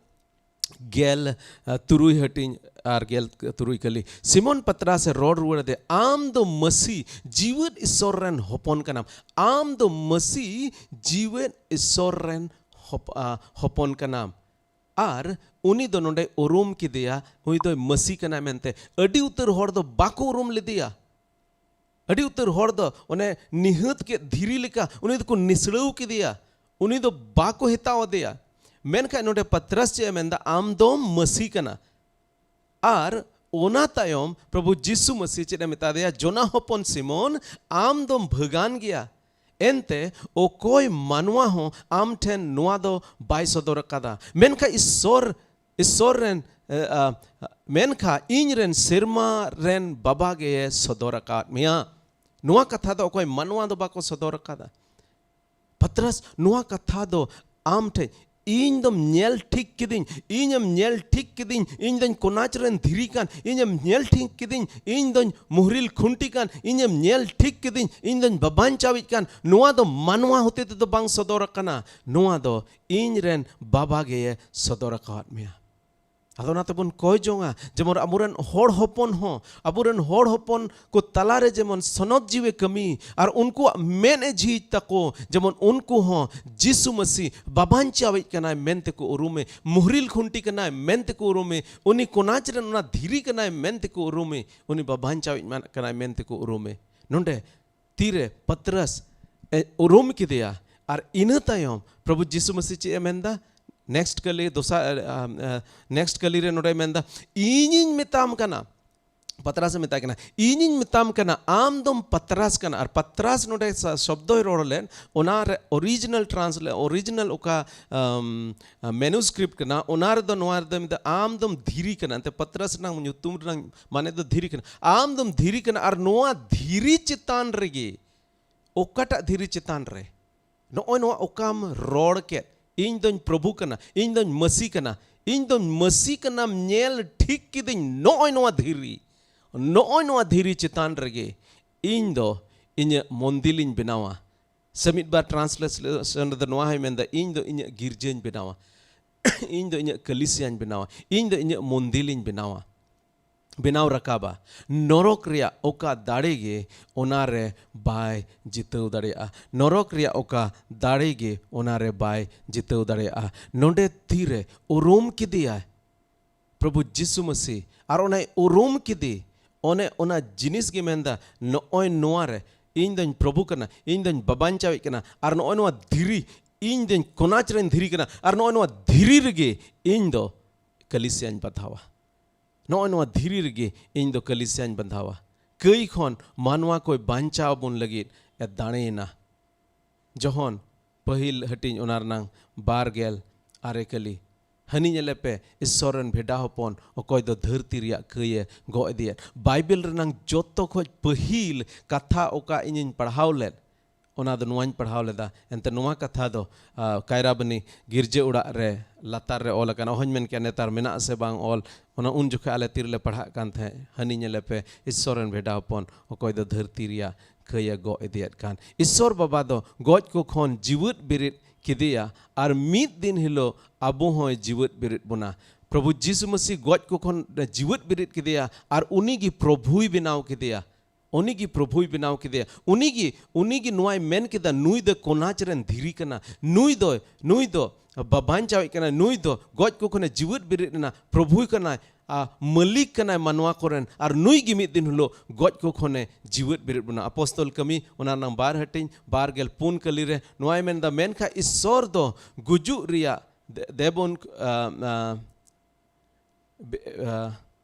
ᱜᱮᱞ, ᱟ, ᱛᱩᱨᱩᱭ ᱦᱟᱹᱴᱤᱧ ᱟᱨ ᱜᱮᱞ ᱛᱩᱨᱩᱭ ᱠᱟᱹᱞᱤ᱾ ᱥᱤᱢᱚᱱ ᱯᱟᱛᱨᱟᱥ ᱮ ᱨᱚᱲ ᱨᱩᱣᱟᱹᱲ ᱟᱫᱮ, "ᱟᱢ ᱫᱚ ᱢᱟᱹᱥᱤ, ᱡᱤᱣᱮᱫ ᱤᱥᱥᱚᱨ ᱨᱮᱱ ᱦᱚᱯᱚᱱ ᱠᱟᱱᱟᱢ᱾ ᱟᱢ ᱫᱚ ᱢᱟᱹᱥᱤ, ᱡᱤᱣᱮᱫ ᱤᱥᱥᱚᱨ ᱨᱮᱱ ᱦᱚᱯ-, ᱟ, ᱦᱚᱯᱚᱱ ᱠᱟᱱᱟᱢ᱾" ᱟᱨ ᱩᱱᱤ ᱫᱚ ᱱᱚᱰᱮ ᱩᱨᱩᱢ ᱠᱮᱫᱮᱭᱟ, ᱩᱱᱤ ᱫᱚᱭ ᱢᱟᱹᱥᱤ ᱠᱟᱱᱟᱭ ᱢᱮᱱᱛᱮ᱾ ᱟᱹᱰᱤ ᱩᱛᱟᱹᱨ ᱦᱚᱲ ᱫᱚ ᱵᱟᱠᱚ ᱩᱨᱩᱢ ᱞᱮᱫᱮᱭᱟ᱾ ᱟᱹᱰᱤ ᱩᱛᱟᱹᱨ ᱦᱚᱲ ᱫᱚ ᱚᱱᱮ ᱱᱤᱦᱟᱹᱛ ᱠᱮᱫ ᱫᱷᱤᱨᱤ ᱞᱮᱠᱟ ᱩᱱᱤ ᱫᱚᱠᱚ ᱱᱤᱥᱲᱟᱹᱣ ᱠᱮᱫᱮᱭᱟ, ᱩᱱᱤ ᱫᱚ ᱵᱟᱠᱚ ᱦᱮᱛᱟᱣ ᱟᱫᱮᱭᱟ᱾ ᱢᱮᱱᱠᱷᱟᱱ ᱱᱚᱰᱮ ᱯᱟᱛᱨᱟᱥ ᱪᱮᱫ ᱮ ᱢᱮᱱᱫᱟ? "ᱟᱢ ᱫᱚᱢ ᱢᱟᱹᱥᱤ ᱠᱟᱱᱟ᱾" ᱟᱨ ᱚᱱᱟ ᱛᱟᱭᱚᱢ ᱯᱨᱚᱵᱷᱩ ᱡᱤᱥᱩ ᱢᱟᱹᱥᱤ ᱪᱮᱫ ᱮ ᱢᱮᱛᱟ ᱫᱮᱭᱟ? "ᱡᱚᱱᱟ ᱦᱚᱯᱚᱱ ᱥᱤᱢᱚᱱ, ᱟᱢ ᱫᱚᱢ ᱵᱷᱟᱹᱜᱟᱱ ᱜᱮᱭᱟ, ᱮᱱᱛᱮ ᱚᱠᱚᱭ ᱢᱟᱱᱣᱟ ᱦᱚᱸ ᱟᱢ ᱴᱷᱮᱱ ᱱᱚᱣᱟ ᱫᱚ ᱵᱟᱭ ᱥᱚᱫᱚᱨ ᱟᱠᱟᱫᱟ᱾ ᱢᱮᱱᱠᱷᱟᱱ ᱤᱥᱥᱚᱨ, ᱤᱥᱥᱚᱨ ᱨᱮᱱ, ᱮ, ᱟ, ᱢᱮᱱᱠᱷᱟᱱ ᱤᱧ ᱨᱮᱱ ᱥᱮᱨᱢᱟ ᱨᱮᱱ ᱵᱟᱵᱟ ᱜᱮᱭ ᱥᱚᱫᱚᱨ ᱟᱠᱟᱫ ᱢᱮᱭᱟ᱾ ᱱᱚᱣᱟ ᱠᱟᱛᱷᱟ ᱫᱚ ᱚᱠᱚᱭ ᱢᱟᱱᱣᱟ ᱫᱚ ᱵᱟᱠᱚ ᱥᱚᱫᱚᱨ ᱟᱠᱟᱫᱟ᱾ ᱯᱟᱛᱨᱟᱥ, ᱱᱚᱣᱟ ᱠᱟᱛᱷᱟ ᱫᱚ ᱟᱢ ᱴᱷᱮᱱ, ᱤᱧ ᱫᱚᱢ ᱧᱮᱞ ᱴᱷᱤᱠ ᱠᱤᱫᱤᱧ, ᱤᱧᱮᱢ ᱧᱮᱞ ᱴᱷᱤᱠ ᱠᱤᱫᱤᱧ, ᱤᱧ ᱫᱚᱧ ᱠᱚᱱᱟᱪ ᱨᱮᱱ ᱫᱷᱤᱨᱤ ᱠᱟᱱ, ᱤᱧᱮᱢ ᱧᱮᱞ ᱴᱷᱤᱠ ᱠᱤᱫᱤᱧ, ᱤᱧ ᱫᱚᱧ ᱢᱩᱦᱨᱤᱞ ᱠᱷᱩᱱᱴᱤ ᱠᱟᱱ, ᱤᱧᱮᱢ ᱧᱮᱞ ᱴᱷᱤᱠ ᱠᱤᱫᱤᱧ, ᱤᱧ ᱫᱚᱧ ᱵᱟᱵᱟᱧᱪᱟᱣᱤᱡ ᱠᱟᱱ᱾ ᱱᱚᱣᱟ ᱫᱚ ᱢᱟᱱᱣᱟ ᱦᱚᱛᱮ ᱛᱮᱫᱚ ᱵᱟᱝ ᱥᱚᱫᱚᱨ ᱟᱠᱟᱱᱟ, ᱱᱚᱣᱟ ᱫᱚ ᱤᱧ ᱨᱮᱱ ᱵᱟᱵᱟ ᱜᱮᱭ ᱥᱚᱫᱚᱨ ᱟᱠᱟᱣᱟᱫ ᱢᱮᱭᱟ᱾ ᱟᱫᱚ ᱚᱱᱟ ᱛᱮᱵᱚᱱ ᱠᱚᱭ ᱡᱚᱝᱟ, ᱡᱮᱢᱚᱱ ᱟᱵᱚᱨᱮᱱ ᱦᱚᱲ ᱦᱚᱯᱚᱱ ᱦᱚᱸ, ᱟᱵᱚᱨᱮᱱ ᱦᱚᱲ ᱦᱚᱯᱚᱱ ᱠᱚ ᱛᱟᱞᱟᱨᱮ ᱡᱮᱢᱚᱱ ᱥᱚᱱᱚᱛ ᱡᱤᱣᱤ ᱠᱟᱹᱢᱤ ᱟᱨ ᱩᱱᱠᱩᱣᱟᱜ ᱢᱮᱫ ᱮ ᱡᱷᱤᱡ ᱛᱟᱠᱚ, ᱡᱮᱢᱚᱱ ᱩᱱᱠᱩ ᱦᱚᱸ ᱡᱤᱥᱩ ᱢᱟᱹᱥᱤ ᱵᱟᱵᱟᱧᱪᱟᱣᱤᱡ ᱠᱟᱱᱟᱭ ᱢᱮᱱᱛᱮ ᱠᱚ ᱩᱨᱩᱢᱮ, ᱢᱩᱦᱨᱤᱞ ᱠᱷᱩᱱᱴᱤ ᱠᱟᱱᱟᱭ ᱢᱮᱱᱛᱮ ᱠᱚ ᱩᱨᱩᱢᱮ, ᱩᱱᱤ ᱠᱚᱱᱟᱪ ᱨᱮᱱ ᱚᱱᱟ ᱫᱷᱤᱨᱤ ᱠᱟᱱᱟᱭ ᱢᱮᱱᱛᱮ ᱠᱚ ᱩᱨᱩᱢᱮ, ᱩᱱᱤ ᱵᱟᱵᱟᱧᱪᱟᱣᱤᱡ ᱢᱟᱱ-, ᱠᱟᱱᱟᱭ ᱢᱮᱱᱛᱮ ᱠᱚ ᱩᱨᱩᱢᱮ᱾ ᱱᱚᱰᱮ ᱛᱤᱨᱮ ᱯᱟᱛᱨᱟᱥ, ᱮ, ᱩᱨᱩᱢ ᱠᱮᱫᱮᱭᱟ, ᱟᱨ ᱤᱱᱟᱹ ᱛᱟᱭᱚᱢ ᱯᱨᱚᱵᱷᱩ ᱡᱤᱥᱩ ᱢᱟᱹᱥᱤ ᱪᱮᱫ ᱮ ᱢᱮᱱᱫᱟ? ᱱᱮᱠᱥᱴ ᱠᱟᱹᱞᱤ, ᱫᱚᱥᱟᱨ, ᱟ, ᱟ, ᱱᱮᱠᱥᱴ ᱠᱟᱹᱞᱤ ᱨᱮ ᱱᱚᱰᱮ ᱢᱮᱱᱫᱟ, "ᱤᱧᱤᱧ ᱢᱮᱛᱟᱢ ᱠᱟᱱᱟ", ᱯᱟᱛᱨᱟᱥ ᱮ ᱢᱮᱛᱟᱭ ᱠᱟᱱᱟ, "ᱤᱧᱤᱧ ᱢᱮᱛᱟᱢ ᱠᱟᱱᱟ, ᱟᱢ ᱫᱚᱢ ᱯᱟᱛᱨᱟᱥ ᱠᱟᱱᱟ", ᱟᱨ ᱯᱟᱛᱨᱟᱥ ᱱᱚᱰᱮ ᱥᱟ-, ᱥᱚᱵᱫᱚᱭ ᱨᱚᱲ ᱞᱮᱫ, ᱚᱱᱟ ᱨᱮ ᱚᱨᱤᱡᱤᱱᱟᱞ ᱴᱨᱟᱱᱥᱞᱮ-, ᱚᱨᱤᱡᱤᱱᱟᱞ ᱚᱠᱟ, ᱟᱢ, ᱢᱮᱱᱩᱥᱠᱨᱤᱯᱴ ᱠᱟᱱᱟ, ᱚᱱᱟ ᱨᱮᱫᱚ ᱱᱚᱣᱟ ᱨᱮᱫᱚ ᱢᱮᱱᱫᱟ, "ᱟᱢ ᱫᱚᱢ ᱫᱷᱤᱨᱤ ᱠᱟᱱᱟ", ᱮᱱᱛᱮ ᱯᱟᱛᱨᱟᱥ ᱨᱮᱱᱟᱜ ᱧᱩᱛᱩᱢ ᱨᱮᱱᱟᱜ ᱢᱟᱱᱮ ᱫᱚ ᱫᱷᱤᱨᱤ ᱠᱟᱱᱟ᱾ ᱟᱢ ᱫᱚᱢ ᱫᱷᱤᱨᱤ ᱠᱟᱱᱟ, ᱟᱨ ᱱᱚᱣᱟ ᱫᱷᱤᱨᱤ ᱪᱮᱛᱟᱱ ᱨᱮᱜᱮ, ᱚᱠᱟᱴᱟᱜ ᱫᱷᱤᱨᱤ ᱪᱮᱛᱟᱱ ᱨᱮ? ᱱᱚᱜᱼᱚᱭ ᱱᱚᱣᱟ ᱚᱠᱟᱢ ᱨᱚᱲ ᱠᱮᱫ, "ᱤᱧ ᱫᱚᱧ ᱯᱨᱚᱵᱷᱩ ᱠᱟᱱᱟ, ᱤᱧ ᱫᱚᱧ ᱢᱟᱹᱥᱤ ᱠᱟᱱᱟ, ᱤᱧ ᱫᱚᱧ ᱢᱟᱹᱥᱤ ᱠᱟᱱᱟᱢ ᱧᱮᱞ ᱴᱷᱤᱠ ᱠᱤᱫᱟᱹᱧ", ᱱᱚᱜᱼᱚᱭ ᱱᱚᱣᱟ ᱫᱷᱤᱨᱤ, ᱱᱚᱜᱼᱚᱭ ᱱᱚᱣᱟ ᱫᱷᱤᱨᱤ ᱪᱮᱛᱟᱱ ᱨᱮᱜᱮ ᱤᱧ ᱫᱚ ᱤᱧᱟᱹᱜ ᱢᱚᱱᱫᱤᱞᱤᱧ ᱵᱮᱱᱟᱣᱟ᱾ ᱥᱮ ᱢᱤᱫ ᱵᱟᱨ ᱴᱨᱟᱱᱥᱞᱮᱥᱚᱱ ᱨᱮᱫᱚ ᱱᱚᱣᱟ ᱦᱚᱸᱭ ᱢᱮᱱᱫᱟ, "ᱤᱧ ᱫᱚ ᱤᱧᱟᱹᱜ ᱜᱤᱨᱡᱟᱹᱧ ᱵᱮᱱᱟᱣᱟ, ᱤᱧ ᱫᱚ ᱤᱧᱟᱹᱜ ᱠᱟᱹᱞᱤᱥᱤᱭᱟᱧ ᱵᱮᱱᱟᱣᱟ, ᱤᱧ ᱫᱚ ᱤᱧᱟᱹᱜ ᱢᱚᱱᱫᱤᱞᱤᱧ ᱵᱮᱱᱟᱣᱟ, ᱵᱮᱱᱟᱣ ᱨᱟᱠᱟᱵᱟ᱾ ᱱᱚᱨᱚᱠ ᱨᱮᱭᱟᱜ ᱚᱠᱟ ᱫᱟᱲᱮ ᱜᱮ ᱚᱱᱟ ᱨᱮ ᱵᱟᱭ ᱡᱤᱛᱟᱹᱣ ᱫᱟᱲᱮᱭᱟᱜᱼᱟ, ᱱᱚᱨᱚᱠ ᱨᱮᱭᱟᱜ ᱚᱠᱟ ᱫᱟᱲᱮ ᱜᱮ ᱚᱱᱟ ᱨᱮ ᱵᱟᱭ ᱡᱤᱛᱟᱹᱣ ᱫᱟᱲᱮᱭᱟᱜᱼᱟ᱾" ᱱᱚᱰᱮ ᱛᱤᱨᱮ ᱩᱨᱩᱢ ᱠᱮᱫᱮᱭᱟᱭ ᱯᱨᱚᱵᱷᱩ ᱡᱤᱥᱩ ᱢᱟᱹᱥᱤ, ᱟᱨ ᱚᱱᱟᱭ ᱩᱨᱩᱢ ᱠᱮᱫᱮ, ᱚᱱᱮ ᱚᱱᱟ ᱡᱤᱱᱤᱥ ᱜᱮ ᱢᱮᱱᱫᱟ, ᱱᱚᱜᱼᱚᱭ ᱱᱚᱣᱟ ᱨᱮ ᱤᱧ ᱫᱚᱧ ᱯᱨᱚᱵᱷᱩ ᱠᱟᱱᱟ, ᱤᱧ ᱫᱚᱧ ᱵᱟᱵᱟᱧᱪᱟᱣᱤᱡ ᱠᱟᱱᱟ, ᱟᱨ ᱱᱚᱜᱼᱚᱭ ᱱᱚᱣᱟ ᱫᱷᱤᱨᱤ, ᱤᱧ ᱫᱚᱧ ᱠᱚᱱᱟᱪ ᱨᱮᱱ ᱫᱷᱤᱨᱤ ᱠᱟᱱᱟ, ᱟᱨ ᱱᱚᱜᱼᱚᱭ ᱱᱚᱣᱟ ᱫᱷᱤᱨᱤ ᱨᱮᱜᱮ ᱤᱧ ᱫᱚ ᱠᱟᱹᱞᱤᱥᱤᱭᱟᱧ ᱵᱟᱸᱫᱷᱟᱣᱟ᱾ ᱱᱚᱜᱼᱚᱭ ᱱᱚᱣᱟ ᱫᱷᱤᱨᱤ ᱨᱮᱜᱮ ᱤᱧ ᱫᱚ ᱠᱟᱹᱞᱤᱥᱤᱭᱟᱧ ᱵᱟᱸᱫᱷᱟᱣᱟ᱾ ᱠᱟᱹᱭ ᱠᱷᱚᱱ ᱢᱟᱱᱣᱟ ᱠᱚᱭ ᱵᱟᱧᱪᱟᱣ ᱵᱚᱱ ᱞᱟᱹᱜᱤᱫ ᱮ ᱫᱟᱲᱮᱭᱮᱱᱟ᱾ ᱡᱚᱦᱚᱱ ᱯᱟᱹᱦᱤᱞ ᱦᱟᱹᱴᱤᱧ, ᱚᱱᱟ ᱨᱮᱱᱟᱝ ᱵᱟᱨ ᱜᱮᱞ ᱟᱨᱮ ᱠᱟᱹᱞᱤ᱾ ᱦᱟᱹᱱᱤ ᱧᱮᱞᱮ ᱯᱮ, ᱤᱥᱥᱚᱨ ᱨᱮᱱ ᱵᱷᱮᱰᱟ ᱦᱚᱯᱚᱱ, ᱚᱠᱚᱭ ᱫᱚ ᱫᱷᱟᱹᱨᱛᱤ ᱨᱮᱭᱟᱜ ᱠᱟᱹᱭᱮ ᱜᱚᱜ ᱤᱫᱤᱭᱮᱫ᱾ ᱵᱟᱭᱵᱮᱞ ᱨᱮᱱᱟᱝ ᱡᱚᱛᱚ ᱠᱷᱚᱡ ᱯᱟᱹᱦᱤᱞ ᱠᱟᱛᱷᱟ ᱚᱠᱟ ᱤᱧᱤᱧ ᱯᱟᱲᱦᱟᱣ ᱞᱮᱫ, ᱚᱱᱟ ᱫᱚ ᱱᱚᱣᱟᱧ ᱯᱟᱲᱦᱟᱣ ᱞᱮᱫᱟ᱾ ᱮᱱᱛᱮ ᱱᱚᱣᱟ ᱠᱟᱛᱷᱟ ᱫᱚ, ᱟ, ᱠᱟᱭᱨᱟᱵᱟᱹᱱᱤ ᱜᱤᱨᱡᱟᱹ ᱚᱲᱟᱜ ᱨᱮ ᱞᱟᱛᱟᱨ ᱨᱮ ᱚᱞ ᱟᱠᱟᱱᱟ᱾ ᱚᱦᱚᱧ ᱢᱮᱱ ᱠᱮᱭᱟ ᱱᱮᱛᱟᱨ ᱢᱮᱱᱟᱜ ᱥᱮ ᱵᱟᱝ ᱚᱞ᱾ ᱚᱱᱟ ᱩᱱ ᱡᱚᱠᱷᱮᱡ ᱟᱞᱮ ᱛᱤᱨᱮᱞᱮ ᱯᱟᱲᱦᱟᱜ ᱠᱟᱱ ᱛᱟᱦᱮᱸᱫ, ᱦᱟᱹᱱᱤ ᱧᱮᱞᱮ ᱯᱮ, ᱤᱥᱥᱚᱨ ᱨᱮᱱ ᱵᱷᱮᱰᱟ ᱦᱚᱯᱚᱱ, ᱚᱠᱚᱭ ᱫᱚ ᱫᱷᱟᱹᱨᱛᱤ ᱨᱮᱭᱟᱜ ᱠᱟᱹᱭᱮ ᱜᱚᱜ ᱤᱫᱤᱭᱮᱫ ᱠᱟᱱ᱾ ᱤᱥᱥᱚᱨ ᱵᱟᱵᱟ ᱫᱚ ᱜᱚᱡ ᱠᱚ ᱠᱷᱚᱱ ᱡᱤᱣᱮᱫ ᱵᱮᱨᱮᱫ ᱠᱮᱫᱮᱭᱟ, ᱟᱨ ᱢᱤᱫ ᱫᱤᱱ ᱦᱤᱞᱳᱜ ᱟᱵᱚ ᱦᱚᱸᱭ ᱡᱤᱣᱮᱫ ᱵᱮᱨᱮᱫ ᱵᱚᱱᱟ᱾ ᱯᱨᱚᱵᱷᱩ ᱡᱤᱥᱩ ᱢᱟᱹᱥᱤ ᱜᱚᱡ ᱠᱚ ᱠᱷᱚᱱ ᱡᱤᱣᱮᱫ ᱵᱮᱨᱮᱫ ᱠᱮᱫᱮᱭᱟ, ᱟᱨ ᱩᱱᱤ ᱜᱮ ᱯᱨᱚᱵᱷᱩᱭ ᱵᱮᱱᱟᱣ ᱠᱮᱫᱮᱭᱟ᱾ ᱩᱱᱤ ᱜᱮ ᱯᱨᱚᱵᱷᱩᱭ ᱵᱮᱱᱟᱣ ᱠᱮᱫᱮᱭᱟ᱾ ᱩᱱᱤ ᱜᱮ, ᱩᱱᱤ ᱜᱮ ᱱᱚᱣᱟᱭ ᱢᱮᱱ ᱠᱮᱫᱟ, "ᱱᱩᱭ ᱫᱚ ᱠᱚᱱᱟᱪ ᱨᱮᱱ ᱫᱷᱤᱨᱤ ᱠᱟᱱᱟ, ᱱᱩᱭ ᱫᱚ, ᱱᱩᱭ ᱫᱚ ᱵᱟᱵᱟᱧᱪᱟᱣᱤᱡ ᱠᱟᱱᱟ, ᱱᱩᱭ ᱫᱚ ᱜᱚᱡ ᱠᱚ ᱠᱷᱚᱱᱮ ᱡᱤᱣᱮᱫ ᱵᱮᱨᱮᱫ ᱮᱱᱟ, ᱯᱨᱚᱵᱷᱩᱭ ᱠᱟᱱᱟᱭ, ᱟ, ᱢᱟᱹᱞᱤᱠ ᱠᱟᱱᱟᱭ ᱢᱟᱱᱣᱟ ᱠᱚᱨᱮᱱ, ᱟᱨ ᱱᱩᱭ ᱜᱮ ᱢᱤᱫ ᱫᱤᱱ ᱦᱤᱞᱳᱜ ᱜᱚᱡ ᱠᱚ ᱠᱷᱚᱱᱮ ᱡᱤᱣᱮᱫ ᱵᱮᱨᱮᱫ ᱵᱚᱱᱟ᱾" ᱟᱯᱚᱥᱛᱚᱞ ᱠᱟᱹᱢᱤ, ᱚᱱᱟ ᱨᱮᱱᱟᱝ ᱵᱟᱨ ᱦᱟᱹᱴᱤᱧ, ᱵᱟᱨ ᱜᱮᱞ ᱯᱩᱱ ᱠᱟᱹᱞᱤ ᱨᱮ ᱱᱚᱣᱟᱭ ᱢᱮᱱᱫᱟ, ᱢᱮᱱᱠᱷᱟᱱ ᱤᱥᱥᱚᱨ ᱫᱚ ᱜᱩᱡᱩᱜ ᱨᱮᱭᱟᱜ ᱫᱮ-, ᱫᱮᱵᱚᱱ, ᱟ, ᱟ, ᱵᱮ-, ᱟ,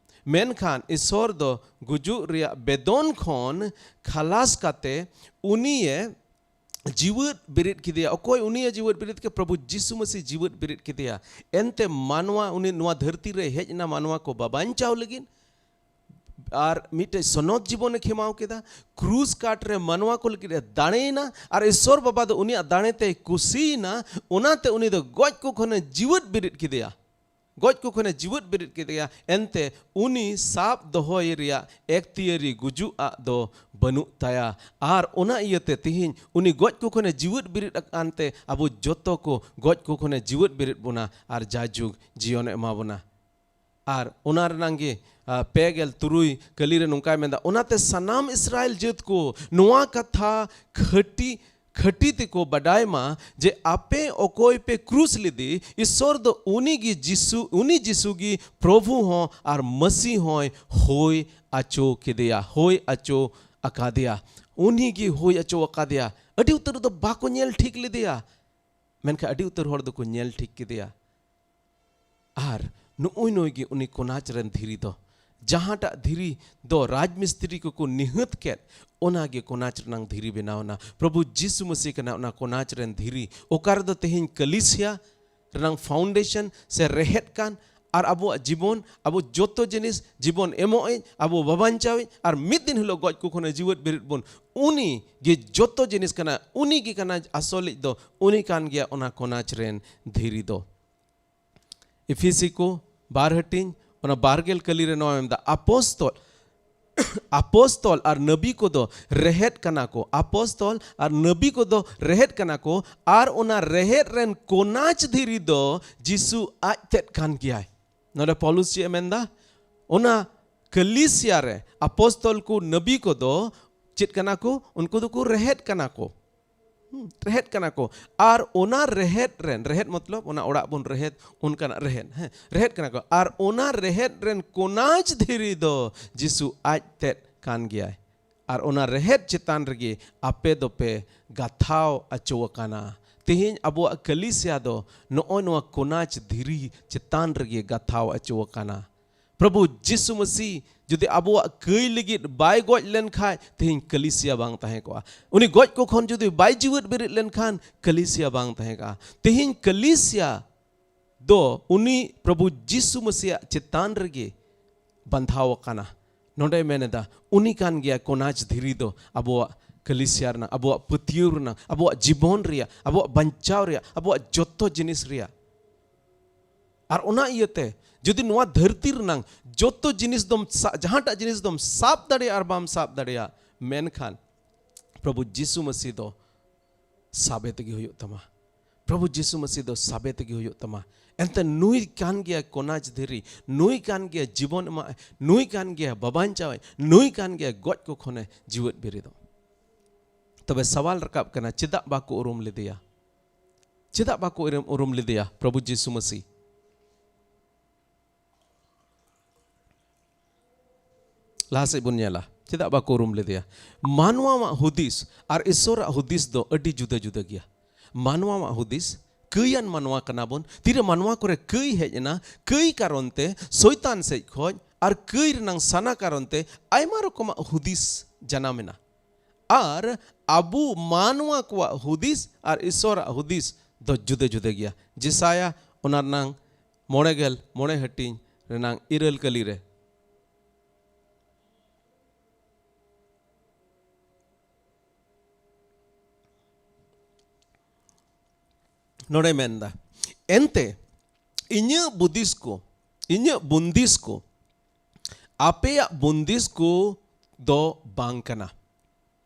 ᱢᱮᱱᱠᱷᱟᱱ ᱤᱥᱥᱚᱨ ᱫᱚ ᱜᱩᱡᱩᱜ ᱨᱮᱭᱟᱜ ᱵᱮᱫᱚᱱ ᱠᱷᱚᱱ ᱠᱷᱟᱞᱟᱥ ᱠᱟᱛᱮ ᱩᱱᱤᱭᱮ ᱡᱤᱣᱮᱫ ᱵᱮᱨᱮᱫ ᱠᱮᱫᱮᱭᱟ᱾ ᱚᱠᱚᱭ ᱩᱱᱤᱭᱮ ᱡᱤᱣᱮᱫ ᱵᱮᱨᱮᱫ ᱠᱮᱫᱮᱭᱟ? ᱯᱨᱚᱵᱷᱩ ᱡᱤᱥᱩ ᱢᱟᱹᱥᱤ ᱡᱤᱣᱮᱫ ᱵᱮᱨᱮᱫ ᱠᱮᱫᱮᱭᱟ᱾ ᱮᱱᱛᱮ ᱢᱟᱱᱣᱟ, ᱩᱱᱤ ᱱᱚᱣᱟ ᱫᱷᱟᱹᱨᱛᱤ ᱨᱮ ᱦᱮᱡ ᱮᱱᱟ ᱢᱟᱱᱣᱟ ᱠᱚ ᱵᱟᱵᱟᱧᱪᱟᱣ ᱞᱟᱹᱜᱤᱫ, ᱟᱨ ᱢᱤᱫᱴᱮᱡ ᱥᱚᱱᱚᱛ ᱡᱤᱵᱚᱱᱮ ᱠᱷᱮᱢᱟᱣ ᱠᱮᱫᱟ᱾ ᱠᱨᱩᱥ ᱠᱟᱴ ᱨᱮ ᱢᱟᱱᱣᱟ ᱠᱚ ᱞᱟᱹᱜᱤᱫ ᱮ ᱫᱟᱲᱮᱭᱮᱱᱟ, ᱟᱨ ᱤᱥᱥᱚᱨ ᱵᱟᱵᱟ ᱫᱚ ᱩᱱᱤᱭᱟᱜ ᱫᱟᱲᱮ ᱛᱮᱭ ᱠᱩᱥᱤᱭᱮᱱᱟ, ᱚᱱᱟᱛᱮ ᱩᱱᱤ ᱫᱚ ᱜᱚᱡ ᱠᱚ ᱠᱷᱚᱱᱮ ᱡᱤᱣᱮᱫ ᱵᱮᱨᱮᱫ ᱠᱮᱫᱮᱭᱟ᱾ ᱜᱚᱡ ᱠᱚ ᱠᱷᱚᱱᱮ ᱡᱤᱣᱮᱫ ᱵᱮᱨᱮᱫ ᱠᱮᱫᱮᱭᱟ᱾ ᱮᱱᱛᱮ ᱩᱱᱤ ᱥᱟᱵ ᱫᱚᱦᱚᱭ ᱨᱮᱭᱟᱜ ᱮᱠᱛᱤᱭᱟᱹᱨᱤ ᱜᱩᱡᱩᱜ ᱟᱜ ᱫᱚ ᱵᱟᱹᱱᱩᱜ ᱛᱟᱭᱟ᱾ ᱟᱨ ᱚᱱᱟ ᱤᱭᱟᱹᱛᱮ ᱛᱤᱦᱤᱧ ᱩᱱᱤ ᱜᱚᱡ ᱠᱚ ᱠᱷᱚᱱᱮ ᱡᱤᱣᱮᱫ ᱵᱮᱨᱮᱫ ᱟᱠᱟᱱ ᱛᱮ ᱟᱵᱚ ᱡᱚᱛᱚ ᱠᱚ ᱜᱚᱡ ᱠᱚ ᱠᱷᱚᱱᱮ ᱡᱤᱣᱮᱫ ᱵᱮᱨᱮᱫ ᱵᱚᱱᱟ ᱟᱨ ᱡᱟᱭᱡᱩᱜᱽ ᱡᱤᱭᱚᱱᱮ ᱮᱢᱟ ᱵᱚᱱᱟ᱾ ᱟᱨ ᱚᱱᱟ ᱨᱮᱱᱟᱝ ᱜᱮ, ᱟ, ᱯᱮ ᱜᱮᱞ ᱛᱩᱨᱩᱭ ᱠᱟᱹᱞᱤ ᱨᱮ ᱱᱚᱝᱠᱟᱭ ᱢᱮᱱᱫᱟ, ᱚᱱᱟᱛᱮ ᱥᱟᱱᱟᱢ ᱤᱥᱨᱟᱭᱮᱞ ᱡᱟᱹᱛ ᱠᱚ ᱱᱚᱣᱟ ᱠᱟᱛᱷᱟ ᱠᱷᱟᱹᱴᱤ ᱠᱷᱟᱹᱴᱤ ᱛᱮᱠᱚ ᱵᱟᱰᱟᱭ ᱢᱟ ᱡᱮ ᱟᱯᱮ ᱚᱠᱚᱭ ᱯᱮ ᱠᱨᱩᱥ ᱞᱮᱫᱮ, ᱤᱥᱥᱚᱨ ᱫᱚ ᱩᱱᱤ ᱜᱮ ᱡᱤᱥᱩ, ᱩᱱᱤ ᱡᱤᱥᱩ ᱜᱮ ᱯᱨᱚᱵᱷᱩ ᱦᱚᱸ ᱟᱨ ᱢᱟᱹᱥᱤ ᱦᱚᱸᱭ ᱦᱩᱭ ᱟᱪᱚ ᱠᱮᱫᱮᱭᱟ, ᱦᱩᱭ ᱟᱪᱚ ᱟᱠᱟᱫᱮᱭᱟ᱾ ᱩᱱᱤ ᱜᱮ ᱦᱩᱭ ᱟᱪᱚ ᱟᱠᱟᱫᱮᱭᱟ᱾ ᱟᱹᱰᱤ ᱩᱛᱟᱹᱨ ᱫᱚ ᱵᱟᱠᱚ ᱧᱮᱞ ᱴᱷᱤᱠ ᱞᱮᱫᱮᱭᱟ, ᱢᱮᱱᱠᱷᱟᱱ ᱟᱹᱰᱤ ᱩᱛᱟᱹᱨ ᱦᱚᱲ ᱫᱚᱠᱚ ᱧᱮᱞ ᱴᱷᱤᱠ ᱠᱮᱫᱮᱭᱟ᱾ ᱟᱨ ᱱᱩᱜᱼᱩᱭ ᱱᱩᱭ ᱜᱮ ᱩᱱᱤ ᱠᱚᱱᱟᱪ ᱨᱮᱱ ᱫᱷᱤᱨᱤ ᱫᱚ, ᱡᱟᱦᱟᱸᱴᱟᱜ ᱫᱷᱤᱨᱤ ᱫᱚ ᱨᱟᱡᱽ ᱢᱤᱥᱛᱨᱤ ᱠᱚᱠᱚ ᱱᱤᱦᱟᱹᱛ ᱠᱮᱫ, ᱚᱱᱟᱜᱮ ᱠᱚᱱᱟᱪ ᱨᱮᱱᱟᱝ ᱫᱷᱤᱨᱤ ᱵᱮᱱᱟᱣ ᱮᱱᱟ᱾ ᱯᱨᱚᱵᱷᱩ ᱡᱤᱥᱩ ᱢᱟᱹᱥᱤ ᱠᱟᱱᱟ ᱚᱱᱟ ᱠᱚᱱᱟᱪ ᱨᱮᱱ ᱫᱷᱤᱨᱤ᱾ ᱚᱠᱟ ᱨᱮᱫᱚ ᱛᱮᱦᱮᱧ ᱠᱟᱞᱤᱥᱤᱭᱟ ᱨᱮᱱᱟᱝ ᱯᱷᱟᱣᱩᱱᱰᱮᱥᱚᱱ ᱥᱮ ᱨᱮᱦᱮᱫ ᱠᱟᱱ, ᱟᱨ ᱟᱵᱚᱣᱟᱜ ᱡᱤᱵᱚᱱ, ᱟᱵᱚ ᱡᱚᱛᱚ ᱡᱤᱱᱤᱥ, ᱡᱤᱵᱚᱱ ᱮᱢᱚᱜ ᱤᱡ, ᱟᱵᱚ ᱵᱟᱵᱟᱧᱪᱟᱣ ᱤᱡ, ᱟᱨ ᱢᱤᱫ ᱫᱤᱱ ᱦᱤᱞᱳᱜ ᱜᱚᱡ ᱠᱚ ᱠᱷᱚᱱᱮ ᱡᱤᱣᱮᱫ ᱵᱮᱨᱮᱫ ᱵᱚᱱ, ᱩᱱᱤ ᱜᱮ ᱡᱚᱛᱚ ᱡᱤᱱᱤᱥ ᱠᱟᱱᱟ, ᱩᱱᱤ ᱜᱮ ᱠᱟᱱᱟ ᱟᱥᱚᱞ ᱤᱡ ᱫᱚ, ᱩᱱᱤ ᱠᱟᱱ ᱜᱮᱭᱟ ᱚᱱᱟ ᱠᱚᱱᱟᱪ ᱨᱮᱱ ᱫᱷᱤᱨᱤ ᱫᱚ᱾ ᱮᱯᱷᱤᱥᱤ ᱠᱚ ᱵᱟᱨ ᱦᱟᱹᱴᱤᱧ, ᱚᱱᱟ ᱵᱟᱨ ᱜᱮᱞ ᱠᱟᱹᱞᱤ ᱨᱮ ᱱᱚᱣᱟ ᱢᱮᱱᱫᱟ, ᱟᱯᱚᱥᱛᱚᱞ, ᱟᱯᱚᱥᱛᱚᱞ ᱟᱨ ᱱᱟᱵᱤ ᱠᱚᱫᱚ ᱨᱮᱦᱮᱫ ᱠᱟᱱᱟ ᱠᱚ᱾ ᱟᱯᱚᱥᱛᱚᱞ ᱟᱨ ᱱᱟᱵᱤ ᱠᱚᱫᱚ ᱨᱮᱦᱮᱫ ᱠᱟᱱᱟ ᱠᱚ, ᱟᱨ ᱚᱱᱟ ᱨᱮᱦᱮᱫ ᱨᱮᱱ ᱠᱚᱱᱟᱪ ᱫᱷᱤᱨᱤ ᱫᱚ ᱡᱤᱥᱩ ᱟᱡ ᱛᱮᱫ ᱠᱟᱱ ᱜᱮᱭᱟᱭ᱾ ᱱᱚᱰᱮ ᱯᱚᱞᱩᱥ ᱪᱮᱫ ᱮ ᱢᱮᱱᱫᱟ? ᱚᱱᱟ ᱠᱟᱹᱞᱤᱥᱤᱭᱟ ᱨᱮ ᱟᱯᱚᱥᱛᱚᱞ ᱠᱚ, ᱱᱟᱵᱤ ᱠᱚᱫᱚ ᱪᱮᱫ ᱠᱟᱱᱟ ᱠᱚ? ᱩᱱᱠᱩ ᱫᱚᱠᱚ ᱨᱮᱦᱮᱫ ᱠᱟᱱᱟ ᱠᱚ᱾ ᱦᱩᱸ, ᱨᱮᱦᱮᱫ ᱠᱟᱱᱟ ᱠᱚ᱾ ᱟᱨ ᱚᱱᱟ ᱨᱮᱦᱮᱫ ᱨᱮᱱ, ᱨᱮᱦᱮᱫ ᱢᱚᱛᱞᱚᱵ ᱚᱱᱟ ᱚᱲᱟᱜ ᱵᱚᱱ ᱨᱮᱦᱮᱫ, ᱚᱱᱠᱟᱱᱟᱜ ᱨᱮᱦᱮᱫ, ᱦᱮᱸ, ᱨᱮᱦᱮᱫ ᱠᱟᱱᱟ ᱠᱚ᱾ ᱟᱨ ᱚᱱᱟ ᱨᱮᱦᱮᱫ ᱨᱮᱱ ᱠᱚᱱᱟᱪ ᱫᱷᱤᱨᱤ ᱫᱚ ᱡᱤᱥᱩ ᱟᱡ ᱛᱮᱫ ᱠᱟᱱ ᱜᱮᱭᱟᱭ᱾ ᱟᱨ ᱚᱱᱟ ᱨᱮᱦᱮᱫ ᱪᱮᱛᱟᱱ ᱨᱮᱜᱮ ᱟᱯᱮ ᱫᱚᱯᱮ ᱜᱟᱛᱷᱟᱣ ᱟᱪᱚ ᱟᱠᱟᱱᱟ᱾ ᱛᱮᱦᱮᱧ ᱟᱵᱚᱣᱟᱜ ᱠᱟᱹᱞᱤᱥᱤᱭᱟ ᱫᱚ ᱱᱚᱜᱼᱚᱭ ᱱᱚᱣᱟ ᱠᱚᱱᱟᱪ ᱫᱷᱤᱨᱤ ᱪᱮᱛᱟᱱ ᱨᱮᱜᱮ ᱜᱟᱛᱷᱟᱣ ᱟᱪᱚ ᱟᱠᱟᱱᱟ᱾ ᱯᱨᱚᱵᱷᱩ ᱡᱤᱥᱩ ᱢᱟᱹᱥᱤ ᱡᱩᱫᱤ ᱟᱵᱚᱣᱟᱜ ᱠᱟᱹᱭ ᱞᱟᱹᱜᱤᱫ ᱵᱟᱭ ᱜᱚᱡ ᱞᱮᱱᱠᱷᱟᱡ, ᱛᱮᱦᱮᱧ ᱠᱟᱹᱞᱤᱥᱤᱭᱟ ᱵᱟᱝ ᱛᱟᱦᱮᱸ ᱠᱚᱜᱼᱟ᱾ ᱩᱱᱤ ᱜᱚᱡ ᱠᱚ ᱠᱷᱚᱱ ᱡᱩᱫᱤ ᱵᱟᱭ ᱡᱤᱣᱮᱫ ᱵᱮᱨᱮᱫ ᱞᱮᱱᱠᱷᱟᱱ, ᱠᱟᱹᱞᱤᱥᱤᱭᱟ ᱵᱟᱝ ᱛᱟᱦᱮᱸ ᱠᱚᱜᱼᱟ᱾ ᱛᱮᱦᱮᱧ ᱠᱟᱹᱞᱤᱥᱤᱭᱟ ᱫᱚ ᱩᱱᱤ ᱯᱨᱚᱵᱷᱩ ᱡᱤᱥᱩ ᱢᱟᱹᱥᱤᱭᱟᱜ ᱪᱮᱛᱟᱱ ᱨᱮᱜᱮ ᱵᱟᱸᱫᱷᱟᱣ ᱟᱠᱟᱱᱟ᱾ ᱱᱚᱰᱮᱭ ᱢᱮᱱ ᱮᱫᱟ, ᱩᱱᱤ ᱠᱟᱱ ᱜᱮᱭᱟ ᱠᱚᱱᱟᱪ ᱫᱷᱤᱨᱤ ᱫᱚ ᱟᱵᱚᱣᱟᱜ ᱠᱟᱹᱞᱤᱥᱤᱭᱟ ᱨᱮᱱᱟᱜ, ᱟᱵᱚᱣᱟᱜ ᱯᱟᱹᱛᱭᱟᱹᱣ ᱨᱮᱱᱟᱜ, ᱟᱵᱚᱣᱟᱜ ᱡᱤᱵᱚᱱ ᱨᱮᱭᱟᱜ, ᱟᱵᱚᱣᱟᱜ ᱵᱟᱧᱪᱟᱣ ᱨᱮᱭᱟᱜ, ᱟᱵᱚᱣᱟᱜ ᱡᱚᱛᱚ ᱡᱤᱱᱤᱥ ᱨᱮᱭᱟᱜ᱾ ᱟᱨ ᱚᱱᱟ ᱤᱭᱟᱹᱛᱮ ᱡᱩᱫᱤ ᱱᱚᱣᱟ ᱫᱷᱟᱹᱨᱛᱤ ᱨᱮᱱᱟᱝ ᱡᱚᱛᱚ ᱡᱤᱱᱤᱥ ᱫᱚᱢ ᱥᱟ-, ᱡᱟᱦᱟᱸᱴᱟᱜ ᱡᱤᱱᱤᱥ ᱫᱚᱢ ᱥᱟᱵ ᱫᱟᱲᱮᱭᱟᱜᱼᱟ ᱟᱨ ᱵᱟᱢ ᱥᱟᱵ ᱫᱟᱲᱮᱭᱟᱜ, ᱢᱮᱱᱠᱷᱟᱱ ᱯᱨᱚᱵᱷᱩ ᱡᱤᱥᱩ ᱢᱟᱹᱥᱤ ᱫᱚ ᱥᱟᱵᱮ ᱛᱮᱜᱮ ᱦᱩᱭᱩᱜ ᱛᱟᱢᱟ᱾ ᱯᱨᱚᱵᱷᱩ ᱡᱤᱥᱩ ᱢᱟᱹᱥᱤ ᱫᱚ ᱥᱟᱵᱮ ᱛᱮᱜᱮ ᱦᱩᱭᱩᱜ ᱛᱟᱢᱟ᱾ ᱮᱱᱛᱮ ᱱᱩᱭ ᱠᱟᱱ ᱜᱮᱭᱟ ᱠᱚᱱᱟᱪ ᱫᱷᱤᱨᱤ, ᱱᱩᱭ ᱠᱟᱱ ᱜᱮᱭᱟ ᱡᱤᱵᱚᱱ ᱮᱢᱟᱜ, ᱱᱩᱭ ᱠᱟᱱ ᱜᱮᱭᱟ ᱵᱟᱵᱟᱧᱪᱟᱣ, ᱱᱩᱭ ᱠᱟᱱ ᱜᱮᱭᱟ ᱜᱚᱡ ᱠᱚ ᱠᱷᱚᱱᱮ ᱡᱤᱣᱮᱫ ᱵᱮᱨᱮᱫᱚᱜ᱾ ᱛᱚᱵᱮ ᱥᱟᱣᱟᱞ ᱨᱟᱠᱟᱵ ᱠᱟᱱᱟ, ᱪᱮᱫᱟᱜ ᱵᱟᱠᱚ ᱩᱨᱩᱢ ᱞᱮᱫᱮᱭᱟ? ᱪᱮᱫᱟᱜ ᱵᱟᱠᱚ ᱩᱨᱩᱢ, ᱩᱨᱩᱢ ᱞᱮᱫᱮᱭᱟ ᱯᱨᱚᱵᱷᱩ ᱡᱤᱥᱩ ᱢᱟᱹᱥᱤ? ᱞᱟᱦᱟ ᱥᱮᱫ ᱵᱚᱱ ᱧᱮᱞᱟ, ᱪᱮᱫᱟᱜ ᱵᱟᱠᱚ ᱩᱨᱩᱢ ᱞᱮᱫᱮᱭᱟ? ᱢᱟᱱᱣᱟᱣᱟᱜ ᱦᱩᱫᱤᱥ ᱟᱨ ᱤᱥᱚᱨᱟᱜ ᱦᱩᱫᱤᱥ ᱫᱚ ᱟᱹᱰᱤ ᱡᱩᱫᱟᱹ ᱡᱩᱫᱟᱹ ᱜᱮᱭᱟ᱾ ᱢᱟᱱᱣᱟᱣᱟᱜ ᱦᱩᱫᱤᱥ ᱠᱟᱹᱭᱟᱱ ᱢᱟᱱᱣᱟ ᱠᱟᱱᱟ ᱵᱚᱱ᱾ ᱛᱤᱨᱮ ᱢᱟᱱᱣᱟ ᱠᱚᱨᱮ ᱠᱟᱹᱭ ᱦᱮᱡ ᱮᱱᱟ, ᱠᱟᱹᱭ ᱠᱟᱨᱚᱱ ᱛᱮ ᱥᱚᱭᱛᱟᱱ ᱥᱮᱡ ᱠᱷᱚᱡ ᱟᱨ ᱠᱟᱹᱭ ᱨᱮᱱᱟᱝ ᱥᱟᱱᱟ ᱠᱟᱨᱚᱱ ᱛᱮ ᱟᱭᱢᱟ ᱨᱚᱠᱚᱢᱟᱜ ᱦᱩᱫᱤᱥ ᱡᱟᱱᱟᱢ ᱮᱱᱟ᱾ ᱟᱨ ᱟᱵᱚ ᱢᱟᱱᱣᱟ ᱠᱚᱣᱟᱜ ᱦᱩᱫᱤᱥ ᱟᱨ ᱤᱥᱚᱨᱟᱜ ᱦᱩᱫᱤᱥ ᱫᱚ ᱡᱩᱫᱟᱹ ᱡᱩᱫᱟᱹ ᱜᱮᱭᱟ᱾ ᱡᱮᱥᱟᱭᱟ ᱚᱱᱟ ᱨᱮᱱᱟᱝ ᱢᱚᱬᱮ ᱜᱮᱞ ᱢᱚᱬᱮ ᱦᱟᱹᱴᱤᱧ ᱨᱮᱱᱟᱝ ᱤᱨᱟᱹᱞ ᱠᱟᱹᱞᱤ ᱨᱮ ᱱᱚᱰᱮ ᱢᱮᱱᱫᱟ, ᱮᱱᱛᱮ ᱤᱧᱟᱹᱜ ᱵᱩᱫᱤᱥ ᱠᱚ, ᱤᱧᱟᱹᱜ ᱵᱩᱱᱫᱤᱥ ᱠᱚ ᱟᱯᱮᱭᱟᱜ ᱵᱩᱱᱫᱤᱥ ᱠᱚ ᱫᱚ ᱵᱟᱝ ᱠᱟᱱᱟ᱾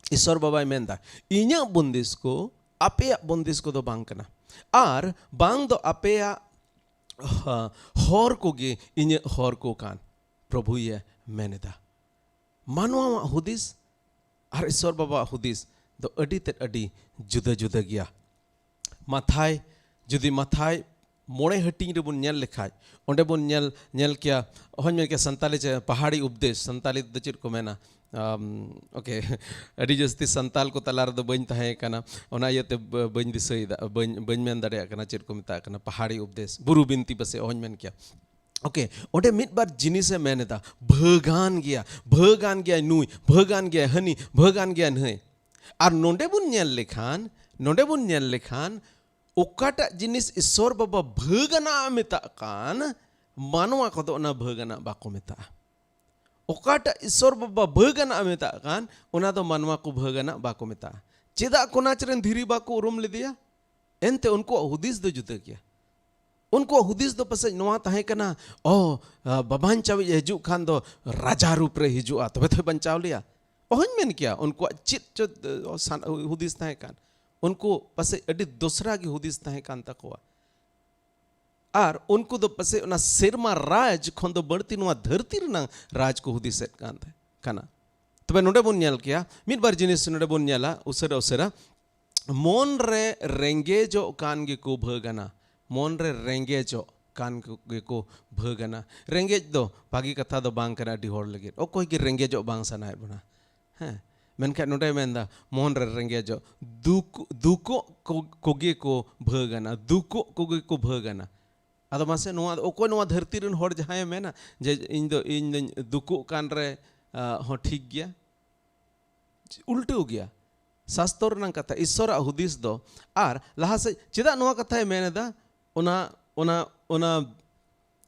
ᱤᱥᱚᱨ ᱵᱟᱵᱟᱭ ᱢᱮᱱᱫᱟ, ᱤᱧᱟᱹᱜ ᱵᱩᱱᱫᱤᱥ ᱠᱚ ᱟᱯᱮᱭᱟᱜ ᱵᱩᱱᱫᱤᱥ ᱠᱚᱫᱚ ᱵᱟᱝ ᱠᱟᱱᱟ, ᱟᱨ ᱵᱟᱝ ᱫᱚ ᱟᱯᱮᱭᱟᱜ, ᱦᱟ, ᱦᱚᱨ ᱠᱚᱜᱮ ᱤᱧᱟᱹᱜ ᱦᱚᱨ ᱠᱚ ᱠᱟᱱ, ᱯᱨᱚᱵᱷᱩᱭᱮ ᱢᱮᱱ ᱮᱫᱟ᱾ ᱢᱟᱱᱣᱟᱣᱟᱜ ᱦᱩᱫᱤᱥ ᱟᱨ ᱤᱥᱚᱨ ᱵᱟᱵᱟᱣᱟᱜ ᱦᱩᱫᱤᱥ ᱫᱚ ᱟᱹᱰᱤ ᱛᱮᱫ ᱟᱹᱰᱤ ᱡᱩᱫᱟᱹ ᱡᱩᱫᱟᱹ ᱜᱮᱭᱟ᱾ ᱢᱟᱛᱷᱟᱭ, ᱡᱩᱫᱤ ᱢᱟᱛᱷᱟᱭ ᱢᱚᱬᱮ ᱦᱟᱹᱴᱤᱧ ᱨᱮᱵᱚᱱ ᱧᱮᱞ ᱞᱮᱠᱷᱟᱡ, ᱚᱸᱰᱮ ᱵᱚᱱ ᱧᱮᱞ, ᱧᱮᱞ ᱠᱮᱭᱟ, ᱚᱦᱚᱧ ᱢᱮᱱ ᱠᱮᱭᱟ ᱥᱟᱱᱛᱟᱞᱤ ᱪᱮ ᱯᱟᱦᱟᱲᱤ ᱩᱯᱫᱮᱥ, ᱥᱟᱱᱛᱟᱞᱤ ᱛᱮᱫᱚ ᱪᱮᱫ ᱠᱚ ᱢᱮᱱᱟ? ᱟᱢ, ᱳᱠᱮ, ᱟᱹᱰᱤ ᱡᱟᱹᱥᱛᱤ ᱥᱟᱱᱛᱟᱞ ᱠᱚ ᱛᱟᱞᱟ ᱨᱮᱫᱚ ᱵᱟᱹᱧ ᱛᱟᱦᱮᱸ ᱠᱟᱱᱟ, ᱚᱱᱟ ᱤᱭᱟᱹᱛᱮ ᱵᱟᱹᱧ ᱫᱤᱥᱟᱹᱭᱮᱫᱟ, ᱵᱟᱹᱧ, ᱵᱟᱹᱧ ᱢᱮᱱ ᱫᱟᱲᱮᱭᱟᱜ ᱠᱟᱱᱟ ᱪᱮᱫ ᱠᱚ ᱢᱮᱛᱟᱜ ᱠᱟᱱᱟ, ᱯᱟᱦᱟᱲᱤ ᱩᱯᱫᱮᱥ, ᱵᱩᱨᱩ ᱵᱤᱱᱛᱤ ᱯᱟᱥᱮᱡ ᱚᱦᱚᱧ ᱢᱮᱱ ᱠᱮᱭᱟ᱾ ᱳᱠᱮ, ᱚᱸᱰᱮ ᱢᱤᱫ ᱵᱟᱨ ᱡᱤᱱᱤᱥᱮ ᱢᱮᱱ ᱮᱫᱟ, ᱵᱷᱟᱹᱜᱟᱱ ᱜᱮᱭᱟ, ᱵᱷᱟᱹᱜᱟᱱ ᱜᱮᱭᱟᱭ ᱱᱩᱭ, ᱵᱷᱟᱹᱜᱟᱱ ᱜᱮᱭᱟᱭ ᱦᱟᱹᱱᱤ, ᱵᱷᱟᱹᱜᱟᱱ ᱜᱮᱭᱟᱭ ᱱᱟᱹᱭ᱾ ᱟᱨ ᱱᱚᱰᱮ ᱵᱚᱱ ᱧᱮᱞ ᱞᱮᱠᱷᱟᱱ, ᱱᱚᱰᱮ ᱵᱚᱱ ᱧᱮᱞ ᱞᱮᱠᱷᱟᱱ ᱚᱠᱟᱴᱟᱜ ᱡᱤᱱᱤᱥ ᱤᱥᱚᱨ ᱵᱟᱵᱟ ᱵᱷᱟᱹᱜᱟᱱᱟᱜ ᱮ ᱢᱮᱛᱟᱜ ᱠᱟᱱ, ᱢᱟᱱᱣᱟ ᱠᱚᱫᱚ ᱚᱱᱟ ᱵᱷᱟᱹᱜᱟᱱᱟᱜ ᱵᱟᱠᱚ ᱢᱮᱛᱟᱜᱼᱟ᱾ ᱚᱠᱟᱴᱟᱜ ᱤᱥᱚᱨ ᱵᱟᱵᱟ ᱵᱷᱟᱹᱜᱟᱱᱟᱜ ᱮ ᱢᱮᱛᱟᱜ ᱠᱟᱱ, ᱚᱱᱟ ᱫᱚ ᱢᱟᱱᱣᱟ ᱠᱚ ᱵᱷᱟᱹᱜᱟᱱᱟᱜ ᱵᱟᱠᱚ ᱢᱮᱛᱟᱜᱼᱟ᱾ ᱪᱮᱫᱟᱜ ᱠᱚᱱᱟᱪ ᱨᱮᱱ ᱫᱷᱤᱨᱤ ᱵᱟᱠᱚ ᱩᱨᱩᱢ ᱞᱮᱫᱮᱭᱟ? ᱮᱱᱛᱮ ᱩᱱᱠᱩᱣᱟᱜ ᱦᱩᱫᱤᱥ ᱫᱚ ᱡᱩᱫᱟᱹ ᱜᱮᱭᱟ᱾ ᱩᱱᱠᱩᱣᱟᱜ ᱦᱩᱫᱤᱥ ᱫᱚ ᱯᱟᱥᱮᱡ ᱱᱚᱣᱟ ᱛᱟᱦᱮᱸ ᱠᱟᱱᱟ, ᱚ, ᱟ, ᱵᱟᱵᱟᱧᱪᱟᱣᱤᱡ ᱮ ᱦᱤᱡᱩᱜ ᱠᱷᱟᱱ ᱫᱚ ᱨᱟᱡᱟ ᱨᱩᱯ ᱨᱮ ᱦᱤᱡᱩᱜᱼᱟ, ᱛᱚᱵᱮ ᱛᱚᱭ ᱵᱟᱧᱪᱟᱣ ᱞᱮᱭᱟ᱾ ᱚᱦᱚᱧ ᱢᱮᱱ ᱠᱮᱭᱟ ᱩᱱᱠᱩᱣᱟᱜ ᱪᱮᱫ ᱪᱚ, ᱚ, ᱥᱟᱱ-, ᱦᱩᱫᱤᱥ ᱛᱟᱦᱮᱸ ᱠᱟᱱ᱾ ᱩᱱᱠᱩ ᱯᱟᱥᱮᱡ ᱟᱹᱰᱤ ᱫᱚᱥᱨᱟ ᱜᱮ ᱦᱩᱫᱤᱥ ᱛᱟᱦᱮᱸ ᱠᱟᱱ ᱛᱟᱠᱚᱣᱟ᱾ ᱟᱨ ᱩᱱᱠᱩ ᱫᱚ ᱯᱟᱥᱮᱡ ᱚᱱᱟ ᱥᱮᱨᱢᱟ ᱨᱟᱡᱽ ᱠᱷᱚᱱ ᱫᱚ ᱵᱟᱹᱲᱛᱤ ᱱᱚᱣᱟ ᱫᱷᱟᱹᱨᱛᱤ ᱨᱮᱱᱟᱝ ᱨᱟᱡᱽ ᱠᱚ ᱦᱩᱫᱤᱥᱮᱫ ᱠᱟᱱ ᱛᱟᱦᱮᱸ ᱠᱟᱱᱟ᱾ ᱛᱚᱵᱮ ᱱᱚᱰᱮ ᱵᱚᱱ ᱧᱮᱞ ᱠᱮᱭᱟ, ᱢᱤᱫ ᱵᱟᱨ ᱡᱤᱱᱤᱥ ᱱᱚᱰᱮ ᱵᱚᱱ ᱧᱮᱞᱟ ᱩᱥᱟᱹᱨᱟ ᱩᱥᱟᱹᱨᱟ᱾ ᱢᱚᱱ ᱨᱮ ᱨᱮᱸᱜᱮᱡᱚᱜ ᱠᱟᱱ ᱜᱮᱠᱚ ᱵᱷᱟᱹᱜᱟᱱᱟ᱾ ᱢᱚᱱ ᱨᱮ ᱨᱮᱸᱜᱮᱡᱚᱜ ᱠᱟᱱ ᱜᱮᱠᱚ ᱵᱷᱟᱹᱜᱟᱱᱟ᱾ ᱨᱮᱸᱜᱮᱡ ᱫᱚ ᱵᱷᱟᱹᱜᱤ ᱠᱟᱛᱷᱟ ᱫᱚ ᱵᱟᱝ ᱠᱟᱱᱟ ᱟᱹᱰᱤ ᱦᱚᱲ ᱞᱟᱹᱜᱤᱫ᱾ ᱚᱠᱚᱭ ᱜᱮ ᱨᱮᱸᱜᱮᱡᱚᱜ ᱵᱟᱝ ᱥᱟᱱᱟᱭᱮᱫ ᱵᱚᱱᱟ᱾ ᱦᱮᱸ, ᱢᱮᱱᱠᱷᱟᱱ ᱱᱚᱰᱮ ᱢᱮᱱᱫᱟ, ᱢᱚᱱ ᱨᱮ ᱨᱮᱸᱜᱮᱡᱚᱜ, ᱫᱩᱠ, ᱫᱩᱠᱚᱜ ᱠᱚ-, ᱠᱚᱜᱮ ᱠᱚ ᱵᱷᱟᱹᱜᱟᱱᱟ, ᱫᱩᱠᱚᱜ ᱠᱚᱜᱮ ᱠᱚ ᱵᱷᱟᱹᱜᱟᱱᱟ᱾ ᱟᱫᱚ ᱢᱟᱥᱮ, ᱱᱚᱣᱟ ᱚᱠᱚᱭ ᱱᱚᱣᱟ ᱫᱷᱟᱹᱨᱛᱤ ᱨᱮᱱ ᱦᱚᱲ ᱡᱟᱦᱟᱸᱭᱮ ᱢᱮᱱᱟ ᱡᱮ ᱤᱧ ᱫᱚ, ᱤᱧ ᱫᱚᱧ ᱫᱩᱠᱚᱜ ᱠᱟᱱ ᱨᱮ, ᱟ, ᱦᱚᱸ ᱴᱷᱤᱠ ᱜᱮᱭᱟ? ᱩᱞᱴᱟᱹᱣ ᱜᱮᱭᱟ᱾ ᱥᱟᱥᱛᱚᱨ ᱨᱮᱱᱟᱜ ᱠᱟᱛᱷᱟ, ᱤᱥᱥᱚᱨᱟᱜ ᱦᱩᱫᱤᱥ ᱫᱚ᱾ ᱟᱨ ᱞᱟᱦᱟ ᱥᱮᱫ ᱪᱮᱫᱟᱜ ᱱᱚᱣᱟ ᱠᱟᱛᱷᱟᱭ ᱢᱮᱱ ᱮᱫᱟ, ᱚᱱᱟ, ᱚᱱᱟ, ᱚᱱᱟ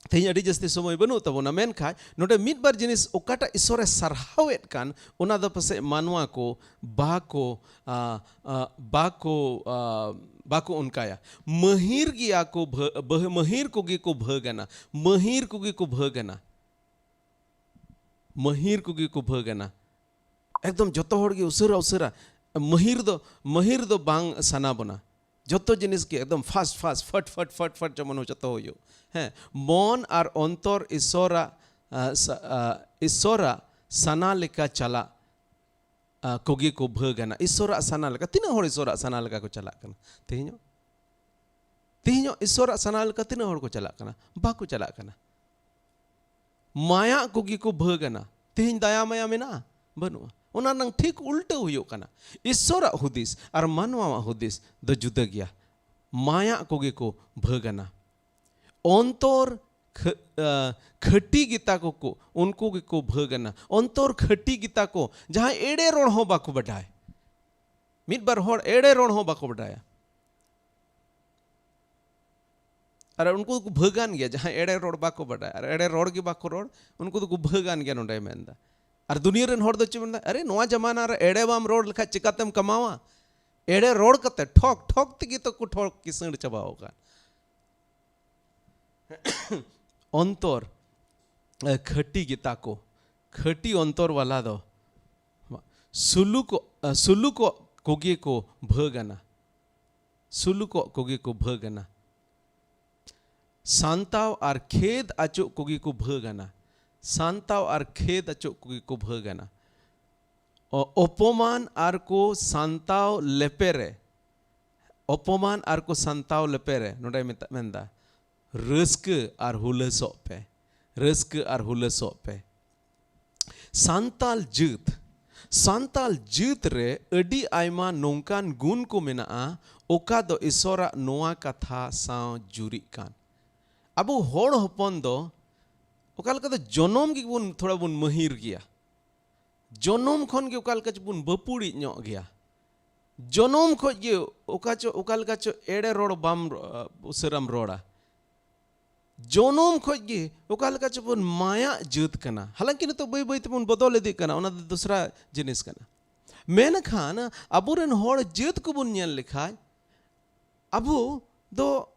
ᱛᱮᱦᱮᱧ ᱟᱹᱰᱤ ᱡᱟᱹᱥᱛᱤ ᱥᱚᱢᱚᱭ ᱵᱟᱹᱱᱩᱜ ᱛᱟᱵᱚᱱᱟ, ᱢᱮᱱᱠᱷᱟᱱ ᱱᱚᱰᱮ ᱢᱤᱫ ᱵᱟᱨ ᱡᱤᱱᱤᱥ ᱚᱠᱟᱴᱟᱜ ᱤᱥᱥᱚᱨᱮ ᱥᱟᱨᱦᱟᱣᱮᱫ ᱠᱟᱱ, ᱚᱱᱟ ᱫᱚ ᱯᱟᱥᱮᱡ ᱢᱟᱱᱣᱟ ᱠᱚ ᱵᱟᱠᱚ, ᱟ, ᱟ, ᱵᱟᱠᱚ, ᱟ, ᱵᱟᱠᱚ ᱚᱱᱠᱟᱭᱟ᱾ ᱢᱟᱹᱦᱤᱨ ᱜᱮᱭᱟ ᱠᱚ ᱵᱷᱟᱹ-, ᱵᱟᱹᱦ-, ᱢᱟᱹᱦᱤᱨ ᱠᱚᱜᱮ ᱠᱚ ᱵᱷᱟᱹᱜᱟᱱᱟ, ᱢᱟᱹᱦᱤᱨ ᱠᱚᱜᱮ ᱠᱚ ᱵᱷᱟᱹᱜᱟᱱᱟ, ᱢᱟᱹᱦᱤᱨ ᱠᱚᱜᱮ ᱠᱚ ᱵᱷᱟᱹᱜᱟᱱᱟ᱾ ᱮᱠᱫᱚᱢ ᱡᱚᱛᱚ ᱦᱚᱲ ᱜᱮ ᱩᱥᱟᱹᱨᱟ ᱩᱥᱟᱹᱨᱟ᱾ ᱢᱟᱹᱦᱤᱨ ᱫᱚ, ᱢᱟᱹᱦᱤᱨ ᱫᱚ ᱵᱟᱝ ᱥᱟᱱᱟ ᱵᱚᱱᱟ᱾ ᱡᱚᱛᱚ ᱡᱤᱱᱤᱥ ᱜᱮ ᱮᱠᱫᱚᱢ fast fast, ᱯᱷᱟᱴ ᱯᱷᱟᱴ ᱯᱷᱟᱴ ᱯᱷᱟᱴ ᱡᱮᱢᱚᱱ ᱡᱚᱛᱚ ᱦᱩᱭᱩᱜ᱾ ᱦᱮᱸ, ᱢᱚᱱ ᱟᱨ ᱚᱱᱛᱚᱨ ᱤᱥᱚᱨᱟᱜ, ᱟ, ᱥᱟ-, ᱟ, ᱤᱥᱚᱨᱟᱜ ᱥᱟᱱᱟ ᱞᱮᱠᱟ ᱪᱟᱞᱟᱜ, ᱟ, ᱠᱚᱜᱮ ᱠᱚ ᱵᱷᱟᱹᱜᱟᱱᱟ᱾ ᱤᱥᱚᱨᱟᱜ ᱥᱟᱱᱟ ᱞᱮᱠᱟ᱾ ᱛᱤᱱᱟᱹᱜ ᱦᱚᱲ ᱤᱥᱚᱨᱟᱜ ᱥᱟᱱᱟ ᱞᱮᱠᱟ ᱠᱚ ᱪᱟᱞᱟᱜ ᱠᱟᱱᱟ ᱛᱮᱦᱮᱧᱚᱜ? ᱛᱮᱦᱮᱧᱚᱜ ᱤᱥᱚᱨᱟᱜ ᱥᱟᱱᱟ ᱞᱮᱠᱟ ᱛᱤᱱᱟᱹᱜ ᱦᱚᱲ ᱠᱚ ᱪᱟᱞᱟᱜ ᱠᱟᱱᱟ? ᱵᱟᱠᱚ ᱪᱟᱞᱟᱜ ᱠᱟᱱᱟ᱾ ᱢᱟᱭᱟᱜ ᱠᱚᱜᱮ ᱠᱚ ᱵᱷᱟᱹᱜᱟᱱᱟ᱾ ᱛᱮᱦᱮᱧ ᱫᱟᱭᱟ ᱢᱟᱭᱟ ᱢᱮᱱᱟᱜᱼᱟ? ᱵᱟᱹᱱᱩᱜᱼᱟ᱾ ᱚᱱᱟ ᱨᱮᱱᱟᱜ ᱴᱷᱤᱠ ᱩᱞᱴᱟᱹᱣ ᱦᱩᱭᱩᱜ ᱠᱟᱱᱟ᱾ ᱤᱥᱚᱨᱟᱜ ᱦᱩᱫᱤᱥ ᱟᱨ ᱢᱟᱱᱣᱟᱣᱟᱜ ᱦᱩᱫᱤᱥ ᱫᱚ ᱡᱩᱫᱟᱹ ᱜᱮᱭᱟ᱾ ᱢᱟᱭᱟᱜ ᱠᱚᱜᱮ ᱠᱚ ᱵᱷᱟᱹᱜᱟᱱᱟ᱾ ᱚᱱᱛᱚᱨ ᱠᱷᱟᱹ-, ᱟ, ᱠᱷᱟᱹᱴᱤ ᱜᱮᱛᱟ ᱠᱚ ᱠᱚ, ᱩᱱᱠᱩ ᱜᱮᱠᱚ ᱵᱷᱟᱹᱜᱟᱱᱟ᱾ ᱚᱱᱛᱚᱨ ᱠᱷᱟᱹᱴᱤ ᱜᱮᱛᱟ ᱠᱚ, ᱡᱟᱦᱟᱸᱭ ᱮᱲᱮ ᱨᱚᱲ ᱦᱚᱸ ᱵᱟᱠᱚ ᱵᱟᱰᱟᱭ᱾ ᱢᱤᱫ ᱵᱟᱨ ᱦᱚᱲ ᱮᱲᱮ ᱨᱚᱲ ᱦᱚᱸ ᱵᱟᱠᱚ ᱵᱟᱰᱟᱭᱟ᱾ ᱟᱨ ᱩᱱᱠᱩ ᱫᱚᱠᱚ ᱵᱷᱟᱹᱜᱟᱱ ᱜᱮᱭᱟ, ᱡᱟᱦᱟᱸᱭ ᱮᱲᱮ ᱨᱚᱲ ᱵᱟᱠᱚ ᱵᱟᱰᱟᱭᱟ ᱟᱨ ᱮᱲᱮ ᱨᱚᱲ ᱜᱮ ᱵᱟᱠᱚ ᱨᱚᱲ, ᱩᱱᱠᱩ ᱫᱚᱠᱚ ᱵᱷᱟᱹᱜᱟᱱ ᱜᱮᱭᱟ, ᱱᱚᱰᱮᱭ ᱢᱮᱱᱫᱟ᱾ ᱟᱨ ᱫᱩᱱᱤᱭᱟᱹ ᱨᱮᱱ ᱦᱚᱲ ᱫᱚ ᱪᱮᱫ ᱢᱮᱱᱫᱟ? ᱟᱨᱮ, ᱱᱚᱣᱟ ᱡᱟᱢᱟᱱᱟ ᱨᱮ ᱮᱲᱮ ᱵᱟᱢ ᱨᱚᱲ ᱞᱮᱠᱷᱟᱡ ᱪᱤᱠᱟᱛᱮᱢ ᱠᱟᱢᱟᱣᱟ? ᱮᱲᱮ ᱨᱚᱲ ᱠᱟᱛᱮ, ᱴᱷᱚᱠ ᱴᱷᱚᱠ ᱛᱮᱜᱮ ᱛᱚ ᱠᱚ ᱴᱷᱚᱠ ᱠᱤᱥᱟᱹᱬ ᱪᱟᱵᱟᱣ ᱟᱠᱟᱱ᱾ ᱚᱱᱛᱚᱨ, ᱮ, ᱠᱷᱟᱹᱴᱤ ᱜᱮᱛᱟ ᱠᱚ, ᱠᱷᱟᱹᱴᱤ ᱚᱱᱛᱚᱨ ᱵᱟᱞᱟ ᱫᱚ ᱥᱩᱞᱩᱠᱚᱜ, ᱮ, ᱥᱩᱞᱩᱠᱚᱜ ᱠᱚᱜᱮ ᱠᱚ ᱵᱷᱟᱹᱜᱟᱱᱟ᱾ ᱥᱩᱞᱩᱠᱚᱜ ᱠᱚᱜᱮ ᱠᱚ ᱵᱷᱟᱹᱜᱟᱱᱟ᱾ ᱥᱟᱱᱛᱟᱣ ᱟᱨ ᱠᱷᱮᱫ ᱟᱪᱚᱜ ᱠᱚᱜᱮ ᱠᱚ ᱵᱷᱟᱹᱜᱟᱱᱟ᱾ ᱥᱟᱱᱛᱟᱣ ᱟᱨ ᱠᱷᱮᱫ ᱟᱪᱚᱜ ᱠᱚᱜᱮ ᱠᱚ ᱵᱷᱟᱹᱜᱟᱱᱟ᱾ ᱚ-, ᱚᱯᱚᱢᱟᱱ ᱟᱨ ᱠᱚ ᱥᱟᱱᱛᱟᱣ ᱞᱮᱯᱮᱨᱮ, ᱚᱯᱚᱢᱟᱱ ᱟᱨ ᱠᱚ ᱥᱟᱱᱛᱟᱣ ᱞᱮᱯᱮᱨᱮ, ᱱᱚᱰᱮ ᱢᱮᱛᱟ-, ᱢᱮᱱᱫᱟ, ᱨᱟᱹᱥᱠᱟᱹ ᱟᱨ ᱦᱩᱞᱟᱹᱥᱚᱜ ᱯᱮ, ᱨᱟᱹᱥᱠᱟᱹ ᱟᱨ ᱦᱩᱞᱟᱹᱥᱚᱜ ᱯᱮ᱾ ᱥᱟᱱᱛᱟᱞ ᱡᱟᱹᱛ, ᱥᱟᱱᱛᱟᱞ ᱡᱟᱹᱛ ᱨᱮ ᱟᱹᱰᱤ ᱟᱭᱢᱟ ᱱᱚᱝᱠᱟᱱ ᱜᱩᱱ ᱠᱚ ᱢᱮᱱᱟᱜᱼᱟ, ᱚᱠᱟ ᱫᱚ ᱤᱥᱚᱨᱟᱜ ᱱᱚᱣᱟ ᱠᱟᱛᱷᱟ ᱥᱟᱶ ᱡᱩᱨᱤᱜ ᱠᱟᱱ᱾ ᱟᱵᱚ ᱦᱚᱲ ᱦᱚᱯᱚᱱ ᱫᱚ ᱚᱠᱟ ᱞᱮᱠᱟ ᱫᱚ ᱡᱚᱱᱚᱢ ᱜᱮᱵᱚᱱ ᱛᱷᱚᱲᱟ ᱵᱚᱱ ᱢᱟᱹᱦᱤᱨ ᱜᱮᱭᱟ᱾ ᱡᱚᱱᱚᱢ ᱠᱷᱚᱱ ᱜᱮ ᱚᱠᱟ ᱞᱮᱠᱟ ᱪᱚᱵᱚᱱ ᱵᱟᱹᱯᱩᱲᱤᱡ ᱧᱚᱜ ᱜᱮᱭᱟ᱾ ᱡᱚᱱᱚᱢ ᱠᱷᱚᱱ ᱜᱮ ᱚᱠᱟ ᱪᱚ, ᱚᱠᱟ ᱞᱮᱠᱟ ᱪᱚ ᱮᱲᱮ ᱨᱚᱲ ᱵᱟᱢ ᱨᱚ-, ᱩᱥᱟᱹᱨᱟᱢ ᱨᱚᱲᱟ᱾ ᱡᱚᱱᱚᱢ ᱠᱷᱚᱱ ᱜᱮ ᱚᱠᱟ ᱞᱮᱠᱟ ᱪᱚᱵᱚᱱ ᱢᱟᱭᱟᱜ ᱡᱟᱹᱛ ᱠᱟᱱᱟ᱾ ᱦᱟᱞᱟᱝᱠᱤ ᱱᱤᱛᱚᱜ ᱵᱟᱹᱭ ᱵᱟᱹᱭ ᱛᱮᱵᱚᱱ ᱵᱚᱫᱚᱞ ᱤᱫᱤᱜ ᱠᱟᱱᱟ, ᱚᱱᱟ ᱫᱚ ᱫᱚᱥᱨᱟ ᱡᱤᱱᱤᱥ ᱠᱟᱱᱟ᱾ ᱢᱮᱱᱠᱷᱟᱱ ᱟᱵᱚᱨᱮᱱ ᱦᱚᱲ ᱡᱟᱹᱛ ᱠᱚᱵᱚᱱ ᱧᱮᱞ ᱞᱮᱠᱷᱟᱡ, ᱟᱵᱚ ᱫᱚ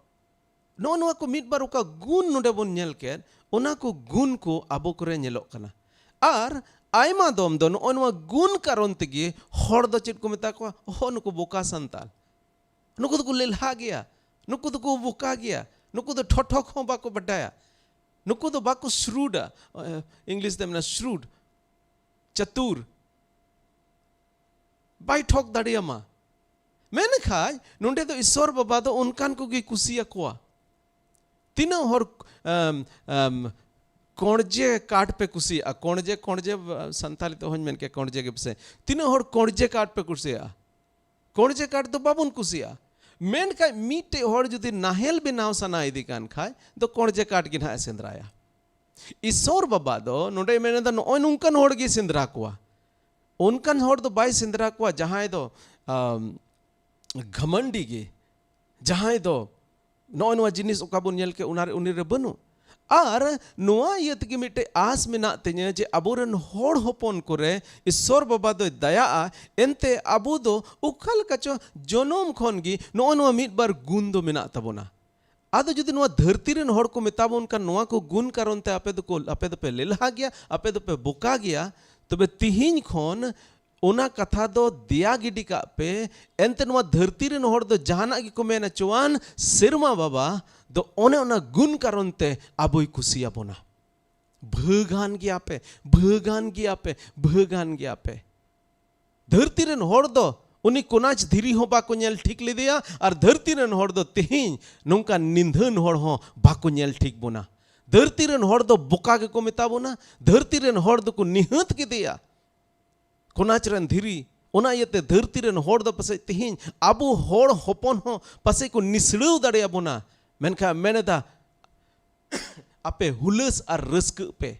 ᱱᱚᱜᱼᱚ ᱱᱚᱣᱟ ᱠᱚ ᱢᱤᱫ ᱵᱟᱨ ᱚᱠᱟ ᱜᱩᱱ ᱱᱚᱰᱮ ᱵᱚᱱ ᱧᱮᱞ ᱠᱮᱫ, ᱚᱱᱟ ᱠᱚ ᱜᱩᱱ ᱠᱚ ᱟᱵᱚ ᱠᱚᱨᱮ ᱧᱮᱞᱚᱜ ᱠᱟᱱᱟ᱾ ᱟᱨ ᱟᱭᱢᱟ ᱫᱚᱢ ᱫᱚ ᱱᱚᱜᱼᱚ ᱱᱚᱣᱟ ᱜᱩᱱ ᱠᱟᱨᱚᱱ ᱛᱮᱜᱮ ᱦᱚᱲ ᱫᱚ ᱪᱮᱫ ᱠᱚ ᱢᱮᱛᱟ ᱠᱚᱣᱟ? ᱚᱦᱚ, ᱱᱩᱠᱩ ᱵᱚᱠᱟ ᱥᱟᱱᱛᱟᱞ, ᱱᱩᱠᱩ ᱫᱚᱠᱚ ᱞᱮᱞᱦᱟ ᱜᱮᱭᱟ, ᱱᱩᱠᱩ ᱫᱚᱠᱚ ᱵᱚᱠᱟ ᱜᱮᱭᱟ, ᱱᱩᱠᱩ ᱫᱚ ᱴᱷᱚᱴᱷᱚ ᱠᱚᱦᱚᱸ ᱵᱟᱠᱚ ᱵᱟᱰᱟᱭᱟ, ᱱᱩᱠᱩ ᱫᱚ ᱵᱟᱠᱚ ᱥᱨᱩᱰᱟ᱾ ᱤᱝᱞᱤᱥ ᱛᱮ ᱢᱮᱱᱟ ᱥᱨᱩᱰ, ᱪᱟᱛᱩᱨ᱾ ᱵᱟᱭ ᱴᱷᱚᱠ ᱫᱟᱲᱮᱭᱟᱢᱟ᱾ ᱢᱮᱱᱠᱷᱟᱡ ᱱᱚᱰᱮ ᱫᱚ ᱤᱥᱚᱨ ᱵᱟᱵᱟ ᱫᱚ ᱚᱱᱠᱟᱱ ᱠᱚᱜᱮ ᱠᱩᱥᱤᱭᱟᱠᱚᱣᱟ᱾ ᱛᱤᱱᱟᱹᱜ ᱦᱚᱲ, ᱟᱢ, ᱟᱢ, ᱠᱚᱬᱡᱮ ᱠᱟᱴ ᱯᱮ ᱠᱩᱥᱤᱭᱟᱜᱼᱟ? ᱠᱚᱬᱡᱮ, ᱠᱚᱬᱡᱮ, ᱟ, ᱥᱟᱱᱛᱟᱲᱤ ᱛᱮ ᱦᱚᱧ ᱢᱮᱱ ᱠᱮᱭᱟ ᱠᱚᱬᱡᱮ ᱜᱮ ᱯᱮᱥᱮ᱾ ᱛᱤᱱᱟᱹᱜ ᱦᱚᱲ ᱠᱚᱬᱡᱮ ᱠᱟᱴ ᱯᱮ ᱠᱩᱥᱤᱭᱟᱜᱼᱟ? ᱠᱚᱬᱡᱮ ᱠᱟᱴ ᱫᱚ ᱵᱟᱵᱚᱱ ᱠᱩᱥᱤᱭᱟᱜᱼᱟ᱾ ᱢᱮᱱᱠᱷᱟᱡ ᱢᱤᱫᱴᱮᱡ ᱦᱚᱲ ᱡᱩᱫᱤ ᱱᱟᱦᱮᱞ ᱵᱮᱱᱟᱣ ᱥᱟᱱᱟᱭᱮᱫᱮ ᱠᱟᱱ ᱠᱷᱟᱡ ᱫᱚ ᱠᱚᱬᱡᱮ ᱠᱟᱴ ᱜᱮ ᱱᱟᱦᱟᱜ ᱮ ᱥᱮᱸᱫᱽᱨᱟᱭᱟ᱾ ᱤᱥᱚᱨ ᱵᱟᱵᱟ ᱫᱚ ᱱᱚᱰᱮ ᱢᱮᱱᱮᱫᱟ, ᱱᱚᱜᱼᱚᱭ ᱱᱚᱝᱠᱟᱱ ᱦᱚᱲ ᱜᱮ ᱥᱮᱸᱫᱽᱨᱟ ᱠᱚᱣᱟ᱾ ᱚᱱᱠᱟᱱ ᱦᱚᱲ ᱫᱚ ᱵᱟᱭ ᱥᱮᱸᱫᱽᱨᱟ ᱠᱚᱣᱟ ᱡᱟᱦᱟᱸᱭ ᱫᱚ, ᱟᱢ, ᱜᱷᱟᱢᱟᱱᱰᱤ ᱜᱮ, ᱡᱟᱦᱟᱸᱭ ᱫᱚ ᱱᱚᱜᱼᱚᱭ ᱱᱚᱣᱟ ᱡᱤᱱᱤᱥ ᱚᱠᱟ ᱵᱚᱱ ᱧᱮᱞ ᱠᱮᱫ, ᱚᱱᱟ ᱨᱮ, ᱩᱱᱤ ᱨᱮ ᱵᱟᱹᱱᱩᱜ᱾ ᱟᱨ ᱱᱚᱣᱟ ᱤᱭᱟᱹ ᱛᱮᱜᱮ ᱢᱤᱫᱴᱮᱡ ᱟᱸᱥ ᱢᱮᱱᱟᱜ ᱛᱤᱧᱟᱹ ᱡᱮ ᱟᱵᱚᱨᱮᱱ ᱦᱚᱲ ᱦᱚᱯᱚᱱ ᱠᱚᱨᱮ ᱤᱥᱚᱨ ᱵᱟᱵᱟ ᱫᱚᱭ ᱫᱟᱭᱟᱜᱼᱟ᱾ ᱮᱱᱛᱮ ᱟᱵᱚ ᱫᱚ ᱚᱠᱟ ᱞᱮᱠᱟ ᱪᱚ ᱡᱚᱱᱚᱢ ᱠᱷᱚᱱ ᱜᱮ ᱱᱚᱜᱼᱚᱭ ᱱᱚᱣᱟ ᱢᱤᱫ ᱵᱟᱨ ᱜᱩᱱ ᱫᱚ ᱢᱮᱱᱟᱜ ᱛᱟᱵᱚᱱᱟ᱾ ᱟᱫᱚ ᱡᱩᱫᱤ ᱱᱚᱣᱟ ᱫᱷᱟᱹᱨᱛᱤ ᱨᱮᱱ ᱦᱚᱲ ᱠᱚ ᱢᱮᱛᱟ ᱵᱚᱱ ᱠᱷᱟᱱ, ᱱᱚᱣᱟ ᱠᱚ ᱜᱩᱱ ᱠᱟᱨᱚᱱ ᱛᱮ ᱟᱯᱮ ᱫᱚᱠᱚ, ᱟᱯᱮ ᱫᱚᱯᱮ ᱞᱮᱞᱦᱟ ᱜᱮᱭᱟ, ᱟᱯᱮ ᱫᱚᱯᱮ ᱵᱚᱠᱟ ᱜᱮᱭᱟ, ᱛᱚᱵᱮ ᱛᱤᱦᱤᱧ ᱠᱷᱚᱱ ᱚᱱᱟ ᱠᱟᱛᱷᱟ ᱫᱚ ᱫᱮᱭᱟ ᱜᱤᱰᱤ ᱠᱟᱜ ᱯᱮ᱾ ᱮᱱᱛᱮ ᱱᱚᱣᱟ ᱫᱷᱟᱹᱨᱛᱤ ᱨᱮᱱ ᱦᱚᱲ ᱫᱚ ᱡᱟᱦᱟᱱᱟᱜ ᱜᱮᱠᱚ ᱢᱮᱱ ᱦᱚᱪᱚᱣᱟᱱ, ᱥᱮᱨᱢᱟ ᱵᱟᱵᱟ ᱫᱚ ᱚᱱᱮ ᱚᱱᱟ ᱜᱩᱱ ᱠᱟᱨᱚᱱ ᱛᱮ ᱟᱵᱚᱭ ᱠᱩᱥᱤᱭᱟᱵᱚᱱᱟ᱾ ᱵᱷᱟᱹᱜᱟᱱ ᱜᱮᱭᱟ ᱯᱮ, ᱵᱷᱟᱹᱜᱟᱱ ᱜᱮᱭᱟ ᱯᱮ, ᱵᱷᱟᱹᱜᱟᱱ ᱜᱮᱭᱟ ᱯᱮ᱾ ᱫᱷᱟᱹᱨᱛᱤ ᱨᱮᱱ ᱦᱚᱲ ᱫᱚ ᱩᱱᱤ ᱠᱚᱱᱟᱪ ᱫᱷᱤᱨᱤ ᱦᱚᱸ ᱵᱟᱠᱚ ᱧᱮᱞ ᱴᱷᱤᱠ ᱞᱮᱫᱮᱭᱟ, ᱟᱨ ᱫᱷᱟᱹᱨᱛᱤ ᱨᱮᱱ ᱦᱚᱲ ᱫᱚ ᱛᱮᱦᱮᱧ ᱱᱚᱝᱠᱟ ᱱᱤᱫᱷᱟᱹᱱ ᱦᱚᱲ ᱦᱚᱸ ᱵᱟᱠᱚ ᱧᱮᱞ ᱴᱷᱤᱠ ᱵᱚᱱᱟ᱾ ᱫᱷᱟᱹᱨᱛᱤ ᱨᱮᱱ ᱦᱚᱲ ᱫᱚ ᱵᱚᱠᱟ ᱜᱮᱠᱚ ᱢᱮᱛᱟ ᱵᱚᱱᱟ, ᱫᱷᱟᱹᱨᱛᱤ ᱨᱮᱱ ᱦᱚᱲ ᱫᱚᱠᱚ ᱱᱤᱦᱟᱹᱛ ᱠᱮᱫᱮᱭᱟ᱾ ᱠᱚᱱᱟᱪ ᱨᱮᱱ ᱫᱷᱤᱨᱤ᱾ ᱚᱱᱟ ᱤᱭᱟᱹᱛᱮ ᱫᱷᱟᱹᱨᱛᱤ ᱨᱮᱱ ᱦᱚᱲ ᱫᱚ ᱯᱟᱥᱮᱡ ᱛᱮᱦᱮᱧ ᱟᱵᱚ ᱦᱚᱲ ᱦᱚᱯᱚᱱ ᱦᱚᱸ ᱯᱟᱥᱮᱡ ᱠᱚ ᱱᱤᱥᱲᱟᱹᱣ ᱫᱟᱲᱮᱭᱟᱵᱚᱱᱟ, ᱢᱮᱱᱠᱷᱟᱱ ᱢᱮᱱ ᱮᱫᱟ, ᱟᱯᱮ ᱦᱩᱞᱟᱹᱥ ᱟᱨ ᱨᱟᱹᱥᱠᱟᱹᱜ ᱯᱮ᱾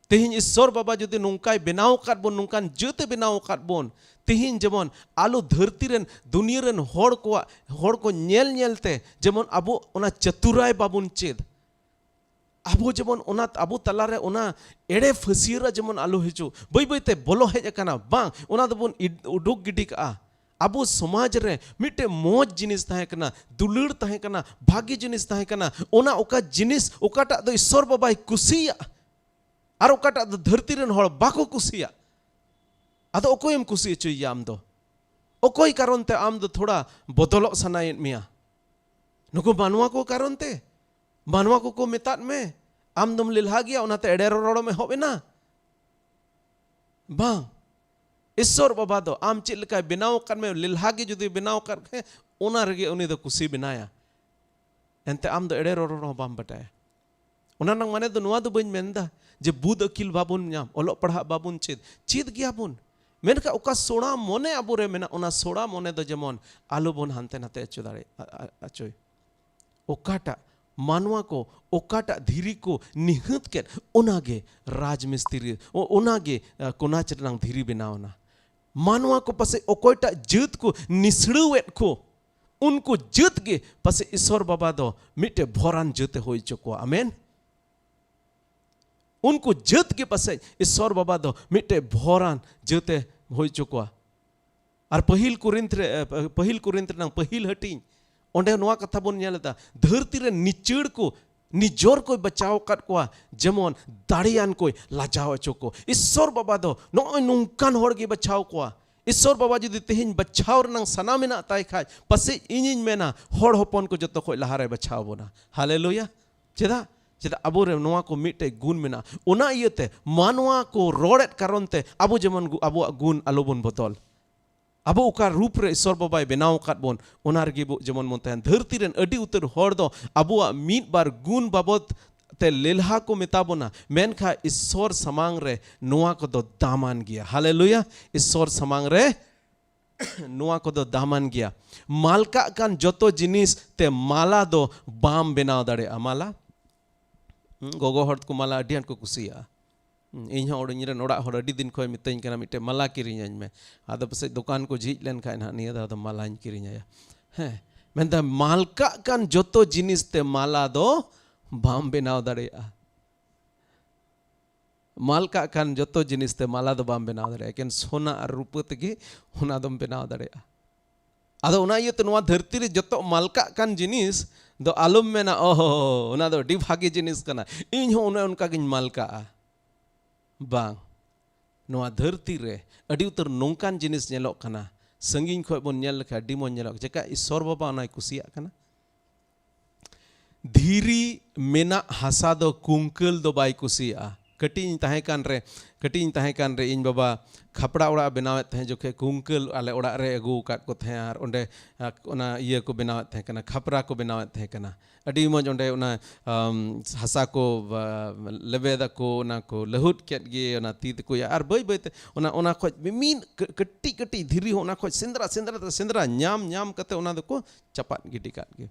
ᱛᱮᱦᱮᱧ ᱤᱥᱥᱚᱨ ᱵᱟᱵᱟ ᱡᱩᱫᱤ ᱱᱚᱝᱠᱟᱭ ᱵᱮᱱᱟᱣ ᱟᱠᱟᱫ ᱵᱚᱱ, ᱱᱚᱝᱠᱟᱱ ᱡᱟᱹᱛ ᱮ ᱵᱮᱱᱟᱣ ᱟᱠᱟᱫ ᱵᱚᱱ, ᱛᱮᱦᱮᱧ ᱡᱮᱢᱚᱱ ᱟᱞᱚ ᱫᱷᱟᱹᱨᱛᱤ ᱨᱮᱱ, ᱫᱩᱱᱤᱭᱟᱹ ᱨᱮᱱ ᱦᱚᱲ ᱠᱚᱣᱟᱜ, ᱦᱚᱲ ᱠᱚ ᱧᱮᱞ ᱧᱮᱞ ᱛᱮ ᱡᱮᱢᱚᱱ ᱟᱵᱚ ᱚᱱᱟ ᱪᱟᱹᱛᱩᱨᱟᱭ ᱵᱟᱵᱚᱱ ᱪᱮᱫ, ᱟᱵᱚ ᱡᱮᱢᱚᱱ ᱚᱱᱟ, ᱟᱵᱚ ᱛᱟᱞᱟᱨᱮ ᱚᱱᱟ ᱮᱲᱮ ᱯᱷᱟᱹᱥᱭᱟᱹᱨᱟ ᱡᱮᱢᱚᱱ ᱟᱞᱚ ᱦᱤᱡᱩᱜ᱾ ᱵᱟᱹᱭ ᱵᱟᱹᱭ ᱛᱮ ᱵᱚᱞᱚ ᱦᱮᱡ ᱟᱠᱟᱱᱟ, ᱵᱟᱝ, ᱚᱱᱟ ᱫᱚᱵᱚᱱ ᱤᱰ-, ᱩᱰᱩᱠ ᱜᱤᱰᱤ ᱠᱟᱜᱼᱟ᱾ ᱟᱵᱚ ᱥᱚᱢᱟᱡᱽ ᱨᱮ ᱢᱤᱫᱴᱮᱱ ᱢᱚᱡᱽ ᱡᱤᱱᱤᱥ ᱛᱟᱦᱮᱸ ᱠᱟᱱᱟ, ᱫᱩᱞᱟᱹᱲ ᱛᱟᱦᱮᱸ ᱠᱟᱱᱟ, ᱵᱷᱟᱜᱤ ᱡᱤᱱᱤᱥ ᱛᱟᱦᱮᱸ ᱠᱟᱱᱟ, ᱚᱱᱟ ᱚᱠᱟ ᱡᱤᱱᱤᱥ, ᱚᱠᱟᱴᱟᱜ ᱫᱚ ᱤᱥᱥᱚᱨ ᱵᱟᱵᱟᱭ ᱠᱩᱥᱤᱭᱟᱜ ᱟᱨ ᱚᱠᱟᱴᱟᱜ ᱫᱚ ᱫᱷᱟᱹᱨᱛᱤ ᱨᱮᱱ ᱦᱚᱲ ᱵᱟᱠᱚ ᱠᱩᱥᱤᱭᱟᱜ, ᱟᱫᱚ ᱚᱠᱚᱭᱮᱢ ᱠᱩᱥᱤ ᱦᱚᱪᱚᱭᱮᱭᱟ ᱟᱢ ᱫᱚ? ᱚᱠᱚᱭ ᱠᱟᱨᱚᱱ ᱛᱮ ᱟᱢ ᱫᱚ ᱛᱷᱚᱲᱟ ᱵᱚᱫᱚᱞᱚᱜ ᱥᱟᱱᱟᱭᱮᱫ ᱢᱮᱭᱟ? ᱱᱩᱠᱩ ᱢᱟᱱᱣᱟ ᱠᱚ ᱠᱟᱨᱚᱱ ᱛᱮ? ᱢᱟᱱᱣᱟ ᱠᱚᱠᱚ ᱢᱮᱛᱟᱫ ᱢᱮ, ᱟᱢ ᱫᱚᱢ ᱞᱮᱞᱦᱟ ᱜᱮᱭᱟ, ᱚᱱᱟᱛᱮ ᱮᱲᱮ ᱨᱚᱨᱚᱲᱮᱢ ᱮᱦᱚᱵ ᱮᱱᱟ? ᱵᱟᱝ᱾ ᱤᱥᱥᱚᱨ ᱵᱟᱵᱟ ᱫᱚ ᱟᱢ ᱪᱮᱫ ᱞᱮᱠᱟᱭ ᱵᱮᱱᱟᱣ ᱟᱠᱟᱫ ᱢᱮ, ᱞᱮᱞᱦᱟ ᱜᱮ ᱡᱩᱫᱤ ᱵᱮᱱᱟᱣ ᱟᱠᱟᱫ ᱠᱷᱟᱱ, ᱚᱱᱟ ᱨᱮᱜᱮ ᱩᱱᱤ ᱫᱚ ᱠᱩᱥᱤ ᱵᱮᱱᱟᱭᱟ᱾ ᱮᱱᱛᱮ ᱟᱢ ᱫᱚ ᱮᱲᱮ ᱨᱚᱨᱚᱲ ᱦᱚᱸ ᱵᱟᱢ ᱵᱟᱰᱟᱭᱟ᱾ ᱚᱱᱟ ᱨᱮᱱᱟᱜ ᱢᱟᱱᱮ ᱫᱚ ᱱᱚᱣᱟ ᱫᱚ ᱵᱟᱹᱧ ᱢᱮᱱᱫᱟ ᱡᱮ ᱵᱩᱫ ᱟᱹᱠᱤᱞ ᱵᱟᱵᱚᱱ ᱧᱟᱢ, ᱚᱞᱚᱜ ᱯᱟᱲᱦᱟᱜ ᱵᱟᱵᱚᱱ ᱪᱮᱫ, ᱪᱮᱫ ᱜᱮᱭᱟᱵᱚᱱ᱾ ᱢᱮᱱᱠᱷᱟᱱ ᱚᱠᱟ ᱥᱚᱲᱟ ᱢᱚᱱᱮ ᱟᱵᱚᱨᱮ ᱢᱮᱱᱟᱜ, ᱚᱱᱟ ᱥᱚᱲᱟ ᱢᱚᱱᱮ ᱫᱚ ᱡᱮᱢᱚᱱ ᱟᱞᱚᱵᱚᱱ ᱦᱟᱱᱛᱮ ᱱᱟᱛᱮ ᱦᱚᱪᱚ ᱫᱟᱲᱮ-, ᱟ-, ᱟ-, ᱦᱚᱪᱚᱭ᱾ ᱚᱠᱟᱴᱟᱜ ᱢᱟᱱᱣᱟ ᱠᱚ, ᱚᱠᱟᱴᱟᱜ ᱫᱷᱤᱨᱤ ᱠᱚ ᱱᱤᱦᱟᱹᱛ ᱠᱮᱫ, ᱚᱱᱟᱜᱮ ᱨᱟᱡᱽ ᱢᱤᱥᱛᱨᱤ, ᱚ-, ᱚᱱᱟᱜᱮ, ᱟ, ᱠᱚᱱᱟᱪ ᱨᱮᱱᱟᱝ ᱫᱷᱤᱨᱤ ᱵᱮᱱᱟᱣ ᱮᱱᱟ᱾ ᱢᱟᱱᱣᱟ ᱠᱚ ᱯᱟᱥᱮᱡ ᱚᱠᱚᱭᱴᱟᱜ ᱡᱟᱹᱛ ᱠᱚ ᱱᱤᱥᱲᱟᱹᱣᱮᱫ ᱠᱚ, ᱩᱱᱠᱩ ᱡᱟᱹᱛ ᱜᱮ ᱯᱟᱥᱮᱡ ᱤᱥᱚᱨ ᱵᱟᱵᱟ ᱫᱚ ᱢᱤᱫᱴᱮᱡ ᱵᱷᱚᱨᱟᱱ ᱡᱟᱹᱛ ᱮ ᱦᱩᱭ ᱦᱚᱪᱚ ᱠᱚᱣᱟ᱾ ᱟᱢᱮᱱ᱾ ᱩᱱᱠᱩ ᱡᱟᱹᱛ ᱜᱮ ᱯᱟᱥᱮᱡ ᱤᱥᱚᱨ ᱵᱟᱵᱟ ᱫᱚ ᱢᱤᱫᱴᱮᱡ ᱵᱷᱚᱨᱟᱱ ᱡᱟᱹᱛ ᱮ ᱦᱩᱭ ᱦᱚᱪᱚ ᱠᱚᱣᱟ᱾ ᱟᱨ ᱯᱟᱹᱦᱤᱞ ᱠᱚᱨᱤᱱᱛᱷ ᱨᱮ, ᱮ, ᱯᱟᱹᱦᱤᱞ ᱠᱚᱨᱤᱱᱛᱷ ᱨᱮᱱᱟᱝ ᱯᱟᱹᱦᱤᱞ ᱦᱟᱹᱴᱤᱧ, ᱚᱸᱰᱮ ᱱᱚᱣᱟ ᱠᱟᱛᱷᱟ ᱵᱚᱱ ᱧᱮᱞ ᱮᱫᱟ, ᱫᱷᱟᱹᱨᱛᱤ ᱨᱮ ᱱᱤᱪᱟᱹᱲ ᱠᱚ ᱱᱤᱡᱚᱨ ᱠᱚᱭ ᱵᱟᱪᱟᱣ ᱟᱠᱟᱫ ᱠᱚᱣᱟ, ᱡᱮᱢᱚᱱ ᱫᱟᱲᱮᱭᱟᱱ ᱠᱚᱭ ᱞᱟᱡᱟᱣ ᱦᱚᱪᱚ ᱠᱚ᱾ ᱤᱥᱚᱨ ᱵᱟᱵᱟ ᱫᱚ ᱱᱚᱜᱼᱚᱭ ᱱᱚᱝᱠᱟᱱ ᱦᱚᱲ ᱜᱮ ᱵᱟᱪᱷᱟᱣ ᱠᱚᱣᱟ᱾ ᱤᱥᱚᱨ ᱵᱟᱵᱟ ᱡᱩᱫᱤ ᱛᱮᱦᱮᱧ ᱵᱟᱪᱷᱟᱣ ᱨᱮᱱᱟᱜ ᱥᱟᱱᱟ ᱢᱮᱱᱟᱜ ᱛᱟᱭ ᱠᱷᱟᱡ, ᱯᱟᱥᱮᱡ ᱤᱧᱤᱧ ᱢᱮᱱᱟ, ᱦᱚᱲ ᱦᱚᱯᱚᱱ ᱠᱚ ᱡᱚᱛᱚ ᱠᱷᱚᱡ ᱞᱟᱦᱟᱨᱮ ᱵᱟᱪᱷᱟᱣ ᱵᱚᱱᱟ᱾ ᱦᱟᱞᱮᱞᱩᱭᱟ᱾ ᱪᱮᱫᱟᱜ? ᱪᱮᱫᱟᱜ? ᱟᱵᱚᱨᱮ ᱱᱚᱣᱟ ᱠᱚ ᱢᱤᱫᱴᱮᱡ ᱜᱩᱱ ᱢᱮᱱᱟᱜᱼᱟ᱾ ᱚᱱᱟ ᱤᱭᱟᱹᱛᱮ ᱢᱟᱱᱣᱟ ᱠᱚ ᱨᱚᱲᱮᱫ ᱠᱟᱨᱚᱱ ᱛᱮ ᱟᱵᱚ ᱡᱮᱢᱚᱱ ᱜᱩ-, ᱟᱵᱚᱣᱟᱜ ᱜᱩᱱ ᱟᱞᱚᱵᱚᱱ ᱵᱚᱫᱚᱞ᱾ ᱟᱵᱚ ᱚᱠᱟ ᱨᱩᱯ ᱨᱮ ᱤᱥᱚᱨ ᱵᱟᱵᱟᱭ ᱵᱮᱱᱟᱣ ᱟᱠᱟᱫ ᱵᱚᱱ, ᱚᱱᱟ ᱨᱮᱜᱮ ᱵᱚ ᱡᱮᱢᱚᱱ ᱵᱚᱱ ᱛᱟᱦᱮᱱ᱾ ᱫᱷᱟᱹᱨᱛᱤ ᱨᱮᱱ ᱟᱹᱰᱤ ᱩᱛᱟᱹᱨ ᱦᱚᱲ ᱫᱚ ᱟᱵᱚᱣᱟᱜ ᱢᱤᱫ ᱵᱟᱨ ᱜᱩᱱ ᱵᱟᱵᱚᱛ ᱛᱮ ᱞᱮᱞᱦᱟ ᱠᱚ ᱢᱮᱛᱟ ᱵᱚᱱᱟ, ᱢᱮᱱᱠᱷᱟᱱ ᱤᱥᱥᱚᱨ ᱥᱟᱢᱟᱝ ᱨᱮ ᱱᱚᱣᱟ ᱠᱚᱫᱚ ᱫᱟᱢᱟᱱ ᱜᱮᱭᱟ᱾ ᱦᱟᱞᱮᱞᱩᱭᱟ! ᱤᱥᱥᱚᱨ ᱥᱟᱢᱟᱝ ᱨᱮ ᱱᱚᱣᱟ ᱠᱚᱫᱚ ᱫᱟᱢᱟᱱ ᱜᱮᱭᱟ᱾ ᱢᱟᱞ ᱠᱟᱜ ᱠᱟᱱ ᱡᱚᱛᱚ ᱡᱤᱱᱤᱥ ᱛᱮ ᱢᱟᱞᱟ ᱫᱚ ᱵᱟᱢ ᱵᱮᱱᱟᱣ ᱫᱟᱲᱮᱭᱟᱜᱼᱟ᱾ ᱢᱟᱞᱟ, ᱦᱩᱸ, ᱜᱚᱜᱚ ᱦᱚᱲ ᱠᱚ ᱢᱟᱞᱟ ᱟᱹᱰᱤ ᱟᱸᱴ ᱠᱚ ᱠᱩᱥᱤᱭᱟᱜᱼᱟ᱾ ᱦᱩᱸ, ᱤᱧ ᱦᱚᱸ ᱚᱲ-, ᱤᱧ ᱨᱮᱱ ᱚᱲᱟᱜ ᱦᱚᱲ ᱟᱹᱰᱤ ᱫᱤᱱ ᱠᱷᱚᱱ ᱢᱤᱛᱟᱹᱧ ᱠᱟᱱᱟ, "ᱢᱤᱫᱴᱮᱡ ᱢᱟᱞᱟ ᱠᱤᱨᱤᱧ ᱟᱹᱧ ᱢᱮ᱾" ᱟᱫᱚ ᱯᱟᱥᱮᱡ ᱫᱚᱠᱟᱱ ᱠᱚ ᱡᱷᱤᱡ ᱞᱮᱱ ᱠᱷᱟᱡ ᱱᱟᱦᱟᱜ ᱱᱤᱭᱟᱹ ᱫᱷᱟᱣ ᱫᱚ ᱢᱟᱞᱟᱧ ᱠᱤᱨᱤᱧ ᱟᱭᱟ᱾ ᱦᱮᱸ, ᱢᱮᱱᱫᱟ, ᱢᱟᱞ ᱠᱟᱜ ᱠᱟᱱ ᱡᱚᱛᱚ ᱡᱤᱱᱤᱥ ᱛᱮ ᱢᱟᱞᱟ ᱫᱚ ᱵᱟᱢ ᱵᱮᱱᱟᱣ ᱫᱟᱲᱮᱭᱟᱜᱼᱟ᱾ ᱢᱟᱞ ᱠᱟᱜ ᱠᱟᱱ ᱡᱚᱛᱚ ᱡᱤᱱᱤᱥ ᱛᱮ ᱢᱟᱞᱟ ᱫᱚ ᱵᱟᱢ ᱵᱮᱱᱟᱣ ᱫᱟᱲᱮᱭᱟᱜᱼᱟ, ᱮᱠᱮᱱ ᱥᱚᱱᱟ ᱟᱨ ᱨᱩᱯᱟᱹ ᱛᱮᱜᱮ ᱚᱱᱟ ᱫᱚᱢ ᱵᱮᱱᱟᱣ ᱫᱟᱲᱮᱭᱟᱜᱼᱟ᱾ ᱟᱫᱚ ᱚᱱᱟ ᱤᱭᱟᱹᱛᱮ ᱱᱚᱣᱟ ᱫᱷᱟᱹᱨᱛᱤ ᱨᱮ ᱡᱚᱛᱚ ᱢᱟᱞ ᱠᱟᱜ ᱠᱟᱱ ᱡᱤᱱᱤᱥ ᱫᱚ ᱟᱞᱚᱢ ᱢᱮᱱᱟ, "ᱚᱦᱚ, ᱚᱱᱟ ᱫᱚ ᱟᱹᱰᱤ ᱵᱷᱟᱜᱮ ᱡᱤᱱᱤᱥ ᱠᱟᱱᱟ, ᱤᱧ ᱦᱚᱸ ᱚᱱᱮ ᱚᱱᱠᱟ ᱜᱤᱧ ᱢᱟᱞ ᱠᱟᱜᱼᱟ᱾" ᱵᱟᱝ, ᱱᱚᱣᱟ ᱫᱷᱟᱹᱨᱛᱤ ᱨᱮ ᱟᱹᱰᱤ ᱩᱛᱟᱹᱨ ᱱᱚᱝᱠᱟᱱ ᱡᱤᱱᱤᱥ ᱧᱮᱞᱚᱜ ᱠᱟᱱᱟ, ᱥᱟᱺᱜᱤᱧ ᱠᱷᱚᱱ ᱵᱚᱱ ᱧᱮᱞ ᱞᱮᱠᱷᱟᱱ ᱟᱹᱰᱤ ᱢᱚᱡᱽ ᱧᱮᱞᱚᱜ, ᱪᱮᱠᱟ ᱤᱥᱥᱚᱨ ᱵᱟᱵᱟ ᱚᱱᱟᱭ ᱠᱩᱥᱤᱭᱟᱜ ᱠᱟᱱᱟ? ᱫᱷᱤᱨᱤ ᱢᱮᱱᱟᱜ ᱦᱟᱥᱟ ᱫᱚ ᱠᱩᱝᱠᱟᱹᱞ ᱫᱚ ᱵᱟᱭ ᱠᱩᱥᱤᱭᱟᱜᱼᱟ᱾ ᱠᱟᱹᱴᱤᱡ ᱤᱧ ᱛᱟᱦᱮᱸ ᱠᱟᱱ ᱨᱮ, ᱠᱟᱹᱴᱤᱡ ᱤᱧ ᱛᱟᱦᱮᱸ ᱠᱟᱱ ᱨᱮ ᱤᱧ ᱵᱟᱵᱟ ᱠᱷᱟᱯᱲᱟ ᱚᱲᱟᱜ ᱮ ᱵᱮᱱᱟᱣᱮᱫ ᱛᱟᱦᱮᱸᱫ ᱡᱚᱠᱷᱮᱡ ᱠᱩᱝᱠᱟᱹᱞ ᱟᱞᱮ ᱚᱲᱟᱜ ᱨᱮ ᱟᱹᱜᱩ ᱟᱠᱟᱫ ᱠᱚ ᱛᱟᱦᱮᱸᱫ ᱟᱨ ᱚᱸᱰᱮ, ᱟ, ᱚᱱᱟ ᱤᱭᱟᱹ ᱠᱚ ᱵᱮᱱᱟᱣᱮᱫ ᱛᱟᱦᱮᱸ ᱠᱟᱱᱟ, ᱠᱷᱟᱯᱨᱟ ᱠᱚ ᱵᱮᱱᱟᱣᱮᱫ ᱛᱟᱦᱮᱸ ᱠᱟᱱᱟ᱾ ᱟᱹᱰᱤ ᱢᱚᱡᱽ ᱚᱸᱰᱮ ᱚᱱᱟ, ᱟᱢ, ᱦᱟᱥᱟ ᱠᱚ, ᱟ, ᱞᱮᱵᱮᱫᱟᱠᱚ, ᱚᱱᱟ ᱠᱚ ᱞᱟᱹᱦᱩᱫ ᱠᱮᱫ ᱜᱮ, ᱚᱱᱟ ᱛᱤ ᱛᱮᱠᱚ ᱤᱭᱟᱹ, ᱟᱨ ᱵᱟᱹᱭ ᱵᱟᱹᱭ ᱛᱮ ᱚᱱᱟ, ᱚᱱᱟ ᱠᱷᱚᱡ ᱢᱤᱢᱤᱫ ᱠᱟᱹ-, ᱠᱟᱹᱴᱤᱡ ᱠᱟᱹᱴᱤᱡ ᱫᱷᱤᱨᱤ ᱦᱚᱸ ᱚᱱᱟ ᱠᱷᱚᱡ ᱥᱮᱸᱫᱽᱨᱟ, ᱥᱮᱸᱫᱽᱨᱟ ᱛᱮ ᱥᱮᱸᱫᱽᱨᱟ ᱧᱟᱢ ᱧᱟᱢ ᱠᱟᱛᱮ ᱚᱱᱟ ᱫᱚᱠᱚ ᱪᱟᱯᱟᱫ ᱜᱤᱰᱤ ᱠᱟᱜ ᱜᱮ᱾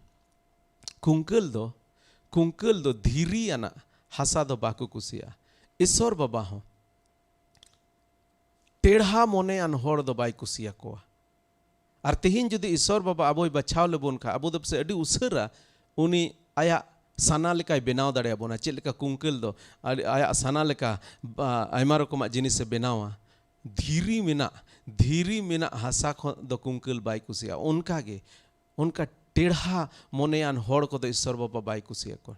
ᱠᱩᱝᱠᱟᱹᱞ ᱫᱚ, ᱠᱩᱝᱠᱟᱹᱞ ᱫᱚ ᱫᱷᱤᱨᱤ ᱟᱱᱟᱜ ᱦᱟᱥᱟ ᱫᱚ ᱵᱟᱠᱚ ᱠᱩᱥᱤᱭᱟᱜᱼᱟ᱾ ᱤᱥᱚᱨ ᱵᱟᱵᱟ ᱦᱚᱸ ᱴᱮᱲᱦᱟ ᱢᱚᱱᱮᱭᱟᱱ ᱦᱚᱲ ᱫᱚ ᱵᱟᱭ ᱠᱩᱥᱤᱭᱟᱠᱚᱣᱟ᱾ ᱟᱨ ᱛᱮᱦᱮᱧ ᱡᱩᱫᱤ ᱤᱥᱚᱨ ᱵᱟᱵᱟ ᱟᱵᱚᱭ ᱵᱟᱪᱷᱟᱣ ᱞᱮᱵᱚᱱ ᱠᱷᱟᱱ, ᱟᱵᱚ ᱫᱚ ᱯᱟᱥᱮᱡ ᱟᱹᱰᱤ ᱩᱥᱟᱹᱨᱟ ᱩᱱᱤ ᱟᱭᱟᱜ ᱥᱟᱱᱟ ᱞᱮᱠᱟᱭ ᱵᱮᱱᱟᱣ ᱫᱟᱲᱮᱭᱟᱵᱚᱱᱟ᱾ ᱪᱮᱫ ᱞᱮᱠᱟ ᱠᱩᱝᱠᱟᱹᱞ ᱫᱚ ᱟᱭ-, ᱟᱭᱟᱜ ᱥᱟᱱᱟ ᱞᱮᱠᱟ, ᱵᱟ, ᱟᱭᱢᱟ ᱨᱚᱠᱚᱢᱟᱜ ᱡᱤᱱᱤᱥᱮ ᱵᱮᱱᱟᱣᱟ᱾ ᱫᱷᱤᱨᱤ ᱢᱮᱱᱟᱜ, ᱫᱷᱤᱨᱤ ᱢᱮᱱᱟᱜ ᱦᱟᱥᱟ ᱠᱷᱚᱱ ᱫᱚ ᱠᱩᱝᱠᱟᱹᱞ ᱵᱟᱭ ᱠᱩᱥᱤᱭᱟᱜᱼᱟ᱾ ᱚᱱᱠᱟ ᱜᱮ, ᱚᱱᱠᱟ ᱴᱮᱲᱦᱟ ᱢᱚᱱᱮᱭᱟᱱ ᱦᱚᱲ ᱠᱚᱫᱚ ᱤᱥᱚᱨ ᱵᱟᱵᱟ ᱵᱟᱭ ᱠᱩᱥᱤᱭᱟᱠᱚᱣᱟ᱾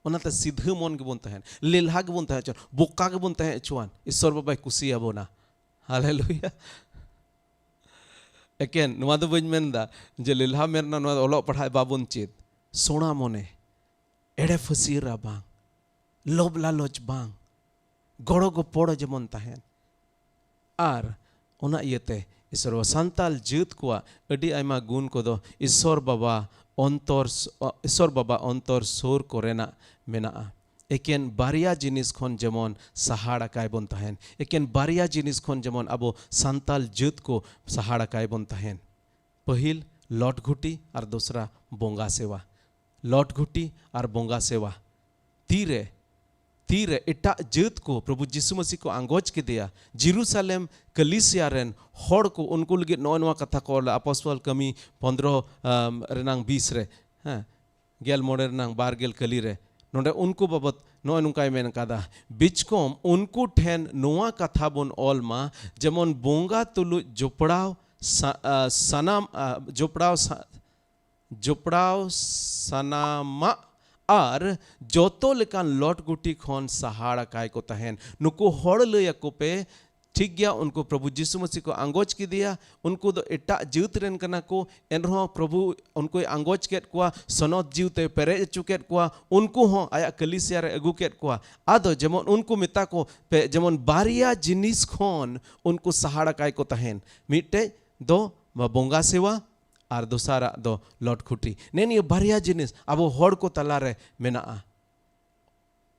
ᱚᱱᱟᱛᱮ ᱥᱤᱫᱷᱟᱹ ᱢᱚᱱ ᱜᱮᱵᱚᱱ ᱛᱟᱦᱮᱱ, ᱞᱮᱞᱦᱟ ᱜᱮᱵᱚᱱ ᱛᱟᱦᱮᱸ ᱦᱚᱪᱚᱣᱟᱱ, ᱵᱚᱠᱟ ᱜᱮᱵᱚᱱ ᱛᱟᱦᱮᱸ ᱦᱚᱪᱚᱣᱟᱱ, ᱤᱥᱚᱨ ᱵᱟᱵᱟᱭ ᱠᱩᱥᱤᱭᱟᱵᱚᱱᱟ᱾ ᱦᱟᱞᱮᱞᱩᱭᱟ᱾ ᱮᱠᱮᱱ ᱱᱚᱣᱟ ᱫᱚ ᱵᱟᱹᱧ ᱢᱮᱱᱫᱟ ᱡᱮ ᱞᱮᱞᱦᱟ ᱢᱮᱱ ᱨᱮᱱᱟᱜ ᱱᱚᱣᱟ ᱫᱚ ᱚᱞᱚᱜ ᱯᱟᱲᱦᱟᱜ ᱵᱟᱵᱚᱱ ᱪᱮᱫ, ᱥᱚᱲᱟ ᱢᱚᱱᱮ, ᱮᱲᱮ ᱯᱷᱟᱹᱥᱤᱭᱟᱹᱨᱟ ᱵᱟᱝ, ᱞᱳᱵᱷ ᱞᱟᱞᱚᱪ ᱵᱟᱝ, ᱜᱚᱲᱚ ᱜᱚᱯᱚᱲᱚ ᱡᱮᱢᱚᱱ ᱛᱟᱦᱮᱱ᱾ ᱟᱨ ᱚᱱᱟ ᱤᱭᱟᱹᱛᱮ ᱤᱥᱚᱨ ᱵᱟᱵᱟ, ᱥᱟᱱᱛᱟᱞ ᱡᱟᱹᱛ ᱠᱚᱣᱟᱜ ᱟᱹᱰᱤ ᱟᱭᱢᱟ ᱜᱩᱱ ᱠᱚᱫᱚ ᱤᱥᱚᱨ ᱵᱟᱵᱟ ᱚᱱᱛᱚᱨ, ᱤᱥᱚᱨ ᱵᱟᱵᱟ ᱚᱱᱛᱚᱨ ᱥᱩᱨ ᱠᱚᱨᱮᱱᱟᱜ ᱢᱮᱱᱟᱜᱼᱟ᱾ ᱮᱠᱮᱱ ᱵᱟᱨᱭᱟ ᱡᱤᱱᱤᱥ ᱠᱷᱚᱱ ᱡᱮᱢᱚᱱ ᱥᱟᱦᱟᱲ ᱟᱠᱟᱭ ᱵᱚᱱ ᱛᱟᱦᱮᱱ, ᱮᱠᱮᱱ ᱵᱟᱨᱭᱟ ᱡᱤᱱᱤᱥ ᱠᱷᱚᱱ ᱡᱮᱢᱚᱱ ᱟᱵᱚ ᱥᱟᱱᱛᱟᱞ ᱡᱟᱹᱛ ᱠᱚ ᱥᱟᱦᱟᱲ ᱟᱠᱟᱭ ᱵᱚᱱ ᱛᱟᱦᱮᱱ᱾ ᱯᱟᱹᱦᱤᱞ ᱞᱚᱴ ᱜᱷᱩᱴᱤ ᱟᱨ ᱫᱚᱥᱨᱟ ᱵᱚᱸᱜᱟ ᱥᱮᱣᱟ᱾ ᱞᱚᱴ ᱜᱷᱩᱴᱤ ᱟᱨ ᱵᱚᱸᱜᱟ ᱥᱮᱣᱟ᱾ ᱛᱤᱨᱮ, ᱛᱤᱨᱮ ᱮᱴᱟᱜ ᱡᱟᱹᱛ ᱠᱚ ᱯᱨᱚᱵᱷᱩ ᱡᱤᱥᱩ ᱢᱟᱹᱥᱤ ᱠᱚ ᱟᱸᱜᱚᱪ ᱠᱮᱫᱮᱭᱟ, ᱡᱮᱨᱩᱥᱟᱞᱮᱢ ᱠᱟᱹᱞᱤᱥᱤᱭᱟ ᱨᱮᱱ ᱦᱚᱲ ᱠᱚ ᱩᱱᱠᱩ ᱞᱟᱹᱜᱤᱫ ᱱᱚᱜᱼᱚᱭ ᱱᱚᱣᱟ ᱠᱟᱛᱷᱟ ᱠᱚ ᱚᱞᱟ, ᱟᱯᱚᱥᱛᱚᱞ ᱠᱟᱹᱢᱤ ᱯᱚᱱᱫᱽᱨᱚ, ᱟᱢ, ᱨᱮᱱᱟᱝ ᱵᱤᱥ ᱨᱮ, ᱦᱮᱸ, ᱜᱮᱞ ᱢᱚᱬᱮ ᱨᱮᱱᱟᱝ ᱵᱟᱨ ᱜᱮᱞ ᱠᱟᱹᱞᱤ ᱨᱮ᱾ ᱱᱚᱰᱮ ᱩᱱᱠᱩ ᱵᱟᱵᱚᱛ ᱱᱚᱜᱼᱚᱭ ᱱᱚᱝᱠᱟᱭ ᱢᱮᱱ ᱠᱟᱫᱟ, "ᱵᱤᱪᱠᱚᱢ ᱩᱱᱠᱩ ᱴᱷᱮᱱ ᱱᱚᱣᱟ ᱠᱟᱛᱷᱟ ᱵᱚᱱ ᱚᱞ ᱢᱟ, ᱡᱮᱢᱚᱱ ᱵᱚᱸᱜᱟ ᱛᱩᱞᱩᱡ ᱡᱚᱯᱲᱟᱣ ᱥᱟ-, ᱟ, ᱥᱟᱱᱟᱢ, ᱟ, ᱡᱚᱯᱲᱟᱣ ᱥᱟ-, ᱡᱚᱯᱲᱟᱣ ᱥᱟᱱᱟᱢᱟᱜ ᱟᱨ ᱡᱚᱛᱚ ᱞᱮᱠᱟᱱ ᱞᱚᱴ ᱜᱩᱴᱤ ᱠᱷᱚᱱ ᱥᱟᱦᱟᱲ ᱟᱠᱟᱭ ᱠᱚ ᱛᱟᱦᱮᱱ᱾ ᱱᱩᱠᱩ ᱦᱚᱲ ᱞᱟᱹᱭ ᱟᱠᱚ ᱯᱮ, ᱴᱷᱤᱠ ᱜᱮᱭᱟ, ᱩᱱᱠᱩ ᱯᱨᱚᱵᱷᱩ ᱡᱤᱥᱩ ᱢᱟᱹᱥᱤ ᱠᱚ ᱟᱸᱜᱚᱪ ᱠᱮᱫᱮᱭᱟ, ᱩᱱᱠᱩ ᱫᱚ ᱮᱴᱟᱜ ᱡᱟᱹᱛ ᱨᱮᱱ ᱠᱟᱱᱟ ᱠᱚ, ᱮᱱᱨᱮᱦᱚᱸ ᱯᱨᱚᱵᱷᱩ ᱩᱱᱠᱩᱭ ᱟᱸᱜᱚᱪ ᱠᱮᱫ ᱠᱚᱣᱟ, ᱥᱚᱱᱚᱛ ᱡᱤᱣᱤ ᱛᱮᱭ ᱯᱮᱨᱮᱡ ᱦᱚᱪᱚ ᱠᱮᱫ ᱠᱚᱣᱟ, ᱩᱱᱠᱩ ᱦᱚᱸ ᱟᱭᱟᱜ ᱠᱟᱹᱞᱤᱥᱤᱭᱟ ᱨᱮ ᱟᱹᱜᱩ ᱠᱮᱫ ᱠᱚᱣᱟ᱾ ᱟᱫᱚ ᱡᱮᱢᱚᱱ ᱩᱱᱠᱩ ᱢᱮᱛᱟ ᱠᱚ ᱯᱮ, ᱡᱮᱢᱚᱱ ᱵᱟᱨᱭᱟ ᱡᱤᱱᱤᱥ ᱠᱷᱚᱱ ᱩᱱᱠᱩ ᱥᱟᱦᱟᱲ ᱟᱠᱟᱭ ᱠᱚ ᱛᱟᱦᱮᱱ, ᱢᱤᱫᱴᱮᱡ ᱫᱚ ᱵᱚᱸᱜᱟ ᱥᱮᱣᱟ, ᱟᱨ ᱫᱚᱥᱟᱨᱟᱜ ᱫᱚ ᱞᱚᱴ ᱠᱷᱩᱴᱤ᱾ ᱱᱮᱜᱼᱮ ᱱᱤᱭᱟᱹ ᱵᱟᱨᱭᱟ ᱡᱤᱱᱤᱥ ᱟᱵᱚ ᱦᱚᱲ ᱠᱚ ᱛᱟᱞᱟᱨᱮ ᱢᱮᱱᱟᱜᱼᱟ᱾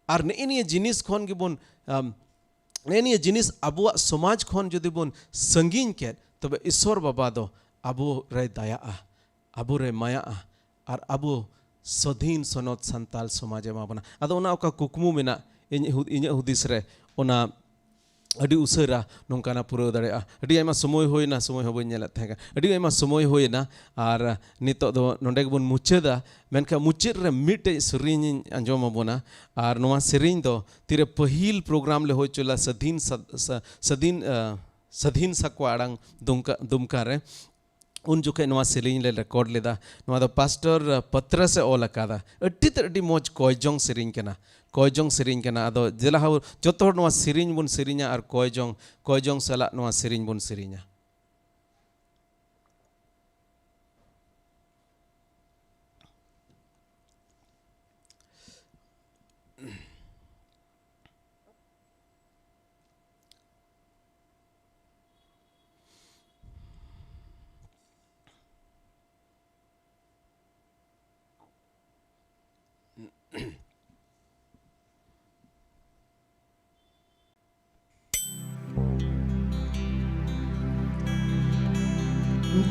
ᱟᱨ ᱱᱮᱜᱼᱮ ᱱᱤᱭᱟᱹ ᱡᱤᱱᱤᱥ ᱠᱷᱚᱱ ᱜᱮᱵᱚᱱ, ᱟᱢ, ᱱᱮᱜᱼᱮ ᱱᱤᱭᱟᱹ ᱡᱤᱱᱤᱥ ᱟᱵᱚᱣᱟᱜ ᱥᱚᱢᱟᱡᱽ ᱠᱷᱚᱱ ᱡᱩᱫᱤ ᱵᱚᱱ ᱥᱟᱺᱜᱤᱧ ᱠᱮᱫ, ᱛᱚᱵᱮ ᱤᱥᱚᱨ ᱵᱟᱵᱟ ᱫᱚ ᱟᱵᱚ ᱨᱮᱭ ᱫᱟᱭᱟᱜᱼᱟ, ᱟᱵᱚ ᱨᱮᱭ ᱢᱟᱭᱟᱜᱼᱟ, ᱟᱨ ᱟᱵᱚ ᱥᱟᱹᱫᱷᱤᱱ ᱥᱚᱱᱚᱛ ᱥᱟᱱᱛᱟᱞ ᱥᱚᱢᱟᱡᱽ ᱮ ᱮᱢᱟ ᱵᱚᱱᱟ᱾ ᱟᱫᱚ ᱚᱱᱟ ᱚᱠᱟ ᱠᱩᱠᱢᱩ ᱢᱮᱱᱟᱜ ᱤᱧ ᱦᱩ-, ᱤᱧᱟᱹᱜ ᱦᱩᱫᱤᱥ ᱨᱮ, ᱚᱱᱟ ᱟᱹᱰᱤ ᱩᱥᱟᱹᱨᱟ ᱱᱚᱝᱠᱟᱱᱟᱜ ᱯᱩᱨᱟᱹᱣ ᱫᱟᱲᱮᱭᱟᱜᱼᱟ᱾ ᱟᱹᱰᱤ ᱟᱭᱢᱟ ᱥᱚᱢᱚᱭ ᱦᱩᱭᱱᱟ, ᱥᱚᱢᱚᱭ ᱦᱚᱸ ᱵᱟᱹᱧ ᱧᱮᱞᱮᱫ ᱛᱟᱦᱮᱸ ᱠᱟᱱᱟ᱾ ᱟᱹᱰᱤ ᱟᱭᱢᱟ ᱥᱚᱢᱚᱭ ᱦᱩᱭᱱᱟ, ᱟᱨ ᱱᱤᱛᱚᱜ ᱫᱚ ᱱᱚᱰᱮ ᱜᱮᱵᱚᱱ ᱢᱩᱪᱟᱹᱫᱟ᱾ ᱢᱮᱱᱠᱷᱟᱱ ᱢᱩᱪᱟᱹᱫ ᱨᱮ ᱢᱤᱫᱴᱮᱡ ᱥᱮᱨᱮᱧ ᱤᱧ ᱟᱸᱡᱚᱢ ᱟᱵᱚᱱᱟ, ᱟᱨ ᱱᱚᱣᱟ ᱥᱮᱨᱮᱧ ᱫᱚ ᱛᱤᱨᱮ ᱯᱟᱹᱦᱤᱞ ᱯᱨᱳᱜᱨᱟᱢ ᱞᱮ ᱦᱩᱭ ᱦᱚᱪᱚ ᱞᱮᱫᱟ ᱥᱟᱹᱫᱷᱤᱱ ᱥᱟ-, ᱥᱟ-, ᱥᱟᱹᱫᱷᱤᱱ, ᱟ, ᱥᱟᱹᱫᱷᱤᱱ ᱥᱟᱠᱣᱟ ᱟᱲᱟᱝ ᱫᱩᱢᱠᱟ, ᱫᱩᱢᱠᱟ ᱨᱮ, ᱩᱱ ᱡᱚᱠᱷᱮᱡ ᱱᱚᱣᱟ ᱥᱮᱨᱮᱧ ᱞᱮ ᱨᱮᱠᱚᱨᱰ ᱞᱮᱫᱟ᱾ ᱱᱚᱣᱟ ᱫᱚ ᱯᱟᱥᱴᱚᱨ, ᱟ, ᱯᱟᱛᱨᱟᱥ ᱮ ᱚᱞ ᱟᱠᱟᱫᱟ᱾ ᱟᱹᱰᱤ ᱛᱮᱫ ᱟᱹᱰᱤ ᱢᱚᱡᱽ ᱠᱚᱭ ᱡᱚᱝ ᱥᱮᱨᱮᱧ ᱠᱟᱱᱟ, ᱠᱚᱭ ᱡᱚᱝ ᱥᱮᱨᱮᱧ ᱠᱟᱱᱟ᱾ ᱟᱫᱚ ᱫᱮᱞᱟ ᱦᱳ, ᱡᱚᱛᱚ ᱦᱚᱲ ᱱᱚᱣᱟ ᱥᱮᱨᱮᱧ ᱵᱚᱱ ᱥᱮᱨᱮᱧᱟ ᱟᱨ ᱠᱚᱭ ᱡᱚᱝ, ᱠᱚᱭ ᱡᱚᱝ ᱥᱟᱞᱟᱜ ᱱᱚᱣᱟ ᱥᱮᱨᱮᱧ ᱵᱚᱱ ᱥᱮᱨᱮᱧᱟ᱾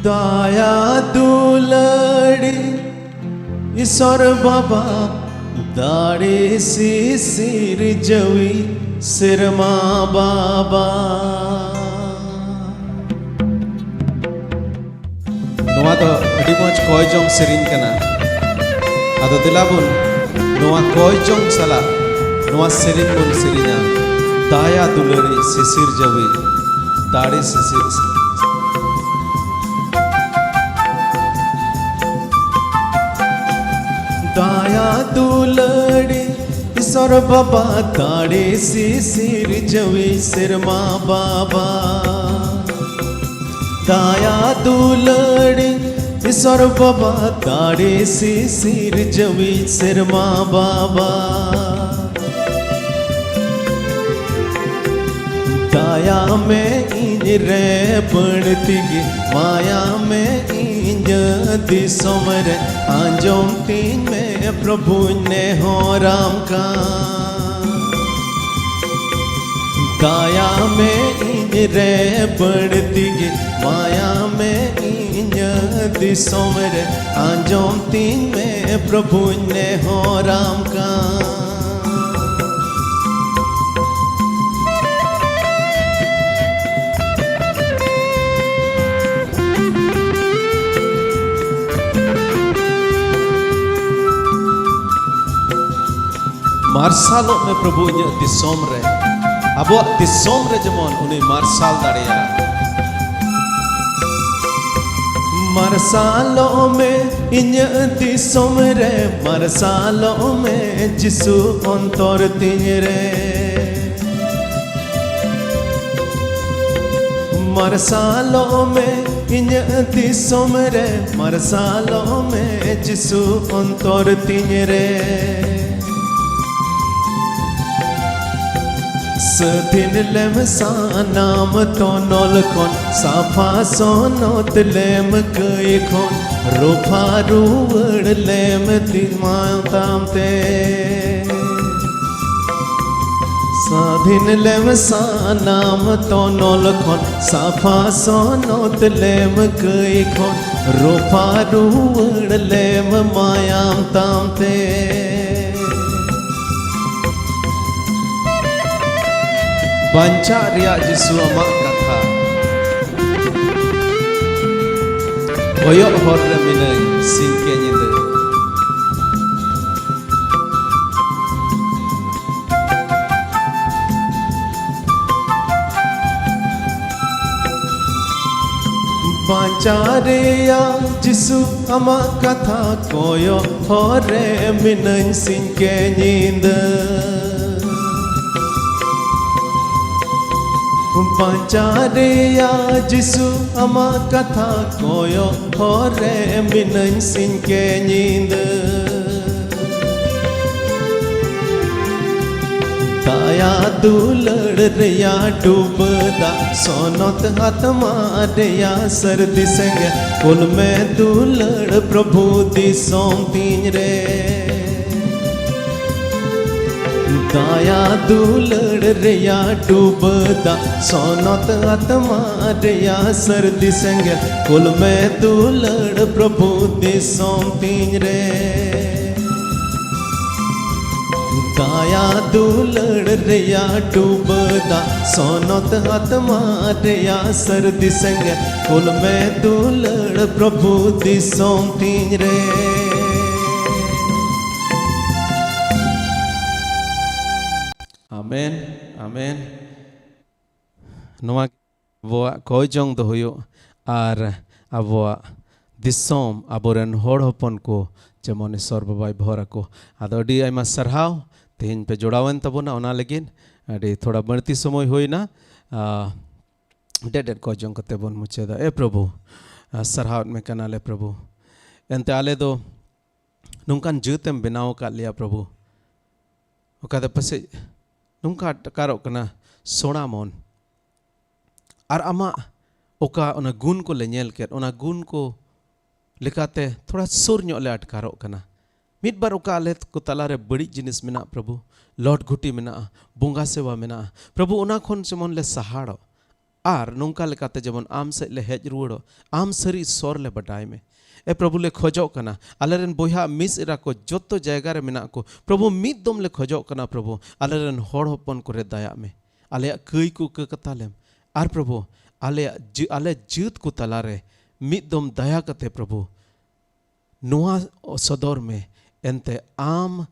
ᱫᱟᱭᱟ ᱫᱩᱞᱟᱹᱲᱤ ᱤᱥᱚᱨ ᱵᱟᱵᱟ, ᱫᱟᱲᱮ ᱥᱤᱥᱤᱨ ᱡᱟᱹᱣᱤ ᱥᱮᱨᱢᱟ ᱵᱟᱵᱟ᱾ ᱱᱚᱣᱟ ᱫᱚ ᱟᱹᱰᱤ ᱢᱚᱡᱽ ᱠᱚᱭ ᱡᱚᱝ ᱥᱮᱨᱮᱧ ᱠᱟᱱᱟ᱾ ᱟᱫᱚ ᱫᱮᱞᱟ ᱵᱚᱱ ᱱᱚᱣᱟ ᱠᱚᱭ ᱡᱚᱝ ᱥᱟᱞᱟᱜ ᱱᱚᱣᱟ ᱥᱮᱨᱮᱧ ᱵᱚᱱ ᱥᱮᱨᱮᱧᱟ, ᱫᱟᱭᱟ ᱫᱩᱞᱟᱹᱲᱤ ᱥᱤᱥᱤᱨ ᱡᱟᱹᱣᱤ, ᱫᱟᱲᱮ ᱥᱤᱥᱤᱨ᱾ ᱫᱟᱭᱟ ᱫᱩᱞᱟᱹᱲᱤ ᱤᱥᱚᱨ ᱵᱟᱵᱟ, ᱫᱟᱲᱮ ᱥᱤᱥᱤᱨ ᱡᱟᱹᱣᱤ ᱥᱮᱨᱢᱟ ᱵᱟᱵᱟ᱾ ᱫᱟᱭᱟ ᱫᱩᱞᱟᱹᱲᱤ ᱤᱥᱚᱨ ᱵᱟᱵᱟ, ᱫᱟᱲᱮ ᱥᱤᱥᱤᱨ ᱡᱟᱹᱣᱤ ᱥᱮᱨᱢᱟ ᱵᱟᱵᱟ᱾ ᱫᱟᱭᱟ ᱢᱮ ᱤᱧ ᱨᱮ ᱵᱟᱹᱲᱛᱤ ᱜᱮ, ᱢᱟᱭᱟ ᱢᱮ ᱤᱧᱟᱹᱜ ᱫᱤᱥᱚᱢ ᱨᱮ, ᱟᱸᱡᱚᱢ ᱛᱤᱧ ᱢᱮ ᱯᱨᱚᱵᱷᱩᱧ ᱱᱮᱦᱚᱨᱟᱢ ᱠᱟᱱ᱾ ᱫᱟᱭᱟ ᱢᱮ ᱤᱧ ᱨᱮ ᱵᱟᱹᱲᱛᱤ ᱜᱮ, ᱢᱟᱭᱟ ᱢᱮ ᱤᱧᱟᱹᱜ ᱫᱤᱥᱚᱢ ᱨᱮ, ᱟᱸᱡᱚᱢ ᱛᱤᱧ ᱢᱮ ᱯᱨᱚᱵᱷᱩᱧ ᱱᱮᱦᱚᱨᱟᱢ ᱠᱟᱱ᱾ ᱢᱟᱨᱥᱟᱞᱚᱜ ᱢᱮ ᱯᱨᱚᱵᱷᱩ ᱤᱧᱟᱹᱜ ᱫᱤᱥᱚᱢ ᱨᱮ, ᱟᱵᱚᱣᱟᱜ ᱫᱤᱥᱚᱢ ᱨᱮ ᱡᱮᱢᱚᱱ ᱩᱱᱤ ᱢᱟᱨᱥᱟᱞ ᱫᱟᱲᱮᱭᱟᱜ᱾ ᱢᱟᱨᱥᱟᱞᱚᱜ ᱢᱮ ᱤᱧᱟᱹᱜ ᱫᱤᱥᱚᱢ ᱨᱮ, ᱢᱟᱨᱥᱟᱞᱚᱜ ᱢᱮ ᱡᱤᱥᱩ ᱚᱱᱛᱚᱨ ᱛᱤᱧ ᱨᱮ᱾ ᱢᱟᱨᱥᱟᱞᱚᱜ ᱢᱮ ᱤᱧᱟᱹᱜ ᱫᱤᱥᱚᱢ ᱨᱮ, ᱢᱟᱨᱥᱟᱞᱚᱜ ᱢᱮ ᱡᱤᱥᱩ ᱚᱱᱛᱚᱨ ᱛᱤᱧ ᱨᱮ᱾ ᱥᱟᱹᱫᱷᱤᱱ ᱞᱮᱢ ᱥᱟᱱᱟᱢ ᱛᱚᱱᱚᱞ ᱠᱷᱚᱱ, ᱥᱟᱯᱷᱟ ᱥᱚᱱᱚᱛ ᱞᱮᱢ ᱠᱟᱹᱭ ᱠᱷᱚᱱ, ᱨᱚᱯᱷᱟ ᱨᱩᱣᱟᱹᱲ ᱞᱮᱢ ᱛᱤ ᱢᱟᱛᱟᱢ ᱛᱮ᱾ ᱥᱟᱹᱫᱷᱤᱱ ᱞᱮᱢ ᱥᱟᱱᱟᱢ ᱛᱚᱱᱚᱞ ᱠᱷᱚᱱ, ᱥᱟᱯᱷᱟ ᱥᱚᱱᱚᱛ ᱞᱮᱢ ᱠᱟᱹᱭ ᱠᱷᱚᱱ, ᱨᱚᱯᱷᱟ ᱨᱩᱣᱟᱹᱲ ᱞᱮᱢ ᱢᱟᱭᱟᱢ ᱛᱟᱢ ᱛᱮ᱾ ᱵᱟᱧᱪᱟᱜ ᱨᱮᱭᱟᱜ ᱡᱤᱥᱩ ᱟᱢᱟᱜ ᱠᱟᱛᱷᱟ, ᱠᱚᱭᱚᱜ ᱦᱚᱨ ᱨᱮ ᱢᱤᱱᱟᱹᱧ ᱥᱤᱧ ᱠᱮ ᱧᱤᱫᱟᱹ᱾ ᱵᱟᱧᱪᱟᱣ ᱨᱮᱭᱟᱜ ᱡᱤᱥᱩ ᱟᱢᱟᱜ ᱠᱟᱛᱷᱟ, ᱠᱚᱭᱚᱜ ᱦᱚᱨ ᱨᱮ ᱢᱤᱱᱟᱹᱧ ᱥᱤᱧ ᱠᱮ ᱧᱤᱫᱟᱹ᱾ ᱵᱟᱧᱪᱟᱣ ᱨᱮᱭᱟᱜ ᱡᱤᱥᱩ ᱟᱢᱟᱜ ᱠᱟᱛᱷᱟ, ᱠᱚᱭᱚᱜ ᱦᱚᱨ ᱨᱮ ᱢᱤᱱᱟᱹᱧ ᱥᱤᱧ ᱠᱮ ᱧᱤᱫᱟᱹ᱾ ᱫᱟᱭᱟ ᱫᱩᱞᱟᱹᱲ ᱨᱮᱭᱟᱜ ᱰᱩᱵᱟᱹ ᱫᱟᱜ, ᱥᱚᱱᱚᱛ ᱟᱛᱢᱟ ᱨᱮᱭᱟᱜ ᱥᱟᱹᱨᱫᱤ ᱥᱮᱸᱜᱮᱞ, ᱠᱩᱞ ᱢᱮ ᱫᱩᱞᱟᱹᱲ ᱯᱨᱚᱵᱷᱩ ᱫᱤᱥᱚᱢ ᱛᱤᱧ ᱨᱮ᱾ ᱫᱟᱭᱟ ᱫᱩᱞᱟᱹᱲ ᱨᱮᱭᱟᱜ ᱰᱩᱵᱟᱹ ᱫᱟᱜ, ᱥᱚᱱᱚᱛ ᱟᱛᱢᱟ ᱨᱮᱭᱟᱜ ᱥᱟᱹᱨᱫᱤ ᱥᱮᱸᱜᱮᱞ, ᱠᱩᱞ ᱢᱮ ᱫᱩᱞᱟᱹᱲ ᱯᱨᱚᱵᱷᱩ ᱫᱤᱥᱚᱢ ᱛᱤᱧ ᱨᱮ᱾ ᱫᱟᱭᱟ ᱫᱩᱞᱟᱹᱲ ᱨᱮᱭᱟᱜ ᱰᱩᱵᱟᱹ ᱫᱟᱜ, ᱥᱚᱱᱚᱛ ᱟᱛᱢᱟ ᱨᱮᱭᱟᱜ ᱥᱟᱹᱨᱫᱤ ᱥᱮᱸᱜᱮᱞ, ᱠᱩᱞ ᱢᱮ ᱫᱩᱞᱟᱹᱲ ᱯᱨᱚᱵᱷᱩ ᱫᱤᱥᱚᱢ ᱛᱤᱧ ᱨᱮ᱾ ᱟᱢᱮᱱ, ᱟᱢᱮᱱ᱾ ᱱᱚᱣᱟ ᱟᱵᱚᱣᱟᱜ ᱠᱚᱭ ᱡᱚᱝ ᱫᱚ ᱦᱩᱭᱩᱜ, ᱟᱨ ᱟᱵᱚᱣᱟᱜ ᱫᱤᱥᱚᱢ, ᱟᱵᱚᱨᱮᱱ ᱦᱚᱲ ᱦᱚᱯᱚᱱ ᱠᱚ ᱡᱮᱢᱚᱱ ᱤᱥᱚᱨ ᱵᱟᱵᱟᱭ ᱵᱷᱚᱨ ᱟᱠᱚ᱾ ᱟᱫᱚ ᱟᱹᱰᱤ ᱟᱭᱢᱟ ᱥᱟᱨᱦᱟᱣ, ᱛᱮᱦᱮᱧ ᱯᱮ ᱡᱚᱲᱟᱣᱮᱱ ᱛᱟᱵᱚᱱᱟ, ᱚᱱᱟ ᱞᱟᱹᱜᱤᱫ ᱟᱹᱰᱤ ᱛᱷᱚᱲᱟ ᱵᱟᱹᱲᱛᱤ ᱥᱚᱢᱚᱭ ᱦᱩᱭᱱᱟ᱾ ᱟ, ᱰᱮᱰ ᱰᱮᱰ ᱠᱚᱭ ᱡᱚᱝ ᱠᱟᱛᱮ ᱵᱚᱱ ᱢᱩᱪᱟᱹᱫᱟ᱾ ᱮ ᱯᱨᱚᱵᱷᱩ, ᱟ, ᱥᱟᱨᱦᱟᱣᱮᱫ ᱢᱮ ᱠᱟᱱᱟᱞᱮ ᱯᱨᱚᱵᱷᱩ᱾ ᱮᱱᱛᱮ ᱟᱞᱮ ᱫᱚ ᱱᱚᱝᱠᱟᱱ ᱡᱟᱹᱛ ᱮᱢ ᱵᱮᱱᱟᱣ ᱟᱠᱟᱫ ᱞᱮᱭᱟ ᱯᱨᱚᱵᱷᱩ, ᱚᱠᱟ ᱫᱚ ᱯᱟᱥᱮᱡ ᱱᱚᱝᱠᱟ ᱟᱴᱠᱟᱨᱚᱜ ᱠᱟᱱᱟ ᱥᱚᱲᱟ ᱢᱚᱱ᱾ ᱟᱨ ᱟᱢᱟᱜ ᱚᱠᱟ ᱚᱱᱟ ᱜᱩᱱ ᱠᱚᱞᱮ ᱧᱮᱞ ᱠᱮᱫ, ᱚᱱᱟ ᱜᱩᱱ ᱠᱚ ᱞᱮᱠᱟᱛᱮ ᱛᱷᱚᱲᱟ ᱥᱩᱨ ᱧᱚᱜ ᱞᱮ ᱟᱴᱠᱟᱨᱚᱜ ᱠᱟᱱᱟ᱾ ᱢᱤᱫ ᱵᱟᱨ ᱚᱠᱟ ᱟᱞᱮ ᱠᱚ ᱛᱟᱞᱟᱨᱮ ᱵᱟᱹᱲᱤᱡ ᱡᱤᱱᱤᱥ ᱢᱮᱱᱟᱜ ᱯᱨᱚᱵᱷᱩ, ᱞᱚᱴ ᱜᱷᱩᱴᱤ ᱢᱮᱱᱟᱜᱼᱟ, ᱵᱚᱸᱜᱟ ᱥᱮᱵᱟ ᱢᱮᱱᱟᱜᱼᱟ ᱯᱨᱚᱵᱷᱩ, ᱚᱱᱟ ᱠᱷᱚᱱ ᱡᱮᱢᱚᱱ ᱞᱮ ᱥᱟᱦᱟᱲᱚᱜ, ᱟᱨ ᱱᱚᱝᱠᱟ ᱞᱮᱠᱟᱛᱮ ᱡᱮᱢᱚᱱ ᱟᱢ ᱥᱮᱫ ᱞᱮ ᱦᱮᱡ ᱨᱩᱣᱟᱹᱲᱚᱜ, ᱟᱢ ᱥᱟᱹᱨᱤ ᱥᱚᱨ ᱞᱮ ᱵᱟᱰᱟᱭ ᱢᱮ᱾ ᱮ ᱯᱨᱚᱵᱷᱩ, ᱞᱮ ᱠᱷᱚᱡᱚᱜ ᱠᱟᱱᱟ ᱟᱞᱮᱨᱮᱱ ᱵᱚᱭᱦᱟ ᱢᱤᱥ ᱮᱨᱟ ᱠᱚ ᱡᱚᱛᱚ ᱡᱟᱭᱜᱟ ᱨᱮ ᱢᱮᱱᱟᱜ ᱠᱚ ᱯᱨᱚᱵᱷᱩ, ᱢᱤᱫ ᱫᱚᱢ ᱞᱮ ᱠᱷᱚᱡᱚᱜ ᱠᱟᱱᱟ ᱯᱨᱚᱵᱷᱩ, ᱟᱞᱮᱨᱮᱱ ᱦᱚᱲ ᱦᱚᱯᱚᱱ ᱠᱚᱨᱮ ᱫᱟᱭᱟᱜ ᱢᱮ᱾ ᱟᱞᱮᱭᱟᱜ ᱠᱟᱹᱭ ᱠᱚ ᱠᱟᱹ ᱠᱟᱛᱟᱞᱮᱢ᱾ ᱟᱨ ᱯᱨᱚᱵᱷᱩ, ᱟᱞᱮᱭᱟᱜ ᱡᱟᱹ- ᱟᱞᱮ ᱡᱟᱹᱛ ᱠᱚ ᱛᱟᱞᱟᱨᱮ ᱢᱤᱫ ᱫᱚᱢ ᱫᱟᱭᱟ ᱠᱟᱛᱮ ᱯᱨᱚᱵᱷᱩ ᱱᱚᱣᱟ ᱥᱚᱫᱚᱨ ᱢᱮ, ᱮᱱᱛᱮ ᱟᱢ,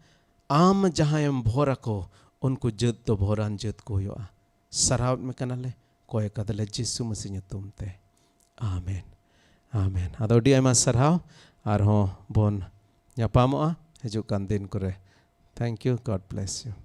ᱟᱢ ᱡᱟᱦᱟᱸᱭᱮᱢ ᱵᱷᱚᱨ ᱟᱠᱚ, ᱩᱱᱠᱩ ᱡᱟᱹᱛ ᱫᱚ ᱵᱷᱚᱨᱟᱱ ᱡᱟᱹᱛ ᱠᱚ ᱦᱩᱭᱩᱜᱼᱟ᱾ ᱥᱟᱨᱦᱟᱣᱮᱫ ᱢᱮ ᱠᱟᱱᱟᱞᱮ, ᱠᱚᱭ ᱠᱟᱫᱟᱞᱮ ᱡᱤᱥᱩ ᱢᱟᱹᱥᱤ ᱧᱩᱛᱩᱢ ᱛᱮ᱾ ᱟᱢᱮᱱ, ᱟᱢᱮᱱ᱾ ᱟᱫᱚ ᱟᱹᱰᱤ ᱟᱭᱢᱟ ᱥᱟᱨᱦᱟᱣ, ᱟᱨᱦᱚᱸ ᱵᱚᱱ ᱧᱟᱯᱟᱢᱚᱜᱼᱟ ᱦᱤᱡᱩᱜ ᱠᱟᱱ ᱫᱤᱱ ᱠᱚᱨᱮ᱾ Thank you, God bless you.